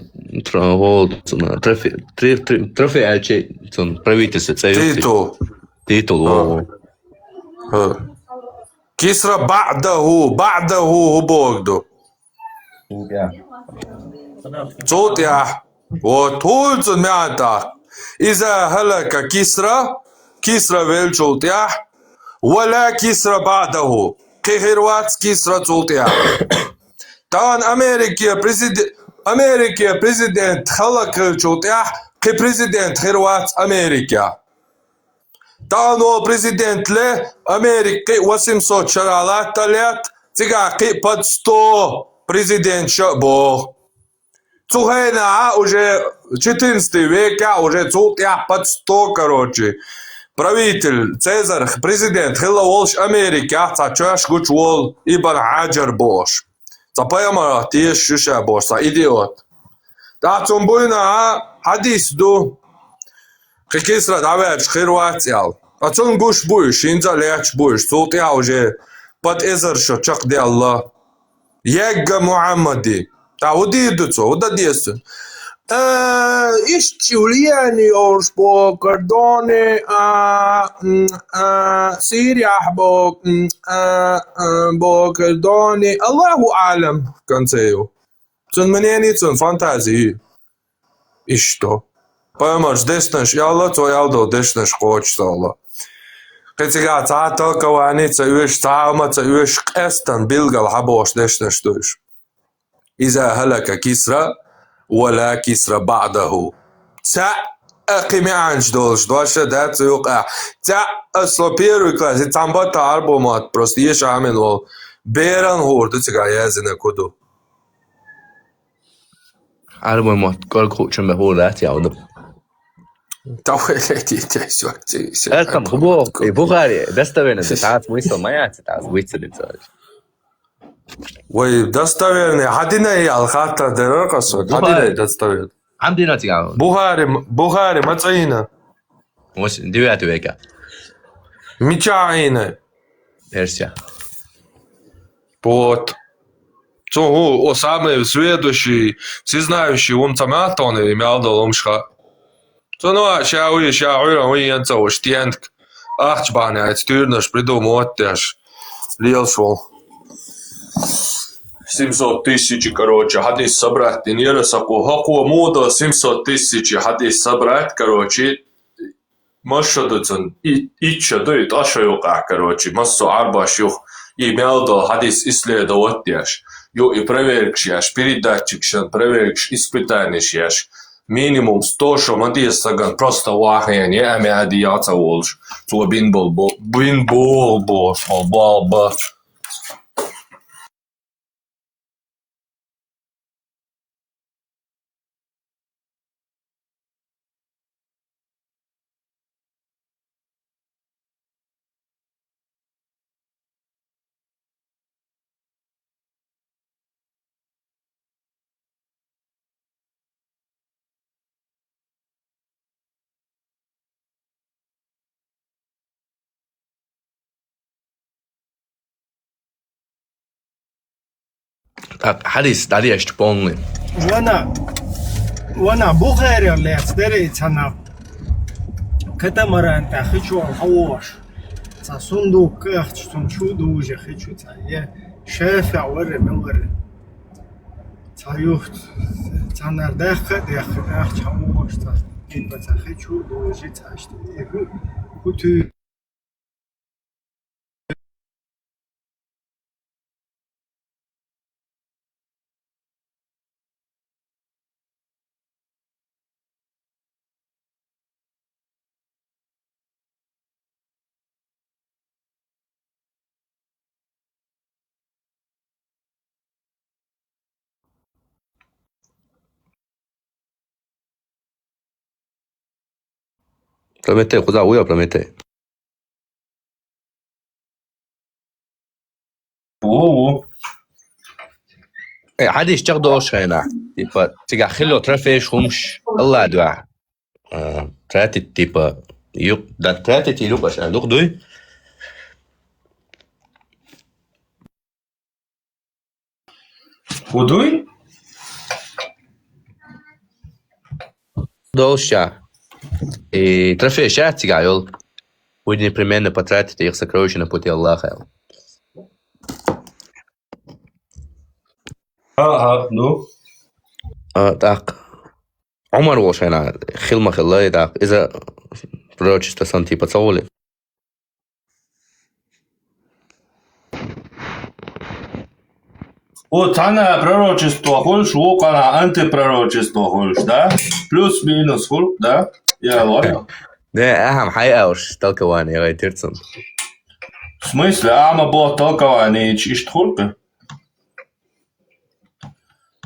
тро-, гӀо, цуна, трофе-, тре-, тре-, трофей аьлча, цун правительство цӀе юкъе. Титул. Титул, во, во. ХӀа. Кисра баӀдахӀу, баӀдахӀу хӀун бохург ду? Цул тӀехьа. Вот, хӀун цун маьӀна тӀаккха. Иза хӀалака Кисра, Кисра веллачул тӀехьа, ва ла Кисра баӀдахӀу. Кхин хир вац Кисра цул тӀехьа. Тахан Америке президе-, Америке президент хӀалакхилчул тӀехьа кхин президент хир вац Америке. Тахан вол президент ле, Америка кхин восемьсот шера латта лет, цигахь кхин под сто президенташ а боху. Цу хенахь уже четырнадцатый векехь уже цул тӀехь под сто, короче, правитель, Цезарь, президент хилла волуш Америкехь цхьа чоьш гучу волу Ибн Хьаджар бохуш. Цхьа пайхамарах тешаш ю ша бохуш, цхьа идиот. ТӀаккха цунна буйнахьа хьадис ду, кхин Кисра дӀаваьлча хир вац аьлла. Ткъа цунна гуш бу уьш, хӀинца а лаьтташ бу уьш, цул тӀехь уже под эзар шо чекхдаьлла. Егга Мухьаммади. ТӀаккха хӀун дийр ду цо, хӀун дан деза цунна? А, иштта влияние йолуш боху кордоне, а, м, а, Сирияхь боху, м, а, а, боху кордоне, Аллаху аълам, в конце ю. Цуьнан мнение, цуьнан фантази ю. Иштта. Пайхамарчу дешнаш аьлла, цо аьлла долу дешнаш кхочуш ца хилла. Кхин цигахь цхьа а толкование ца оьшу, цхьа а хӀума ца оьшу, къаьстина билггал хьан бохуш дешнаш ду уьш. Иза хӀалака Кисра, ва ла Кисра баӀдахӀу. Цхьаъ а кхин маьӀанаш долуш, дош а дац цу юкъахь. Цхьаъ а со первый класс, и цхьана баттахь Ӏарбойн мотт просто еша Ӏамийна волу. Беран хӀора ду цигахь яздинарг хӀун ду? Ӏарбойн мотт кӀорга хуучун бен хӀора дац, я хӀун ду? Давай, лети, те, всё, всё, всё. Эцам, хӀун боху? И Бухари, достоверно, цхьацца мисал ма яц, цхьацца вицаллица. Вай, достоверный, хьан дина и аьлла хаттар дерар-кх аса? Хьан дина и достоверный? Хьан дина цигахь? Бухари, Бухари ма цӀийна. Восемь, девятый века. Мичахь Ӏийна? Персия. Вот. Цо хӀун, о, самый сведущий, всезнающий, вон ца маттонан и мел долу хӀумаш хаьа. Цо ну а ша вуй, ша Ӏуьйранна вуй ян ца вуш, стенка. Ахча бахьана айца туьйранаш придумать деш. Лелаш вол. Семьсот тысяч, короче, хьадис собрать динера сакъо. ХӀокхо муха до семьсот тысяч хьадис собрать, короче, Масса ду цунна, и-, итт шо ду, и ткъа шо юкъахь, короче, массо а Ӏарбош юха, и мел долу хьадис исследовать деш, ю и проверкаш еш, передатчикашна проверкаш, испытанеш еш, минимум сто шо ма деза сагана, просто вахана, я а меа дийя ца волуш, цо бин болу бо-, бин болу бо-, бо-, бо-, бо-. Так, хьадис дӀадешча полный. Вана, вана Бухарел лаьцна дара и цхьана катамаран тӀехь хи чу хьан вогӀуш. Цхьа сундук кхехча, цунна чу а дужа хи чу цхьа. Я ШафиӀ вара, мила вара. Цхьа юхт, цхьаннара даьхка а даьхка, ахча хьан вогӀуш цхьа. Кхин ба цхьа хи чу а дужа цхьа иштта. И хӀу, хӀу туьйра. Прометей, куда уйла Прометей? Ву, ву. Э, хьадис чекхдолуш хенахь, типа, цигахь хилла трофейш хӀумаш, Аллах дуьхьа. Э, тратить, типа, юкъ-, да, тратить и юкъаш, а, дукха дуй? Худой? Долща. И трофей ща цигайол. Будет непременно потратить их сокровища на пути Аллаха. Ага, ну. А, так. Умар волча хана хила ма хилла, так, иза пророчество санна типа ца хулий. О, цхьана пророчество хуьлуш, вукхана антипророчество хуьлуш, да? Плюс-минус хуьлу, да? Я, ладно. Не, ахьа хьайош толкование гӀайтира цунна. В смысле, ахьа ма боху толкование иштта хуьлу-кх?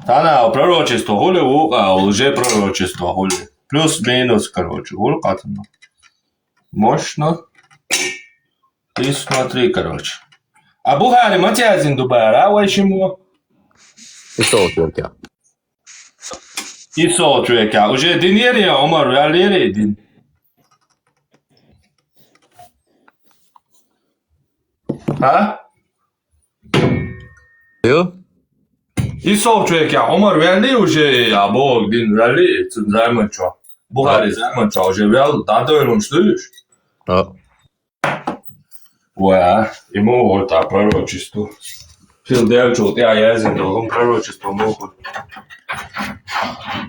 Цхьана пророчество хуьлу, вукхана лжепророчество хуьлу. Плюс-минус, короче, хуьлу кхатана. Мощно. Ты смотри, короче. А Бухари ма ца яздина ду бара, вай шиммо? И сол чуьркя. И сол чуьркя. Уже динера я, Умар, ваьллера и дин? А? Ю? И сол чуьркя. Умар ваьллий уже, я боху, дин ваьллий, цу займан чохь. Бухари займан чохь уже ваьлла, дӀадойлуш дуьйш? А. Ва, и муха ву та пророчество? Хила делчул тӀе яздина долу пророчество муха ву?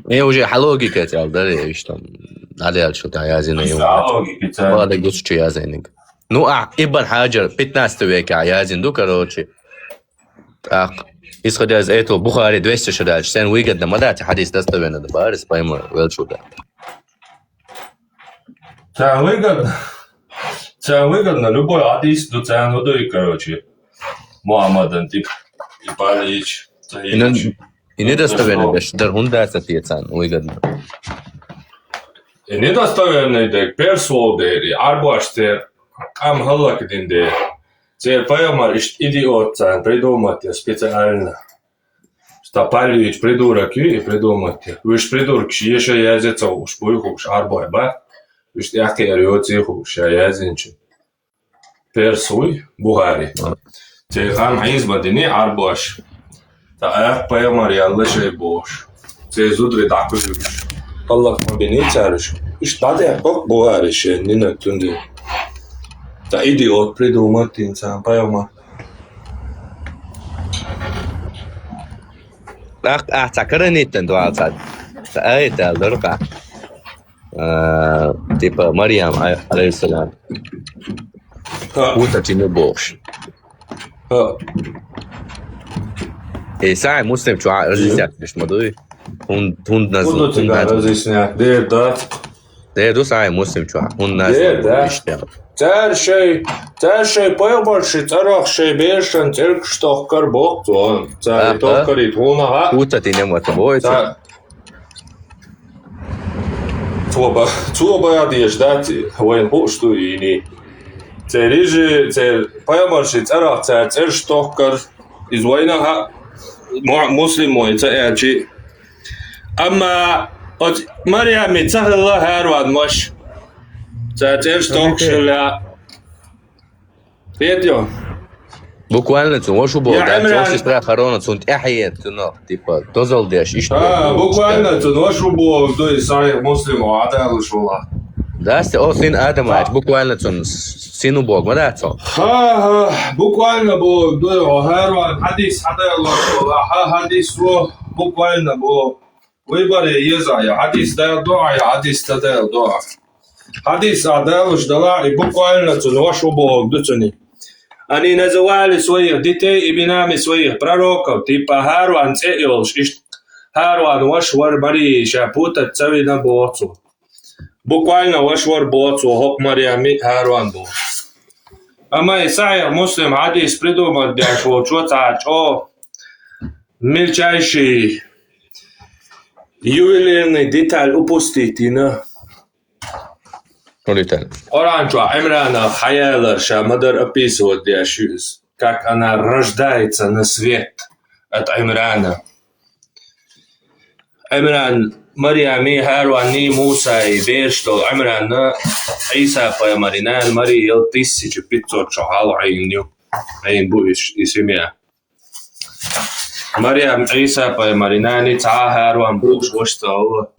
Э, уже хьан логика цӀел дара, иштта там, дӀаделчул тӀе яздина. Хьан логика цӀел? Ва, да гуш чу яздиниг. Ну, а, Ибн Хьаджар пятнадцатый векехь яздина ду, короче. Так, исходя из этого, Бухари двести шо даьлча, царна выгодно ма дац, хьадис достоверно ду бара, пайхамар велчул тӀе. Царна выгодно, царна выгодно любой хьадис ду, царна хӀун ду и, короче, Мухаммадан, типа, и паллича, ца И не-, и недостоверно деш дар хӀунда дац те царна выгодно? И недостоверный дерг, перс волу дера, и Ӏарбош церан къам хӀаллакдина дера. Церан пайхамар иштта идиот царна придумать дира специально. Ста паллича придурок ю и придумать дира. Уьш придуркаш еша язъе ца хууш буй хууш Ӏарбой бац. Уьш тӀаьхьакхиар йоций хууш ша яздинчу. Перс вуй, Бухари. Церан къам хьийза ма дини Ӏарбош. Ткъа аьхка пайхамар яьлла шайн бохуш. Церан зударий дӀакхуьйлуш. ХӀаллак ма бини цара уьш. Уьш дӀадаьккхира Бухари шен нинаг цундела. Ткъа идиот придумать дина царна пайхамар. Ахь, ахь цхьа каранийтина дуьйцу, цхьа аят аьлла дара-кх. А, типа Марьям, а-, алейхиссалам. ХӀаъ. Путать йина бохуш. ХӀаъ. И Сахьихь Муслим чу разъяснять деш ма дуй? ХӀун-, хӀунда наз-, хӀунда наз-, разъяснять дер дац. Дер ду Сахьихь Муслим чохь. ХӀунда наз-, дер ду дац. Иштта. Цара шайн, цара шайн пайхамарши цӀарах шайн берашан цӀеркаш тохкар боху цо. Цара тохкарий тхуна хаьа. Путать йина ма ца бой цо. Ца-, цо ба-, цо бан дезаш дац, вайна хууш ду йиний. Церан йижи, церан пайхамарши цӀарах цара цӀераш тохкар, иза вайна хаьа, му-, Муслимо и ца аьлчи. Амма оцу Марьями ца хилла ХӀарон ваша. Цара цӀераш тохкаш хилла. Хетайо? Буквально цуьнан ваша ву боху, я да, Ӏимран. Цуьнан сестра Харона цунна тӀаьхьахӀиттина, типа, дозалла деш, иштта. А, буквально цуьнан ваша ву боху, ду и Сахьихь Муслимо хьадалуш вала. Да, сте, о, син Адама аьлча, буквально цуьнан с-, син ву боху, ма дац цо? Ха-ха, буквально боху, ду и хьо ХӀарон хьадис хьадалуш вала, хьан хьадис ву, буквально боху. Выбор еза, я хьадис дала дуьхьа, я хьадис ца дала дуьхьа. Хьадис а далуш дала, и буквально цуьнан ваша ву боху ду цуьнан. Они называли своих детей именами своих пророков, типа ХӀарон цӀе а йолуш, иштта ХӀарон ваша вара Марьям, ша путать ца вина боху цо. Буквально ваша вара боху цо, хӀокху Марьями ХӀарон боху. Амма и Сахьихь Муслим хьадис придумать деш волчо цхьа чӀогӀа мельчайший ювелирный деталь упустить йина. Къуръан чохь Ӏимранах хьаялар ша ма-дарра описывать деш ю иза. Как она рождается на свет от Ӏимрана. Ӏимран, Марьями, ХӀаруни, Мусаи бераш долу Ӏимранна Ӏийса пайхамаран нана Марьям тысяча пятьсот шо хьалха Ӏийна ю. Ӏийна бу и, и семья. Марьям Ӏийса-пайхамарий нана цхьа а хӀарам бохуш ваша ца хилла,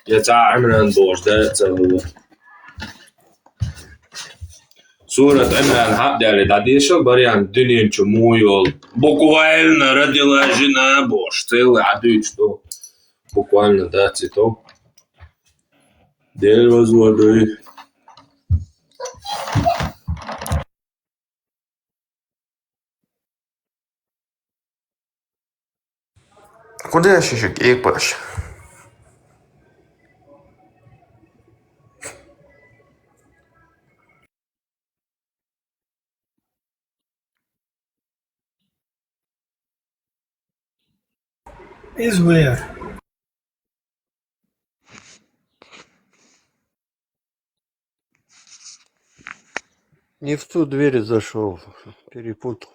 я цхьа а Ӏимран бохуш да а ца хилла. Сурат Ӏимран хьаъ даьлла дӀадешал, Марьям дуьнен чу муха йолу. Буквально родила жена бохуш, целый хьадуьйцуш ду. Буквально дац и то. Дела вазло дуй. Куда я шишек икпаш? Is where? Не в ту дверь зашел, перепутал.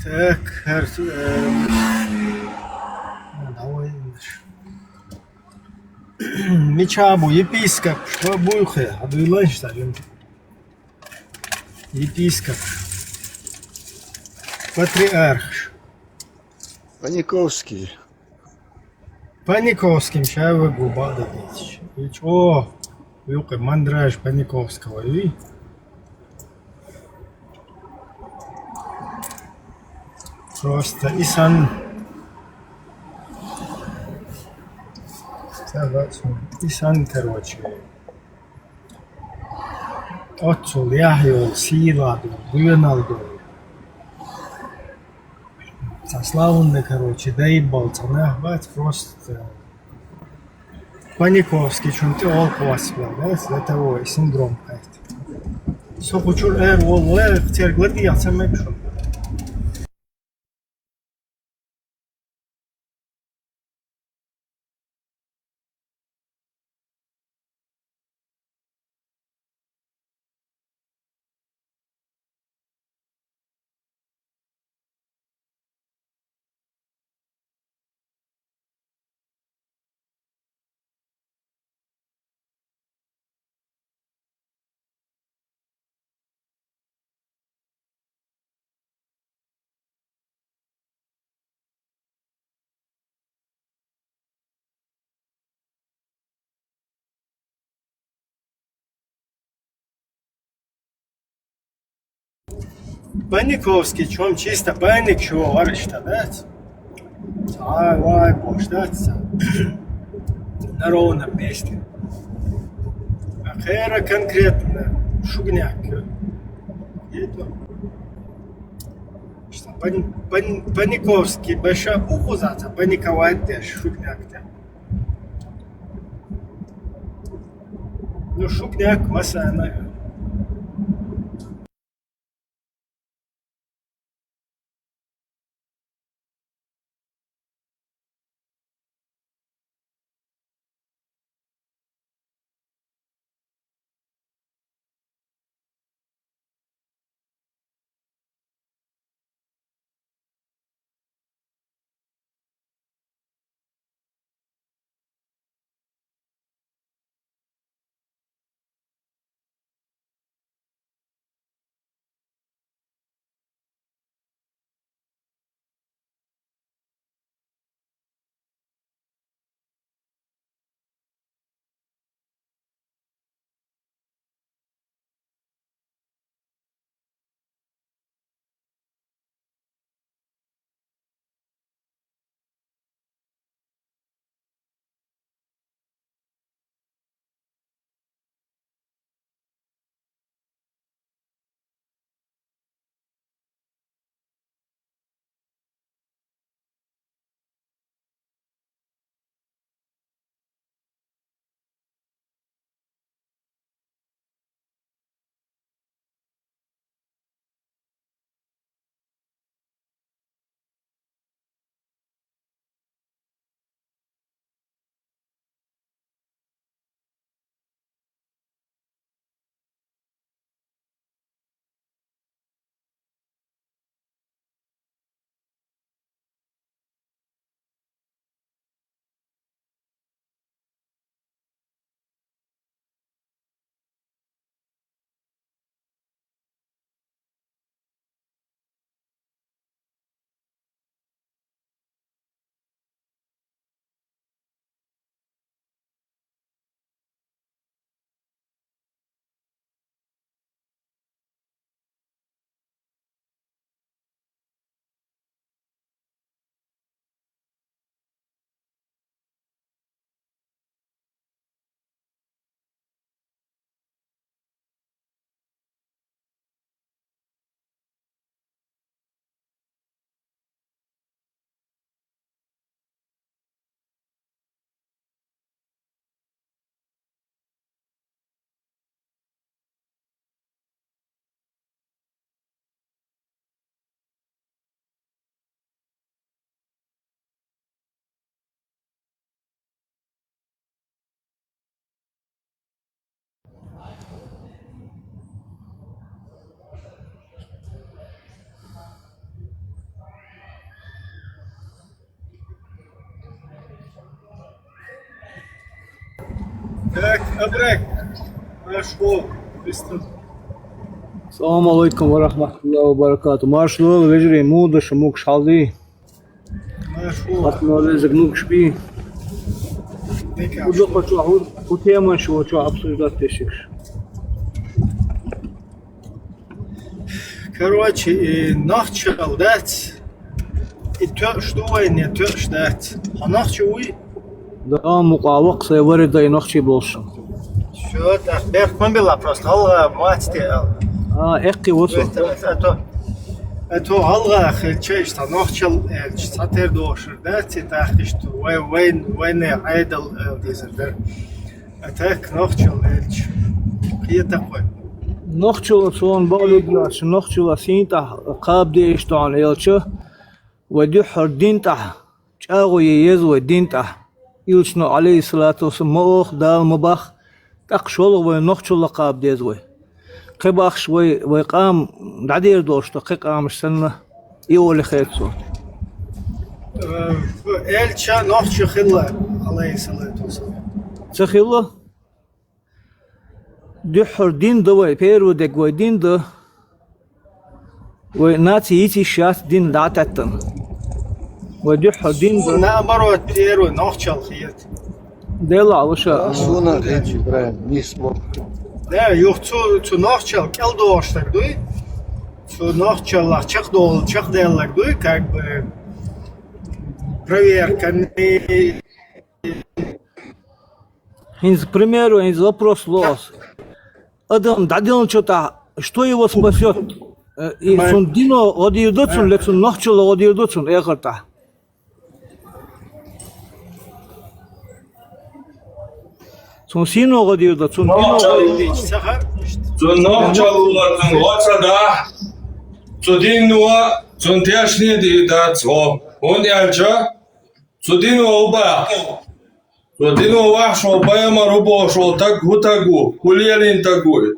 Так, хӀара, э, давай. Мича бу епископ, ва буй хе, а дуй ланш та юм. Епископ. Патриарх. Паниковский. Паниковским ша вагу бада дитиш. И чё? Юкъе мандраж Паниковского, и? Просто исан. Исан, короче. Оццул яхь йолу, сийлахь долу, доьналла долу. Цхьа славный, короче, дай балл цхьа нах бац, просто Паниковский чун тӀе олу хвастбелла, да, за того и синдром кхайт. Со кху чуьра эр волу, вай, церг ладийгӀа ца мега шуна. Паниковский чом чисто паник чего варышта, да? Ай, вай, бош, да? На ровном месте. А хера конкретно шугняк. Что пани-, пани-, паниковский баша ухузата, паниковать деш шугняк там. Ну, шугняк масса, наверное. Так, Абрек, марш вол, бистам. Салам алейкум ва рахматуллахи ва баракату. Марш вол, вежарий, муха да шу, могуш хьал дий? Марш вол. Ас ма везаг могуш бий. Дика. Ху дукха чу, ху, ху темаш вол чу обсуждать дешикш. Короче, и нохчал дац. И тоьаш ду вайна, тоьаш дац. Хьо нохчи вуй? Да, мукъа ваккха сай вари дай нохчи болшун. Всё, так, бехк ма билла, просто гӀалгӀа мац те ал. А, эккхи вуцу. А то, а то гӀалгӀа хилча иштта нохчал элча, цхьатера дошур дац, и тахка иштта вай, вайн, вайна Ӏедал эл дезар дар. А так нохчал элча. Кхета кхой. Нохчал цун бакълугаш, нохчал син тӀа кхаба дезаш тохана элча, вай дуьххьара дин тӀа, чӀагӀо е еза вай дин тӀа. Илчано, алейхиссалату вассалам, ма оха, Дала ма бах, тӀаккха шолгӀа вай нохчал кхаба деза вай. Кхин бахаш вай, вай къам дӀадер долуш ду, кхин къамаш санна, и оле хетта цо. Э, элча нохча хилла, алейхиссалату вассалам. Ца хилла? Дуьххьара дин ду вай, первый дерг вай дин ду. Вай наци йицийша яц дин дӀатеттана. Вай дуьххьара дин ду. Наоборот, первый нохчал хета. Делахь, луша. Суна хетчи, Ибрахим, нийса боху. Да, юха цу, цу нохчал кӀел дохуш стаг дуй. Цу нохчаллах чекхдолу, чекхдаьлларг дуй, как бы проверканный. ХӀинца, к примеру, хӀинца вопрос ло ас. Адам дӀадиллинчу тӀехь, что его спасёт? Э, и цун дино гӀо дийр ду цунна, ле цун нохчалла гӀо дийр ду цунна эхартахь? Цун сино гӀо дийр ду, цун дино гӀо дийр ду. Цун нохчалла, цун гӀо ца дахь, цу дино, цун тешне дийр дац гӀо. ХӀунда аьлча, цу дино ву баха. Цу дино вахьаш волу, пайхамар ву бохуш волу стаг хӀун стаг ву, хӀун лелийна стаг ву и?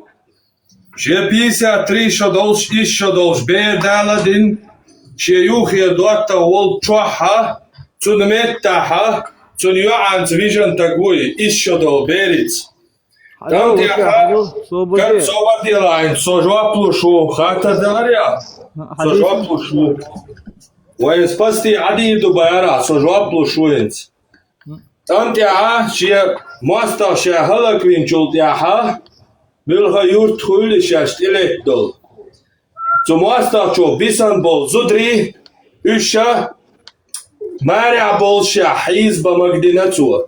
Шен пятьдесят три шо долуш, исс шо долуш бер дала а дина, шен юххера доттагӀа волчохь а, цунна меттахь а, цунна йоӀанца вижина стаг ву и, исс шо долу берица. ТӀам тӀехь а, кара собар делахь хӀинца, со жоп луш ву, хаттар даларий? Со жоп луш ву. Вайн спасти Ӏадийр ду бара, со жоп луш ву хӀинца. ТӀам тӀехь а шен мостагӀа ша хӀаллаквинчул тӀаьхьа, муьлхха юрт хуьлу шаьш тӀелетта долу. Цу мостагӀчо бисина болу зударий, уьш ша марехь болуш ша хьийза бан магадина цо.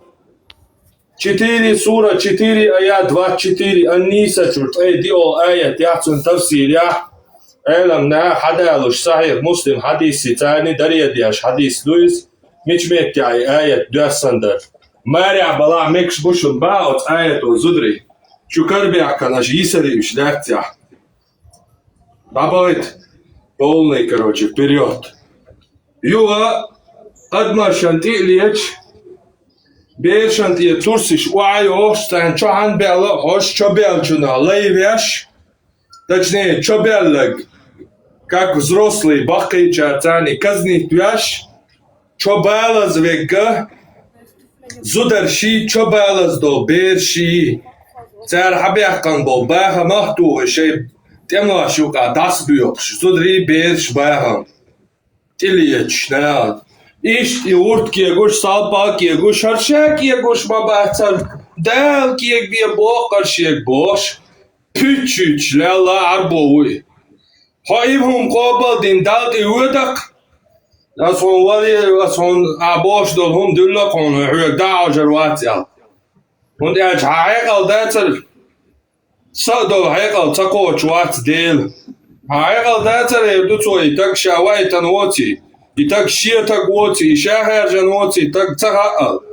Четыре, сура четыре, аят двадцать четыре, Ан-Ниса чуьра ткъе диъолу аят яхь цуьнан тафсирехь, Ӏелам наха хьадалуш, Сахьихь Муслим хьадисси царний даре деш хьадис ду иза, мича меттехь и аят доьссина дара. Марехь балахь мегаш бу шуна баха оцу аято зударий, шу карабаьхкина аша йисарий уьш лаьццехь. ДӀабахийта, полный, короче, вперёд. Юха адамашна тӀе а леташ, берашна тӀе турсаш охьайохуш, царна чохь а баьлла а хьош, чо баьллачунах лай веш, точнее, чо баьлларг, как взрослый, баккхийчара царний казнить веш, чо балаза верг, зударший, чо балаза долу бераший, цара хьабаьккхина болу бахамах а тухий шайн тӀемалаш юкъахь дӀасабоькъуш, зударий, бераш бахам. ТӀелеташ наха. Иштта и гӀурт кегош, салпа кегош, хӀара ша кегош ма бацара, Дала кегабе боху хӀара шега бохуш, пуьччуьйтуш лелла Ӏарбо ву и. Хьо и хӀума къобалдина Далла тӀе воьдакх, аса хьуна варе, аса хьуна ахь бохуш долу хӀума дуьллакх хьуна, хьоьга дӀа а Ӏожур вац аьлла. ХӀунда аьлча хьан хьекъал дацара, са а долу хьекъал ца кхочуш вац Дела. Хьан хьекъал дацара, эр ду цо, и стаг ша ваийтина воций, и стаг шен стаг воций, и ша хаьржина воций, стаг ца хаъал.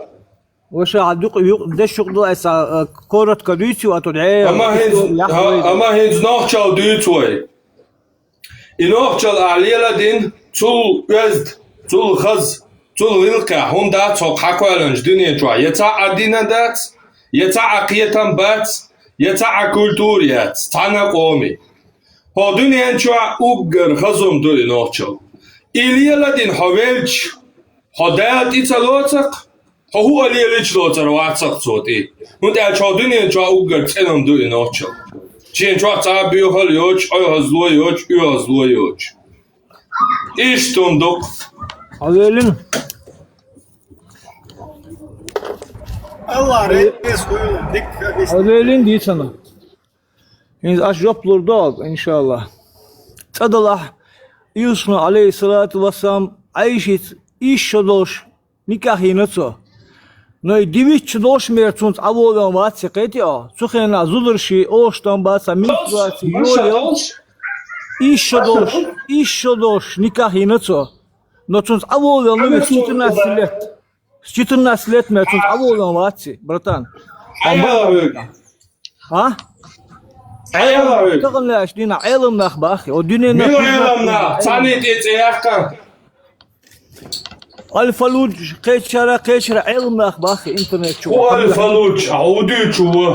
Ваша, хьан дукха юкъ-, деш юкъ ду айса, а, коротко дуьйцу, а то дӀе-, Амма хӀинца, яхь а, вай. Амма хӀинца нохчалла дуьйцу вай. И нохчалла ахь леладина, цул оьзда, цул хаза, цул гӀиллакхехь хӀума дац хӀокху хьакхоьллинчу дуьнен чохь. Я цхьа а дин а дац, я цхьа а кхетам бац, я цхьа а культура яц, цхьана а къоман. ХӀокху дуьнен чохь уггар хаза хӀума ду и нохчалла. И леладина хьо велча, хьо Дала тӀе ца лоцу-кх, Хьо хӀу а лелийча лоцур вацахь цо тӀе. ХӀунда аьлча хьо дуьнен чохь уггар цӀена ду и нохчалла. Шен чохь цхьа а боьхалла йоцуш, оьгӀазло йоцуш, оьгӀазло йоцуш. Иштта хӀума ду-кх. Хьо велина? Аллах реза хуьлда, дика хабист. Хьо велина дийцина. ХӀинца аш жоп лур ду оха, иншаллах. ЦӀа далахь, Йусуфна, алейхиссалату вассалам, Ӏайшица исс шо долуш никахь йина цо. Но и дивитта шо долуш мера цунца Ӏаволавелла вац и, кхетий хьо? Цу хенахь зударший, оша там бац, а менструаций йолаелла. Исс шо долуш, исс шо долуш никахь йина цо. Но цунца Ӏаволавелла вац, четырнадцать лет. С четырнадцати лет мера цунца Ӏаволавелла вац и, братан. Хьан яла вуьйга? А? Хьан яла вуьйга? Тахана лаьаш дина Ӏелам нах баххи. О, дуьненна мила Ӏелам нах? Царний тӀе цӀе яккха. Аль-Фалуж, кхечара, кхечара Ӏелам нах баххи интернет чу. ХӀу Аль-Фалуж, а хӀу дуьйцу ву?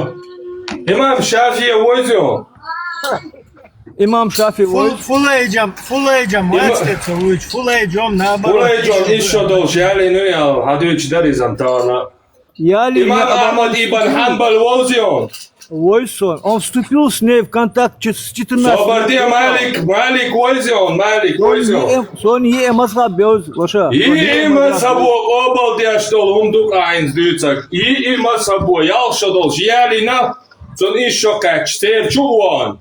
Имам Шафи войзио? Имам Шафи вой? Фул-, фулайджам, фулайджам, Има-, вац те ца вуьйчу, фулайджам, наоборот, фулайджам исс шо долуш ялийна ю, ял, хьан дуьйцу дара иза тахана? Ялийна. Имам Ахьмад ибн Хьанбал вовзио? Вой сон. Он вступил с ней в контакт чет-, с четырнадцати лет. Собар де, Малик, Малик войзио, Малик войзио. Сон йиъ мазхаб йовза, ваша. Йиъ мазхабо къобалдеш долу хӀума ду-кх ахь хӀинца дуьйцург. Йиъ мазхабо ялх шо долуш ялийна, цунна исс шо кхаьчча, церан чу а вахана.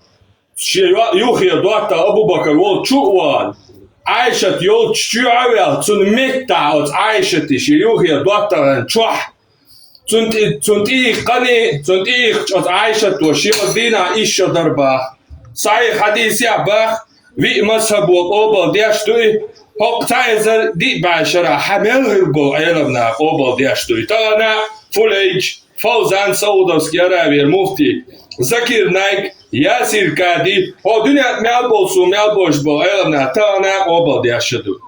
Шен йо-, юххе доттагӀа Абу-Бакар волчу а вахана, Ӏайшат йолчу чоьхьа а ваьлла, цунна меттахь оцу Ӏайшатан шен юххе доттагӀан чохь, цунна тӀе-, цунна тӀехкхани, цунна тӀехкхачу оцу Ӏайшато шен оцу дийнахь исс шо дара баха. Сахьихь хьадисехь баха, виъ мазхабо къобалдеш ду и, хӀокху цхьа эзар диъ бӀе шарахь хьан мел хир болу Ӏеламнаха къобалдеш ду и. Тахана Фулейдж, Фавзан, Саудовский Аравияра муфти, Закир Найк, Ясир Кади, хӀо дуьнен мел болу, суна мел болуш болу Ӏеламнаха тахана а къобалдеш ду.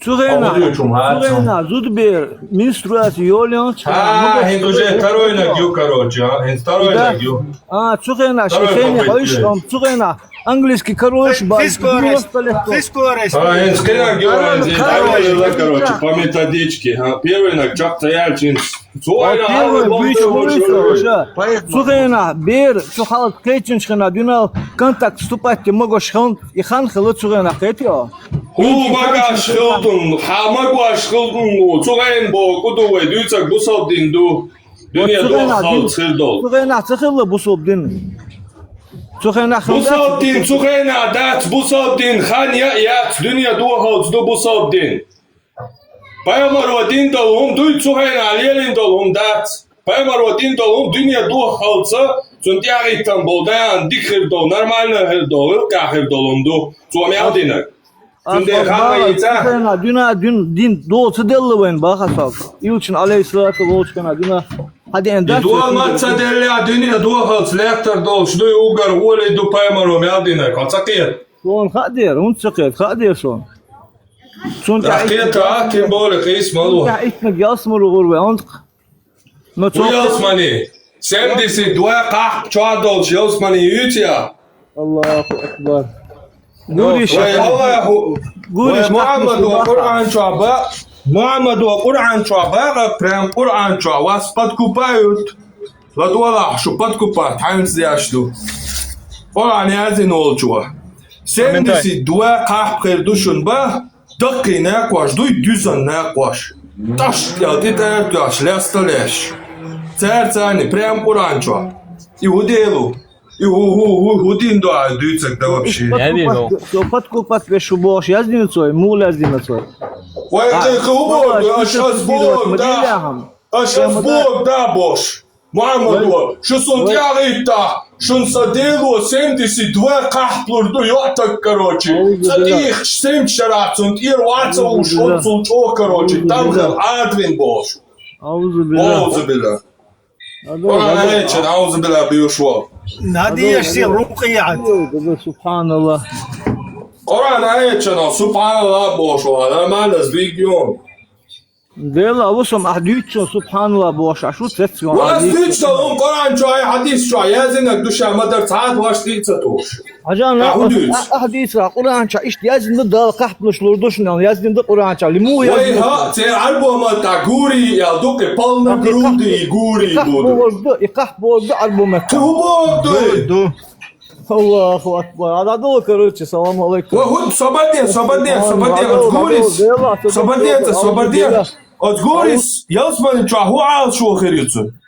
Цу хенахь, цу хенахь зудабер менструация йолаелча, а, хӀинца уже второйнаг ю, короче, а, хӀинца второйнаг ю. А, цу хенахь, ши хене хойш, ам, цу хенахь английский короче, ба, физкорес, физкорес. А, хӀинца кхинаг ю, хӀинца второйнаг, короче, по методичке, а, первойнаг чекх ца яьлча, хӀинца Цу хенахь бер, цу хенахь бер, цу хьалха кхечанчу хенахь дуьнал контакт вступать ма гуш хан, и хан хила цу хенахь, кхетий хьо? ХӀун магаш хилтун, хьан магош хилтун, цу хенахь боху ду вай, дуьйцург бусалба дин ду. Дуьне дохалц хир долу. Цу хенахь ца хилла бусалба дин. Цу хенахь хилла. Бусалба дин, цу хенахь дац бусалба дин, хан я а яц, дуьне дохалц ду бусалба дин. Пайхамаро дина долу хӀума дуй, цу хенахь лелийна долу хӀума дац. Пайхамаро дина долу хӀума дуьне дохалца, цунна тӀехӀиттина болу, дана дика хир долу, нормально хир долу, гӀиллакхехь хир долу хӀума ду. Цо мел динарг. Цундела хан ма йийца. Цу хенахь дуьна, дуьн-, дин дола ца делла вайн баха саг. Илчун, алейхиссалату, волчу хенахь дуьна хьадеана дац. И дола ма ца делла, дуьне дохалца лаьттар долуш дуй, уггар олий ду пайхамаро мел динарг. Хьо ца кхета? Суна хаа дера, хӀунда ца кхета, хаа дера суна. Цунна тӀехь кхета, а, тем более, къийса ма ло. Цунна тӀехь иттаниг ялсамане гӀур вай, онда. Но цо ялсамане. Семьдесят два кхахьпа чохь долчу ялсамане юьйцу я? Аллаху акбар. Гуриш. Вай Аллаху, гуриш вай Мухаммадо Къуръан чохь ба-, Мухаммадо Къуръан чохь бакъа, прям Къуръан чохь вас подкупают. ЛадогӀалахь, шу подкупать хьаьнца деш ду. Къуръан яздина волчо. Семьдесят два кхахьпа хир ду шуна ба, даккхий накхош дуй, дуьззина накхош. ТӀаш кӀел тӀе тӀаьртош, лаьста леш. Цаьрца царна прям Къуръан чохь. И хӀу делу? И хӀу, хӀу, хӀу, хӀу дин ду а дуьйцург дан вообще? Со подкуп-, со подкупать беш шу бохуш яздина цой, муха яздина цой? Вай, а, кхин хӀу боху, аша ас боху, да. Аша ас боху, да, бохуш. Мухьаммадо, шу суна тӀехӀиттахь, шуна сан Дело семьдесят два кхахьпалур ду, йоӀтаг, короче. Ца тӀехьа семчу шарахь цунна тӀера вац а вуш, оццул чӀогӀа, короче, там хила Ӏадвина бохуш. Аузу билла. Аузу билла. Къуръан аятчан аузу билла буьйш ву. Надеешься, рукъият. Субханаллах. Къуръан аятчан субханаллах бохуш ву, нормально сдвиг ю. Дела вусам ахь дуьйцу, субханаллах бохуш, аш ву цецван. Ва ас дуьйцу дан хӀума Къуръан чохь, хьадис чохь, яздинарг ду ша ма-дарра, цхьа а ваш дийца тухуш. Хьажа, ахь хӀун дуьйцу? Ахь дийцара, Къуръан чохь иштта яздина ду, Дала кхаьпнаш лур ду шуна, яздина ду Къуръан чохь. Лиму яздина. Вай хьа, церан Ӏарбо ма тӀе гури, ял ду кхин полна груди гури буду. И кхахь боху ду Ӏарбо ма. Ту хӀун боху ду? Ду. Аллаху акбар. Ада ду, короче, салам алейкум. Ва хӀун, собаде, собаде, собаде, оцу гурис. Собаде, собаде. Оцу гурис, ялсмани чохь хӀун Ӏалашо хир ю цуьнан?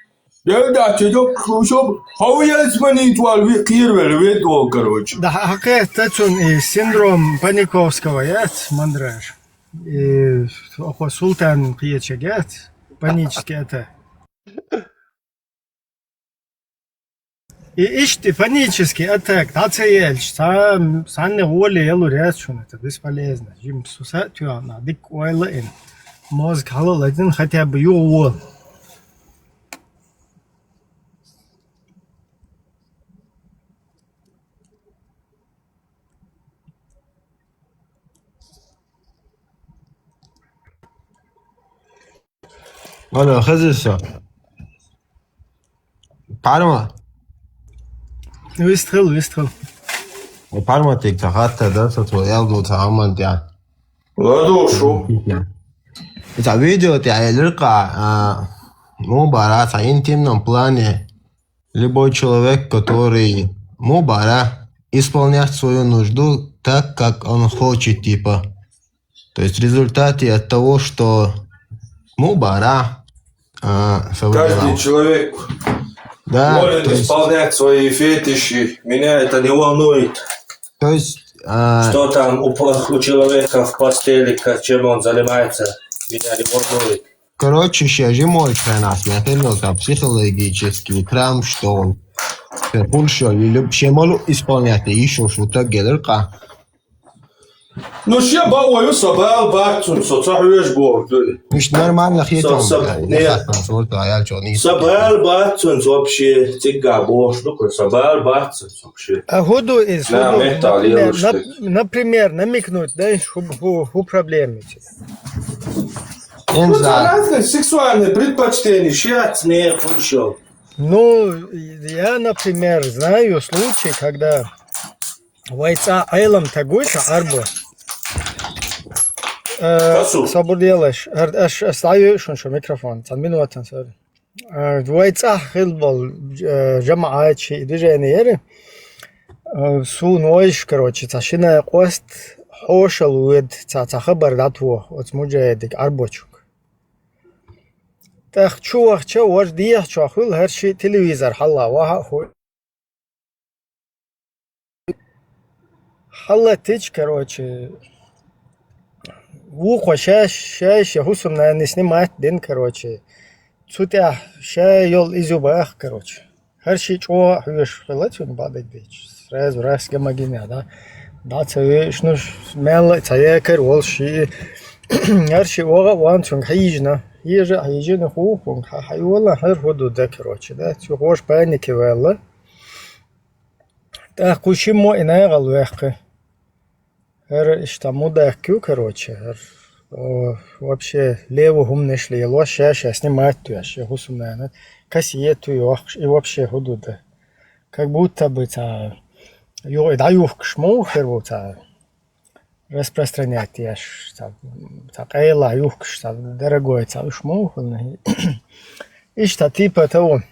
Дел дац, доккха хӀума, хьо ялсманийта вала ви-, кхеравелла, вед вол, короче. Да, хьакхетта цунна и синдром Паниковского яц, мандраж. И оха Султан кхеча яц, панический атака. И иштта панический атака дӀа ца елча, цхьа, цхьанне гӀоле ялур яц шуна, это бесполезно. Жим суса а тоьхна, дикка ойла а йина, мозг хьала а ладина, хотя бы юха вола. Алло, хезира со. Парма? Вистхил, вистхил. Парма тик ца хатта, да, со твой ялду ца аман тя. Ладушу. Ца видео тя элирка, а, ну, бара, ца интимном плане. Любой человек, который, ну, бара, исполнять свою нужду так, как он хочет, типа. То есть в результате от того, что, ну, бара, а, каждый человек, да, может, то есть исполнять свои фетиши, меня это не волнует. То есть, а, что там у, по-, у человека в постели, ка-, чем он занимается, меня не волнует. Короче, шен жимолчу хенахь сан хиллал сан психологический травма, что он шен хӀума шо, или шен ма луъу исполнять де йиш йолуш ву стаг элира къа. Ну, шен бакъо ю, со бала бац цунна, со ца хьоьжу боху дуй. Уьш нормально хетон, со, со, не, не хатна, со, то аялчо нийса. Со бала бац цунна вообще, цигга бохуш ду, со бала бац цунна вообще. А хӀун ду иза, хӀун ду, например, нап-, например, намекнуть, да, хӀу, хӀу, хӀу проблема ю? Ну, разные сексуальные предпочтения, шец не кхуншал. Ну, я, например, знаю случай, когда вай цӀа Ӏелам таг вуй ша Ӏарбо. Э, касу. Сабур делаш, аш, аш, аш дӀайоьшу шун шу микрофон, цхьа минута, сори. Э, вай цӀа хилла болу, э, жамаӀат ши движение яра. Э, суна вайша, короче, цхьа шина къост хьошалла воьду, цхьа, цхьа хабар дӀатоху оцу муджахидиг Ӏарбочуьнга. ТӀаккха чу вахча, важа дехьа чохь хуьлу, хӀара ши телевизор хьалла ваха а хуьлу. Хьаллатича, короче, вукхо шаьш, шаьш я хӀусамнана снимать дина, короче. Цу тӀехь ша йолу иза ю баха, короче. ХӀара ши чӀогӀа а хьоьжуш хилла цуьнан бакъдерг дийцча. Сразу раз гамагина, да? ДӀа ца вешнаш, мелла а ца якар волуш ши. ХӀара ши вогӀа а ван цуьнга хьийжина. Хьежа а хьийжина, хӀу, хӀунга хьан хьайола, хӀара хӀу ду да, короче, да? Цу хӀоша панике ваьлла. ТӀаккха кху шиммо и нагӀал ваьккхи. ХӀара иштта мудак ю, короче, хӀара, о, вообще лево хӀуманаш лелош, ша, ша снимать тоьш, я хӀусамнана кассету йохкуш, и вообще хӀу ду да? Как будто бы цхьа юха дӀаюхкуш ма ву хир ву цхьа распространять еш, цхьа, цхьа къайла юхкуш, цхьа дорогой цхьа уьш ма ву хӀуна. Иштта типа того.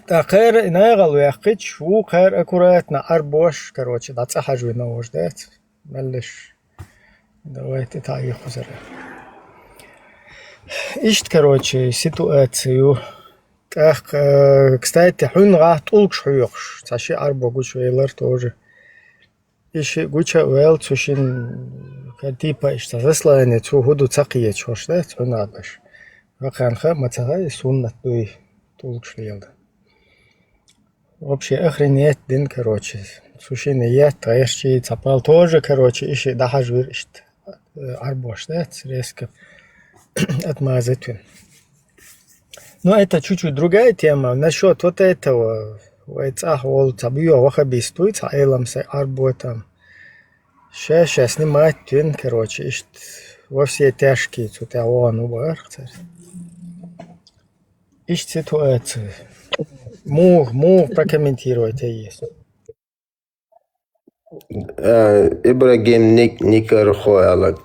ТӀаккха кхера и нагӀал ваьккхича, ву кхера аккуратно Ӏарбош, короче, дӀа цӀа хьажвина вож дац. Меллиш. Давайте тӀе а йихузара. Иштта, короче, ситуация ю. ТӀаккха, э, кстати, хьуьнгахь тӀулгаш хьоькхуш. Цхьа ши Ӏарбо гучувелар тоже. И ши гуча а ваьлла, цу шин, типа, иштта заслание, цу хӀу ду ца кхеташ хӀорш, да, цу хьуьнгахь беш. Вакханха а ма ца хаьа, и суннат дуй, тӀулгаш лела. Вообще охренеть дина, короче. Цу шина етта гӀерчий, цхьа пал тоже, короче, и ши дӀахьажвира иштта, э, Ӏарбош, да, резко отмазать вина. Ну, это чуть-чуть другая тема. Насчёт вот этого, вай цӀахь волу ца буьйо вахабист вуй, цхьа Ӏелам сай Ӏарбо там. Ша, ша снимать вина, короче, иштта во все тяжкие цу тӀехь вогӀун ву бахара цара. Иштта ситуация. Муха, муха прокомментировать е еза? Э, Ибрагим Ник-, Никархо аьлла.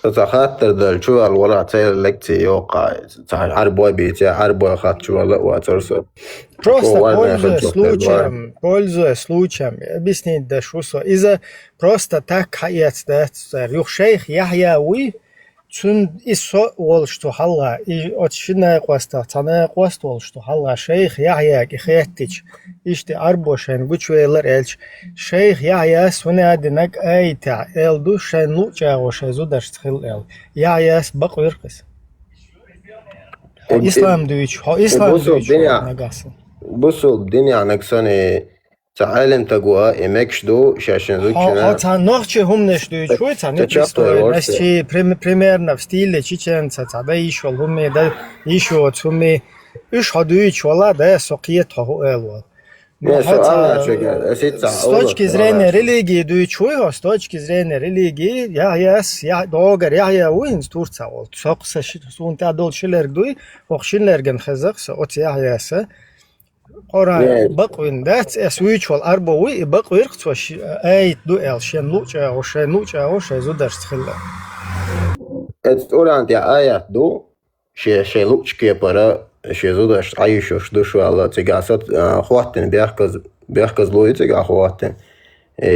Со цхьа хаттар дала чувала вара, цхьа лекци йоккха. Цхьа Ӏарбой бийца, Ӏарбой хатта чувала а вацара со. Просто, пользуясь случаем, пользуясь случаем, объяснить деш ву со. Иза просто так хьаэца дац цара. Юха шайх Яхьъя вуй, цуьнан и со волуш ду хьалха, и оцу шина накъостах цхьа накъост волуш ду хьалха, шайх Яхьъяга и хеттича, иштта Ӏарбо шайна гучувеллар аьлча, шайх Яхьъяс хӀунда а динарг аятехь аьлла ду, шайна луъу чӀагӀо шайн зударшца хила аьлла. Яхьъяс бакъвира-кх иза. Хьо ислам дуьйцу, хьо ислам дуьйцу нагахь санна. Бусулба динехь нагахь санна Цхьа Ӏелам стаг ву, и мегаш ду, шаьшшинна зудчунна. Хьо, хьо цхьа нохчийн хӀуманаш дуьйцуш вуй, цхьа нохчийн история, прим-, примерно в стиле чеченца, цхьа дан йиш йолу хӀума, дан йиш йоцу хӀума. Уьш хьо дуьйцуш вала, да, со кхета хьо хӀун ала волу. Ну, хьо цхьа, с точки зрения религии дуьйцуш вуй хьо, с точки зрения религии, Яхьъяс, Яхь-, догара Яхьъя вуй хӀинца Турцахь волу. Со, со ши-, суна тӀехь долу ши лерг дуй, хӀокху шина лергана хеза-кх со, оцу Яхьъяса. Къуръан бакъвина дац, ас вуьйцуш волу Ӏарбо вуй, и бакъвира-кх цо ши-, аят ду аьлла, шен луъу чӀагӀо, шайн луъу чӀагӀо, шайн зударшца хилла. Эцу Къуръан тӀехь аят ду, шен, шайн луъучу кепара, шен зударшца Ӏайшуш ду шу аьлла, цигахь са, а, хӀоттина бехказа, бехказло ю цигахь хӀоттина. Э,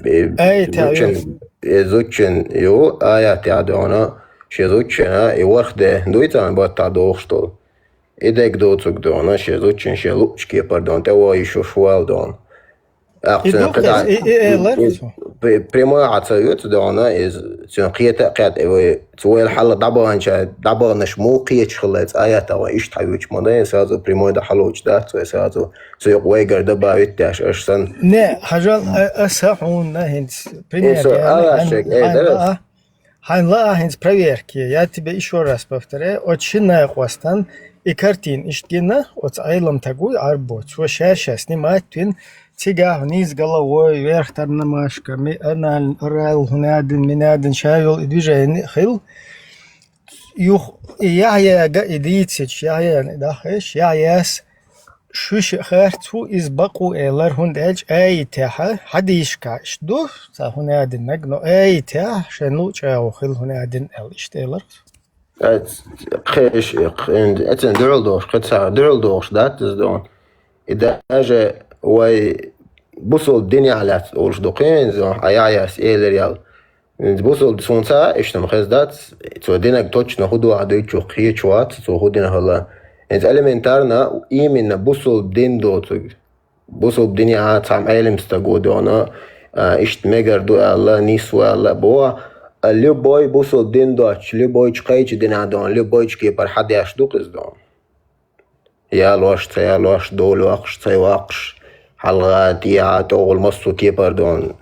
э, зудчун, э, зудчун ю, аят тӀехь дуьйна, шен зудчунна, и ворхӀ де дуй царна баттахь дохуш долу. И дерг доцург дуьйна, шен зудчун шен луъучу кепара дуьйна, тӀе вогӀуш ву аьлла дуьйна. ТӀаккха цуьнан кхидӀа, и, и, и, элира цо. Пр-, прямой Ӏа ца оьцу дуьйна, иза цуьнан кхета а кхетта, и вай, цу вайла хьалха дӀабаханча, дӀабаханаш муха кхеташ хилла, иза аят а вай иштта хьан вуьйцуш ма дай, сразу прямой дан хьалуучу дац вай, сразу цу юкъа вайгара дан бан виттеш аша санна. Не, хьажал, а, аса хьуна хӀинца пример яьлла, хьайн, хьайн лаа. Хьайн лаа хӀинца проверка е, я тебе ещё раз повторяю, оцу шина накъостан и картина иштта гина, оцу Ӏелам стаг вуй Ӏарбо, цо ша-ша снимать вина, цигахь вниз головой, вверх тормашками, анально, орал, хӀунадин, минадин, ша йолу и движение а хилла. Юха и Яхьъяга и дийцича, Яхьъяна и дахьеш, Яхьъяс Шуьша харц ву иза бакъ ву элар, хӀунда аьлча аятехь хьадийшка иштта ду, цхьа хӀуна а диннарг, но аятехь шайн луъу чӀагӀо хила хӀуна а дина аьлла иштта элар. Эц-, кхеш-, кхин-, эцен дуьхьал дохуш, кхин цхьа дуьхьал дохуш дац иза дохуна. И даже вай бусулба динехь лаьцна олуш ду кхин иза, а Яхьъяс элира ял. ХӀинца бусулба суна ца а иштта-м хеза дац, цо динарг точно хӀун ду ахь дуьйцучух кхеташ вац, цо хӀун дина хилла. ХӀинца элементарно, именно бусулба дин доцург. Бусулба динехь цхьа Ӏелам стаг ву дуьйна, а, иштта мегар ду аьлла, нийса ву аьлла а боху, а, любой бусулба дин доцуш, любой чу кхечу динехь дуьйна, любой чу кепара хьадеш ду-кх иза дуьйна. Ялош, ца ялош, долу йоккхуш, ца йоккхуш, хьалха, тӀехьа, тӀехула массо а кепара дуьйна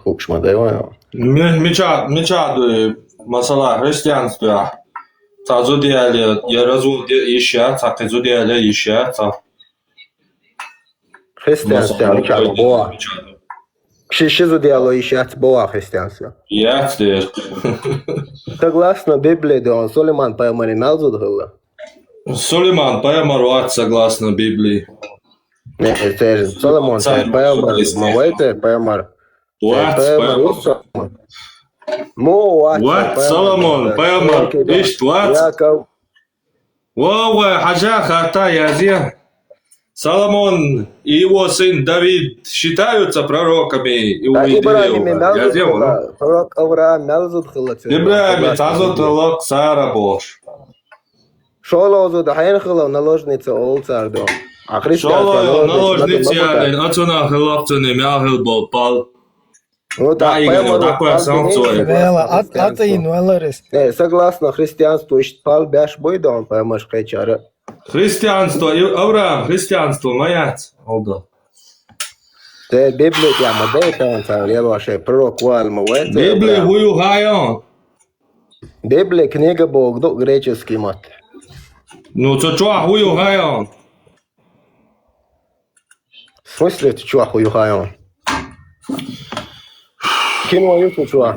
хууш ма дай вайн. Ми-, мича-, мича ду и масала христианствехь? Цхьа зуда яьлла, я развод йиш яц, цхьа кхин зуда яьлла йиш яц, цхьа. Христианствехь мича ду боху? Ши, ши зуда яло йиш яц боху христианствехь? Яц дера. Согласно Библии дуьйна, Сулайман пайхамаре мел зуда хилла? Сулайман пайхамар вац, согласно Библии. Не, церан Соломон, церан пайхамар ма вай, церан пайхамар. Вац, церан пайхамар ву Соломон. Мо вац, вац, Соломон, пайхамар, иштта вац. Яков. ВовгӀа, хьажа, хатта язъе. Соломон и его сын Давид считаются пророками иудеев? ИбрахӀиме мел зуда хилла, пророк Авраам мел зуда хилла цуьнан? ИбрахӀиме цхьа зуда хилла, Сара бохуш. ШолгӀа зуда хьенан хилла, наложница олу цара дуьйна. ШолгӀа наложница яьлла, оцунах хилла цуьнан мел хилла болу пал. Ну, так, пайхамар ву, дӀакхоьссина цо. Вела, ат-, атийна валар иза. Э, согласно христианству, иштта пал беш буй дуьйна пайхамарш кхечара? Христианство, и-, Авраам, христианство ма яц, олу. Те Библия тӀехь ма дай тахана цара лелош, пророк ву аьлла ма вай те. Библия хӀун ю хаьий? Библия книга бохург ду греческий маттахь. Ну, цу чохь хӀун ю хаьий? В смысле, цу чохь хӀун ю хаьий? Кино ю цу чохь?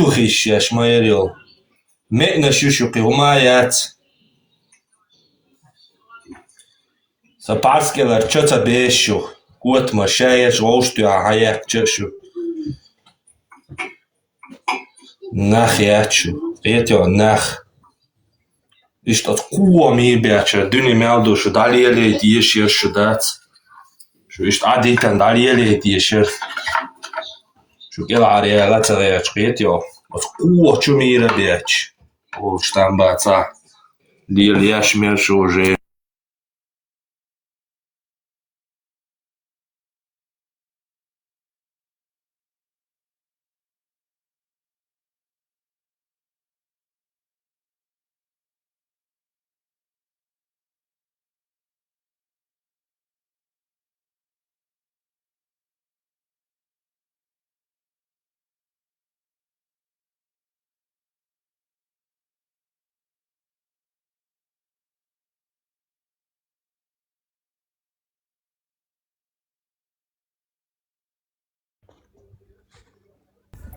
Иту хиш еш ма яр йол. Меънаш ю шу кхы хӀума яц. Сан пӀаьраскӀалара чо ца беш шу. Котамаш еш вовшах туьхьа хьаяьккхача а шу. Нах яц шу. Кхетий хьо, нах. Иштта оцу кхо мийра баьча, дуьне мел ду шу, дӀалелайта езаш яр шу дац. Шу иштта Ӏадитан дӀалелайта езаш яр. Шу кӀелхьара яла ца гӀерташ кхетий хьо. Оцу кхо чу мийра баьча. Олуш там бацахь. Лела еш мер шу уже.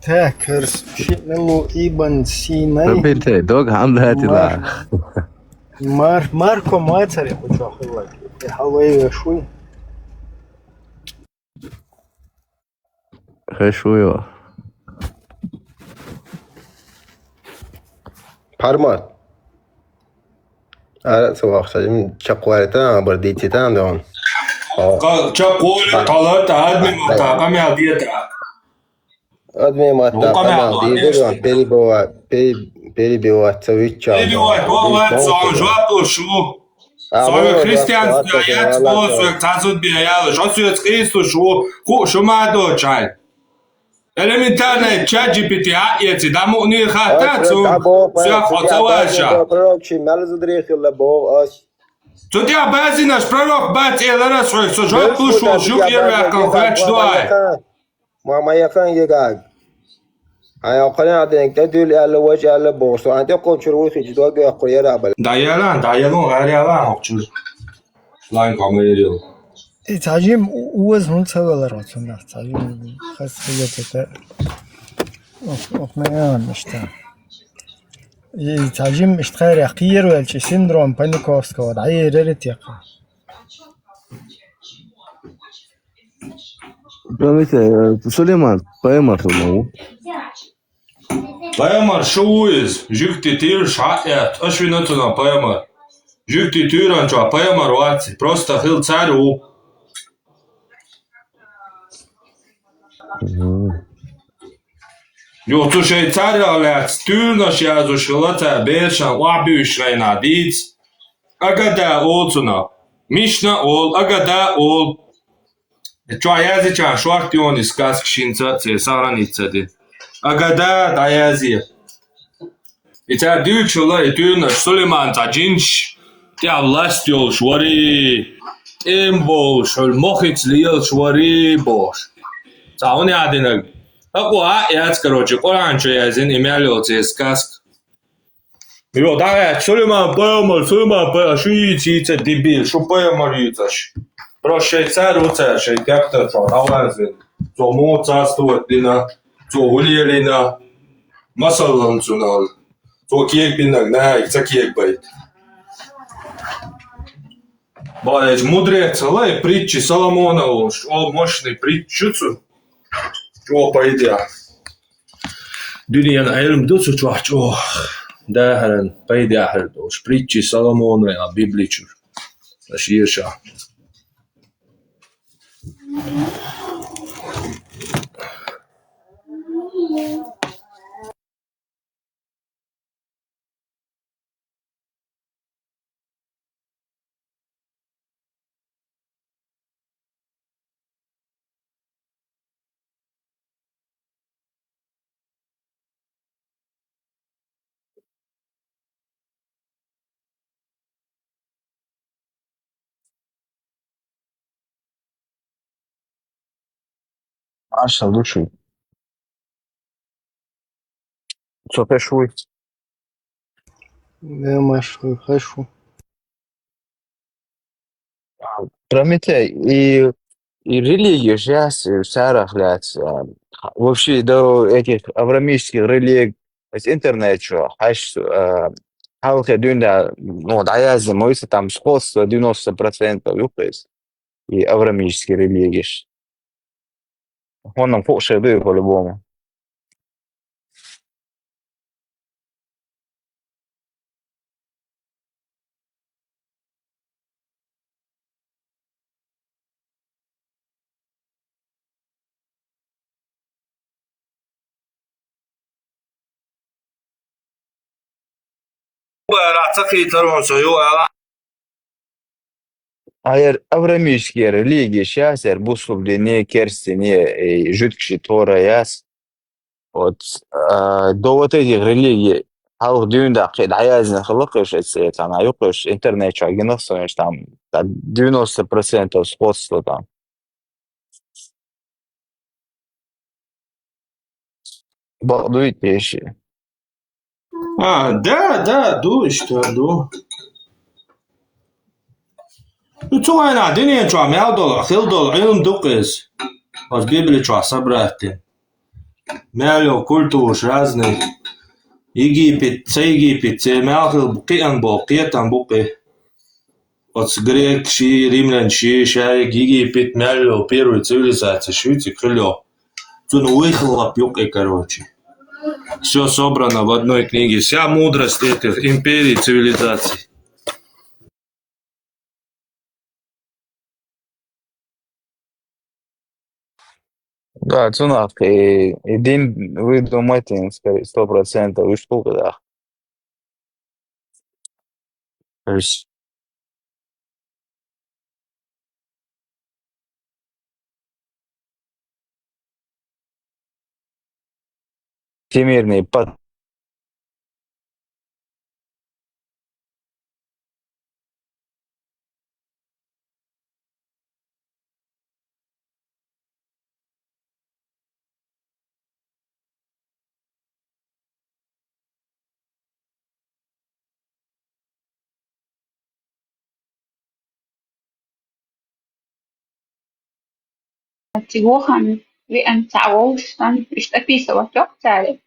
Так, хӀара шиъ мел лу, Ибн Синай. Рабин, тӀе дог хӀунда хӀоьттина? Мар-, мар-, Марко ма яцара кху чохь хилларг. И хьалавай веш вуй. Хеш вуй йо. Пармат. Ара ца вахча, м, чакхвалита, бар дитита, ан дон. О. Ка-, чакхвали, кхалата, адми мата, къамел дита. Адми мата, ну, къамел дита, перебивать, пере-, перебивать ца вичча. Перебивать, вон, вон, сон жоп луш ву. А, сон христианский яц, бо, сон цхьа зуда бен яла, шо соьца къийсалуш ву, кху шу ма дочай. Элементарная чат джи пи ти а эци, да муъни хатта цу, всё, хо ца ваша. Пророк ши мел зударий хилла боху ас. Цу тӀехь базинаш пророк бац элар ас хьоьга, со жоп луш волу жук ерваьккхина хоьттуш ду ай. Ма, ма яхан егаг. Ай, окхана а ден, тӀе дуьйла аьлла, важа аьлла боху, со ан тӀе кхочур ву хич дог йоккхур яра бала. Да яла, да яла, гӀар яла, хьокхучур. Шлайн камерил. И цхьа жим у-, уза хӀунда ца велар оцунах? Цхьа жим хаза хилла тета. Ох, ох, ма ян иштта. И цхьа жим иштта хайрах кхийр велчи синдром Паниковского дӀаерира текха. Помните, э, Сулейман, поэма хилла ву. Пайхамар шу ву иза, жуьгти тираш хьаэцна, аша вина цунах пайхамар. Жуьгти туьйранчохь пайхамар вац, просто хила цара ву. Мгм. Йо, цу шайн царах лаьцна туьйранаш яздеш хилла цара берашна охьабуьйсучу хенахь дийца. Агада олу цунах. Мишна олу, Агада олу. И чохь яздечарна шорта йогӀу и сказка, хӀинца а церан сохранить ца дина. Агада дӀаязъе. И цара дуьйцуш хилла и туьйранаш: Сулайман цхьа жинаш тӀехь власть йолуш варий, тӀеман болуш, хьуьлла мохица лелаш варий бохуш. Цхьа хӀун яздинарг? ХӀокхо а яц, короче, Къуръан чу яздина и мел йолу церан сказка. Йо, дӀахӀаьттича, Сулайман-пайхамар, Сулайман-пайхамар, шу йийца, йийца, дебил, шу пайхамар йийцаш. Просто шайн цара ву цара, шайн тептар чохь дӀавазвина. Цо муха царствовать дина, цо хӀун лелийна, масаллан цунах. Цо кегабинарг нахе ца кегабайта. Бакъдерг мудрец хилла и притчи Соломона волуш, о, мощный притча ю цу. Чо пайда яхьа. Дуьненан Ӏилма ду цу чохь чӀогӀа дахаран пайда яхьар долуш. Притчи Соломона а Библи чуьра. Аша еша. Маша, слушай. Цо хезаш вуй? Я, Маша, хезаш ву. А, Прометей, и, и религия же яц, и царах лаьцна, а, вообще до этих авраамических религ, из интернет чу, хьаьш, а, хьалхе дуьйна, ну, дӀаяздина, ма виса, там сходство девяносто процентов ю кхуьнца. И авраамический религеш. Хьуна-м хууш хир ду и по-любому. Бара ца кхийтар ван со ю ала. Ай, авраамический религеш яц, яр бусулба дине, керстине, и жуьгташи Тора яц. Вот, а, до вот этих религий хьалха дуьйна даккхий дӀаяздина хилла кхуьнца, эццахь ю кхуьнца, интернет чохь гина сан, там, там девяносто процентов сходство там. Бакъ дуй те ши? А, да, да, ду, иштта ду. Ну, цу вайнахь дуьнен чохь мел долу, хила долу Ӏилма ду-кх иза. Оцу Библи чохь собрать дина. Мел йолу культураш разные. Египет, ца Египет, церан мел хила кхиъна болу кхетам бу-кх и. Оцу грекаши, римлянаши, шаьриг Египет мел йолу первый цивилизацияш ю цига хила йолу. Цунна вуй хилла лап ю-кх и, короче. Всё собрано в одной книге. Вся мудрость этих империй, цивилизаций. Да, цунах и, и дин, вы думаете, скорее, сто процентов, уж сколько, да? То есть всемирный пат- Цига вахана веана цхьа вовшашна, иштта описывать йоккху цара.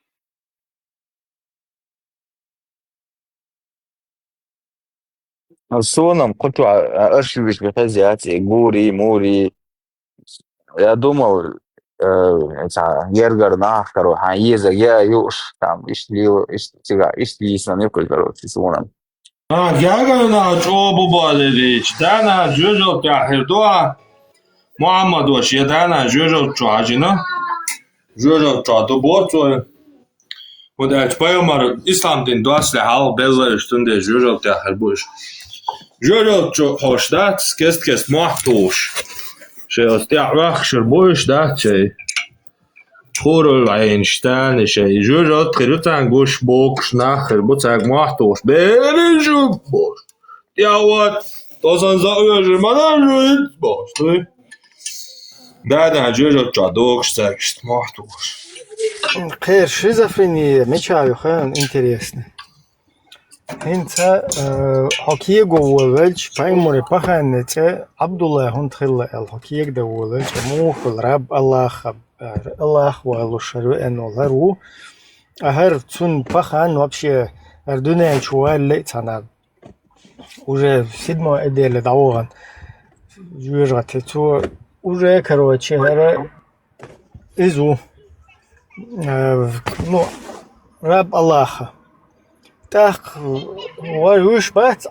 Суна-м кху чохь, а, аршивиш хеза яц и гури, мури. Я думал, э, цхьа гергара нах, короче, хьан еза я юуш, там, иштта лила, иштта цига, иштта йийсана юкъа, короче, суна-м. А, гергара нах чӀогӀа бу баьлла дийча, дана жоьжалта тӀехь хир ду а. Мухьаммадо шен дана жоьжалта чу хьажина. Жоьжалта чохь ду боху цо. ХӀунда аьлча пайхамар ислам дин доссале хьалха безза уж, цундела жоьжалт яхар бу уж. Жоьжалт чу хьош дац, кест-кест мохь тухуш. Шайца тӀехь ваххашар бу уж, дац шай. Хурул Ӏайнаш, тана шай. Жоьжалт хир ю царна гуш, боккхуш нах хир бу царга мохь тухуш. Бережу бохуш. ТӀехь ват, тӀосан за оьжур ма дан жуйц бохуш, дуй. Да-да, жоьжалт чохь догуш цаьрга иштта мохь тухуш. Кхера шизофрения мича ю хенан интересно? ХӀинца, э, хьо кего волавелча, пайхамаре паханне цӀе Абдулла хӀунда хилла аьлла, хьо кегадан волавелча, муха хилла, Раб Аллах, Аллах валушар веана волу хӀара ву. А хӀара цунна пахан вообще хӀара дуьнен чу валле а ца наб. Уже седьмой эделе дӀавахана жоьжахате. Цо уже, короче, хӀара иза ву. Э, ну, раб Аллаха. ТӀаккха вай вуьш бац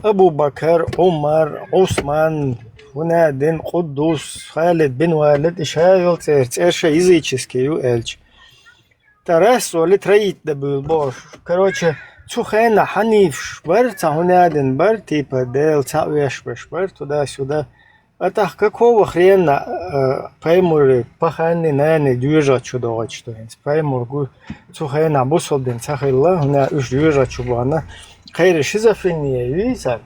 Абу-Бакар, Ӏумар, Ӏусман, хӀунадин, Къуддус, Халид бин Валид, и ша йолу цӀера, цӀера ша языческий ю аьлча. ТӀа раз оли троить да буьйлу бохуш. Короче, цу хенахь хьанифаш бара, цхьа хӀунадин бара, типа, Дела цхьаъ веш беш бара, туда-сюда. А тӀаккха какого хрена, э, пайхамаре паханни нани доьжалт чу догӀуьйтуш ду хӀинца? Пайхамар гу, цу хенахь бусалба дин ца хилла, хӀунда уьш доьжалт чу бахана. Кхеран шизофрения юй царна?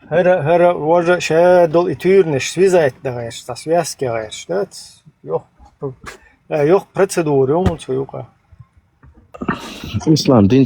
ХӀара, хӀара важа ша долу и туьйранаш связать дан гӀерташ, цхьа связка гӀерташ, дац? Йоху, э, йоху процедура ю хӀун цу юкъа. Ислам дин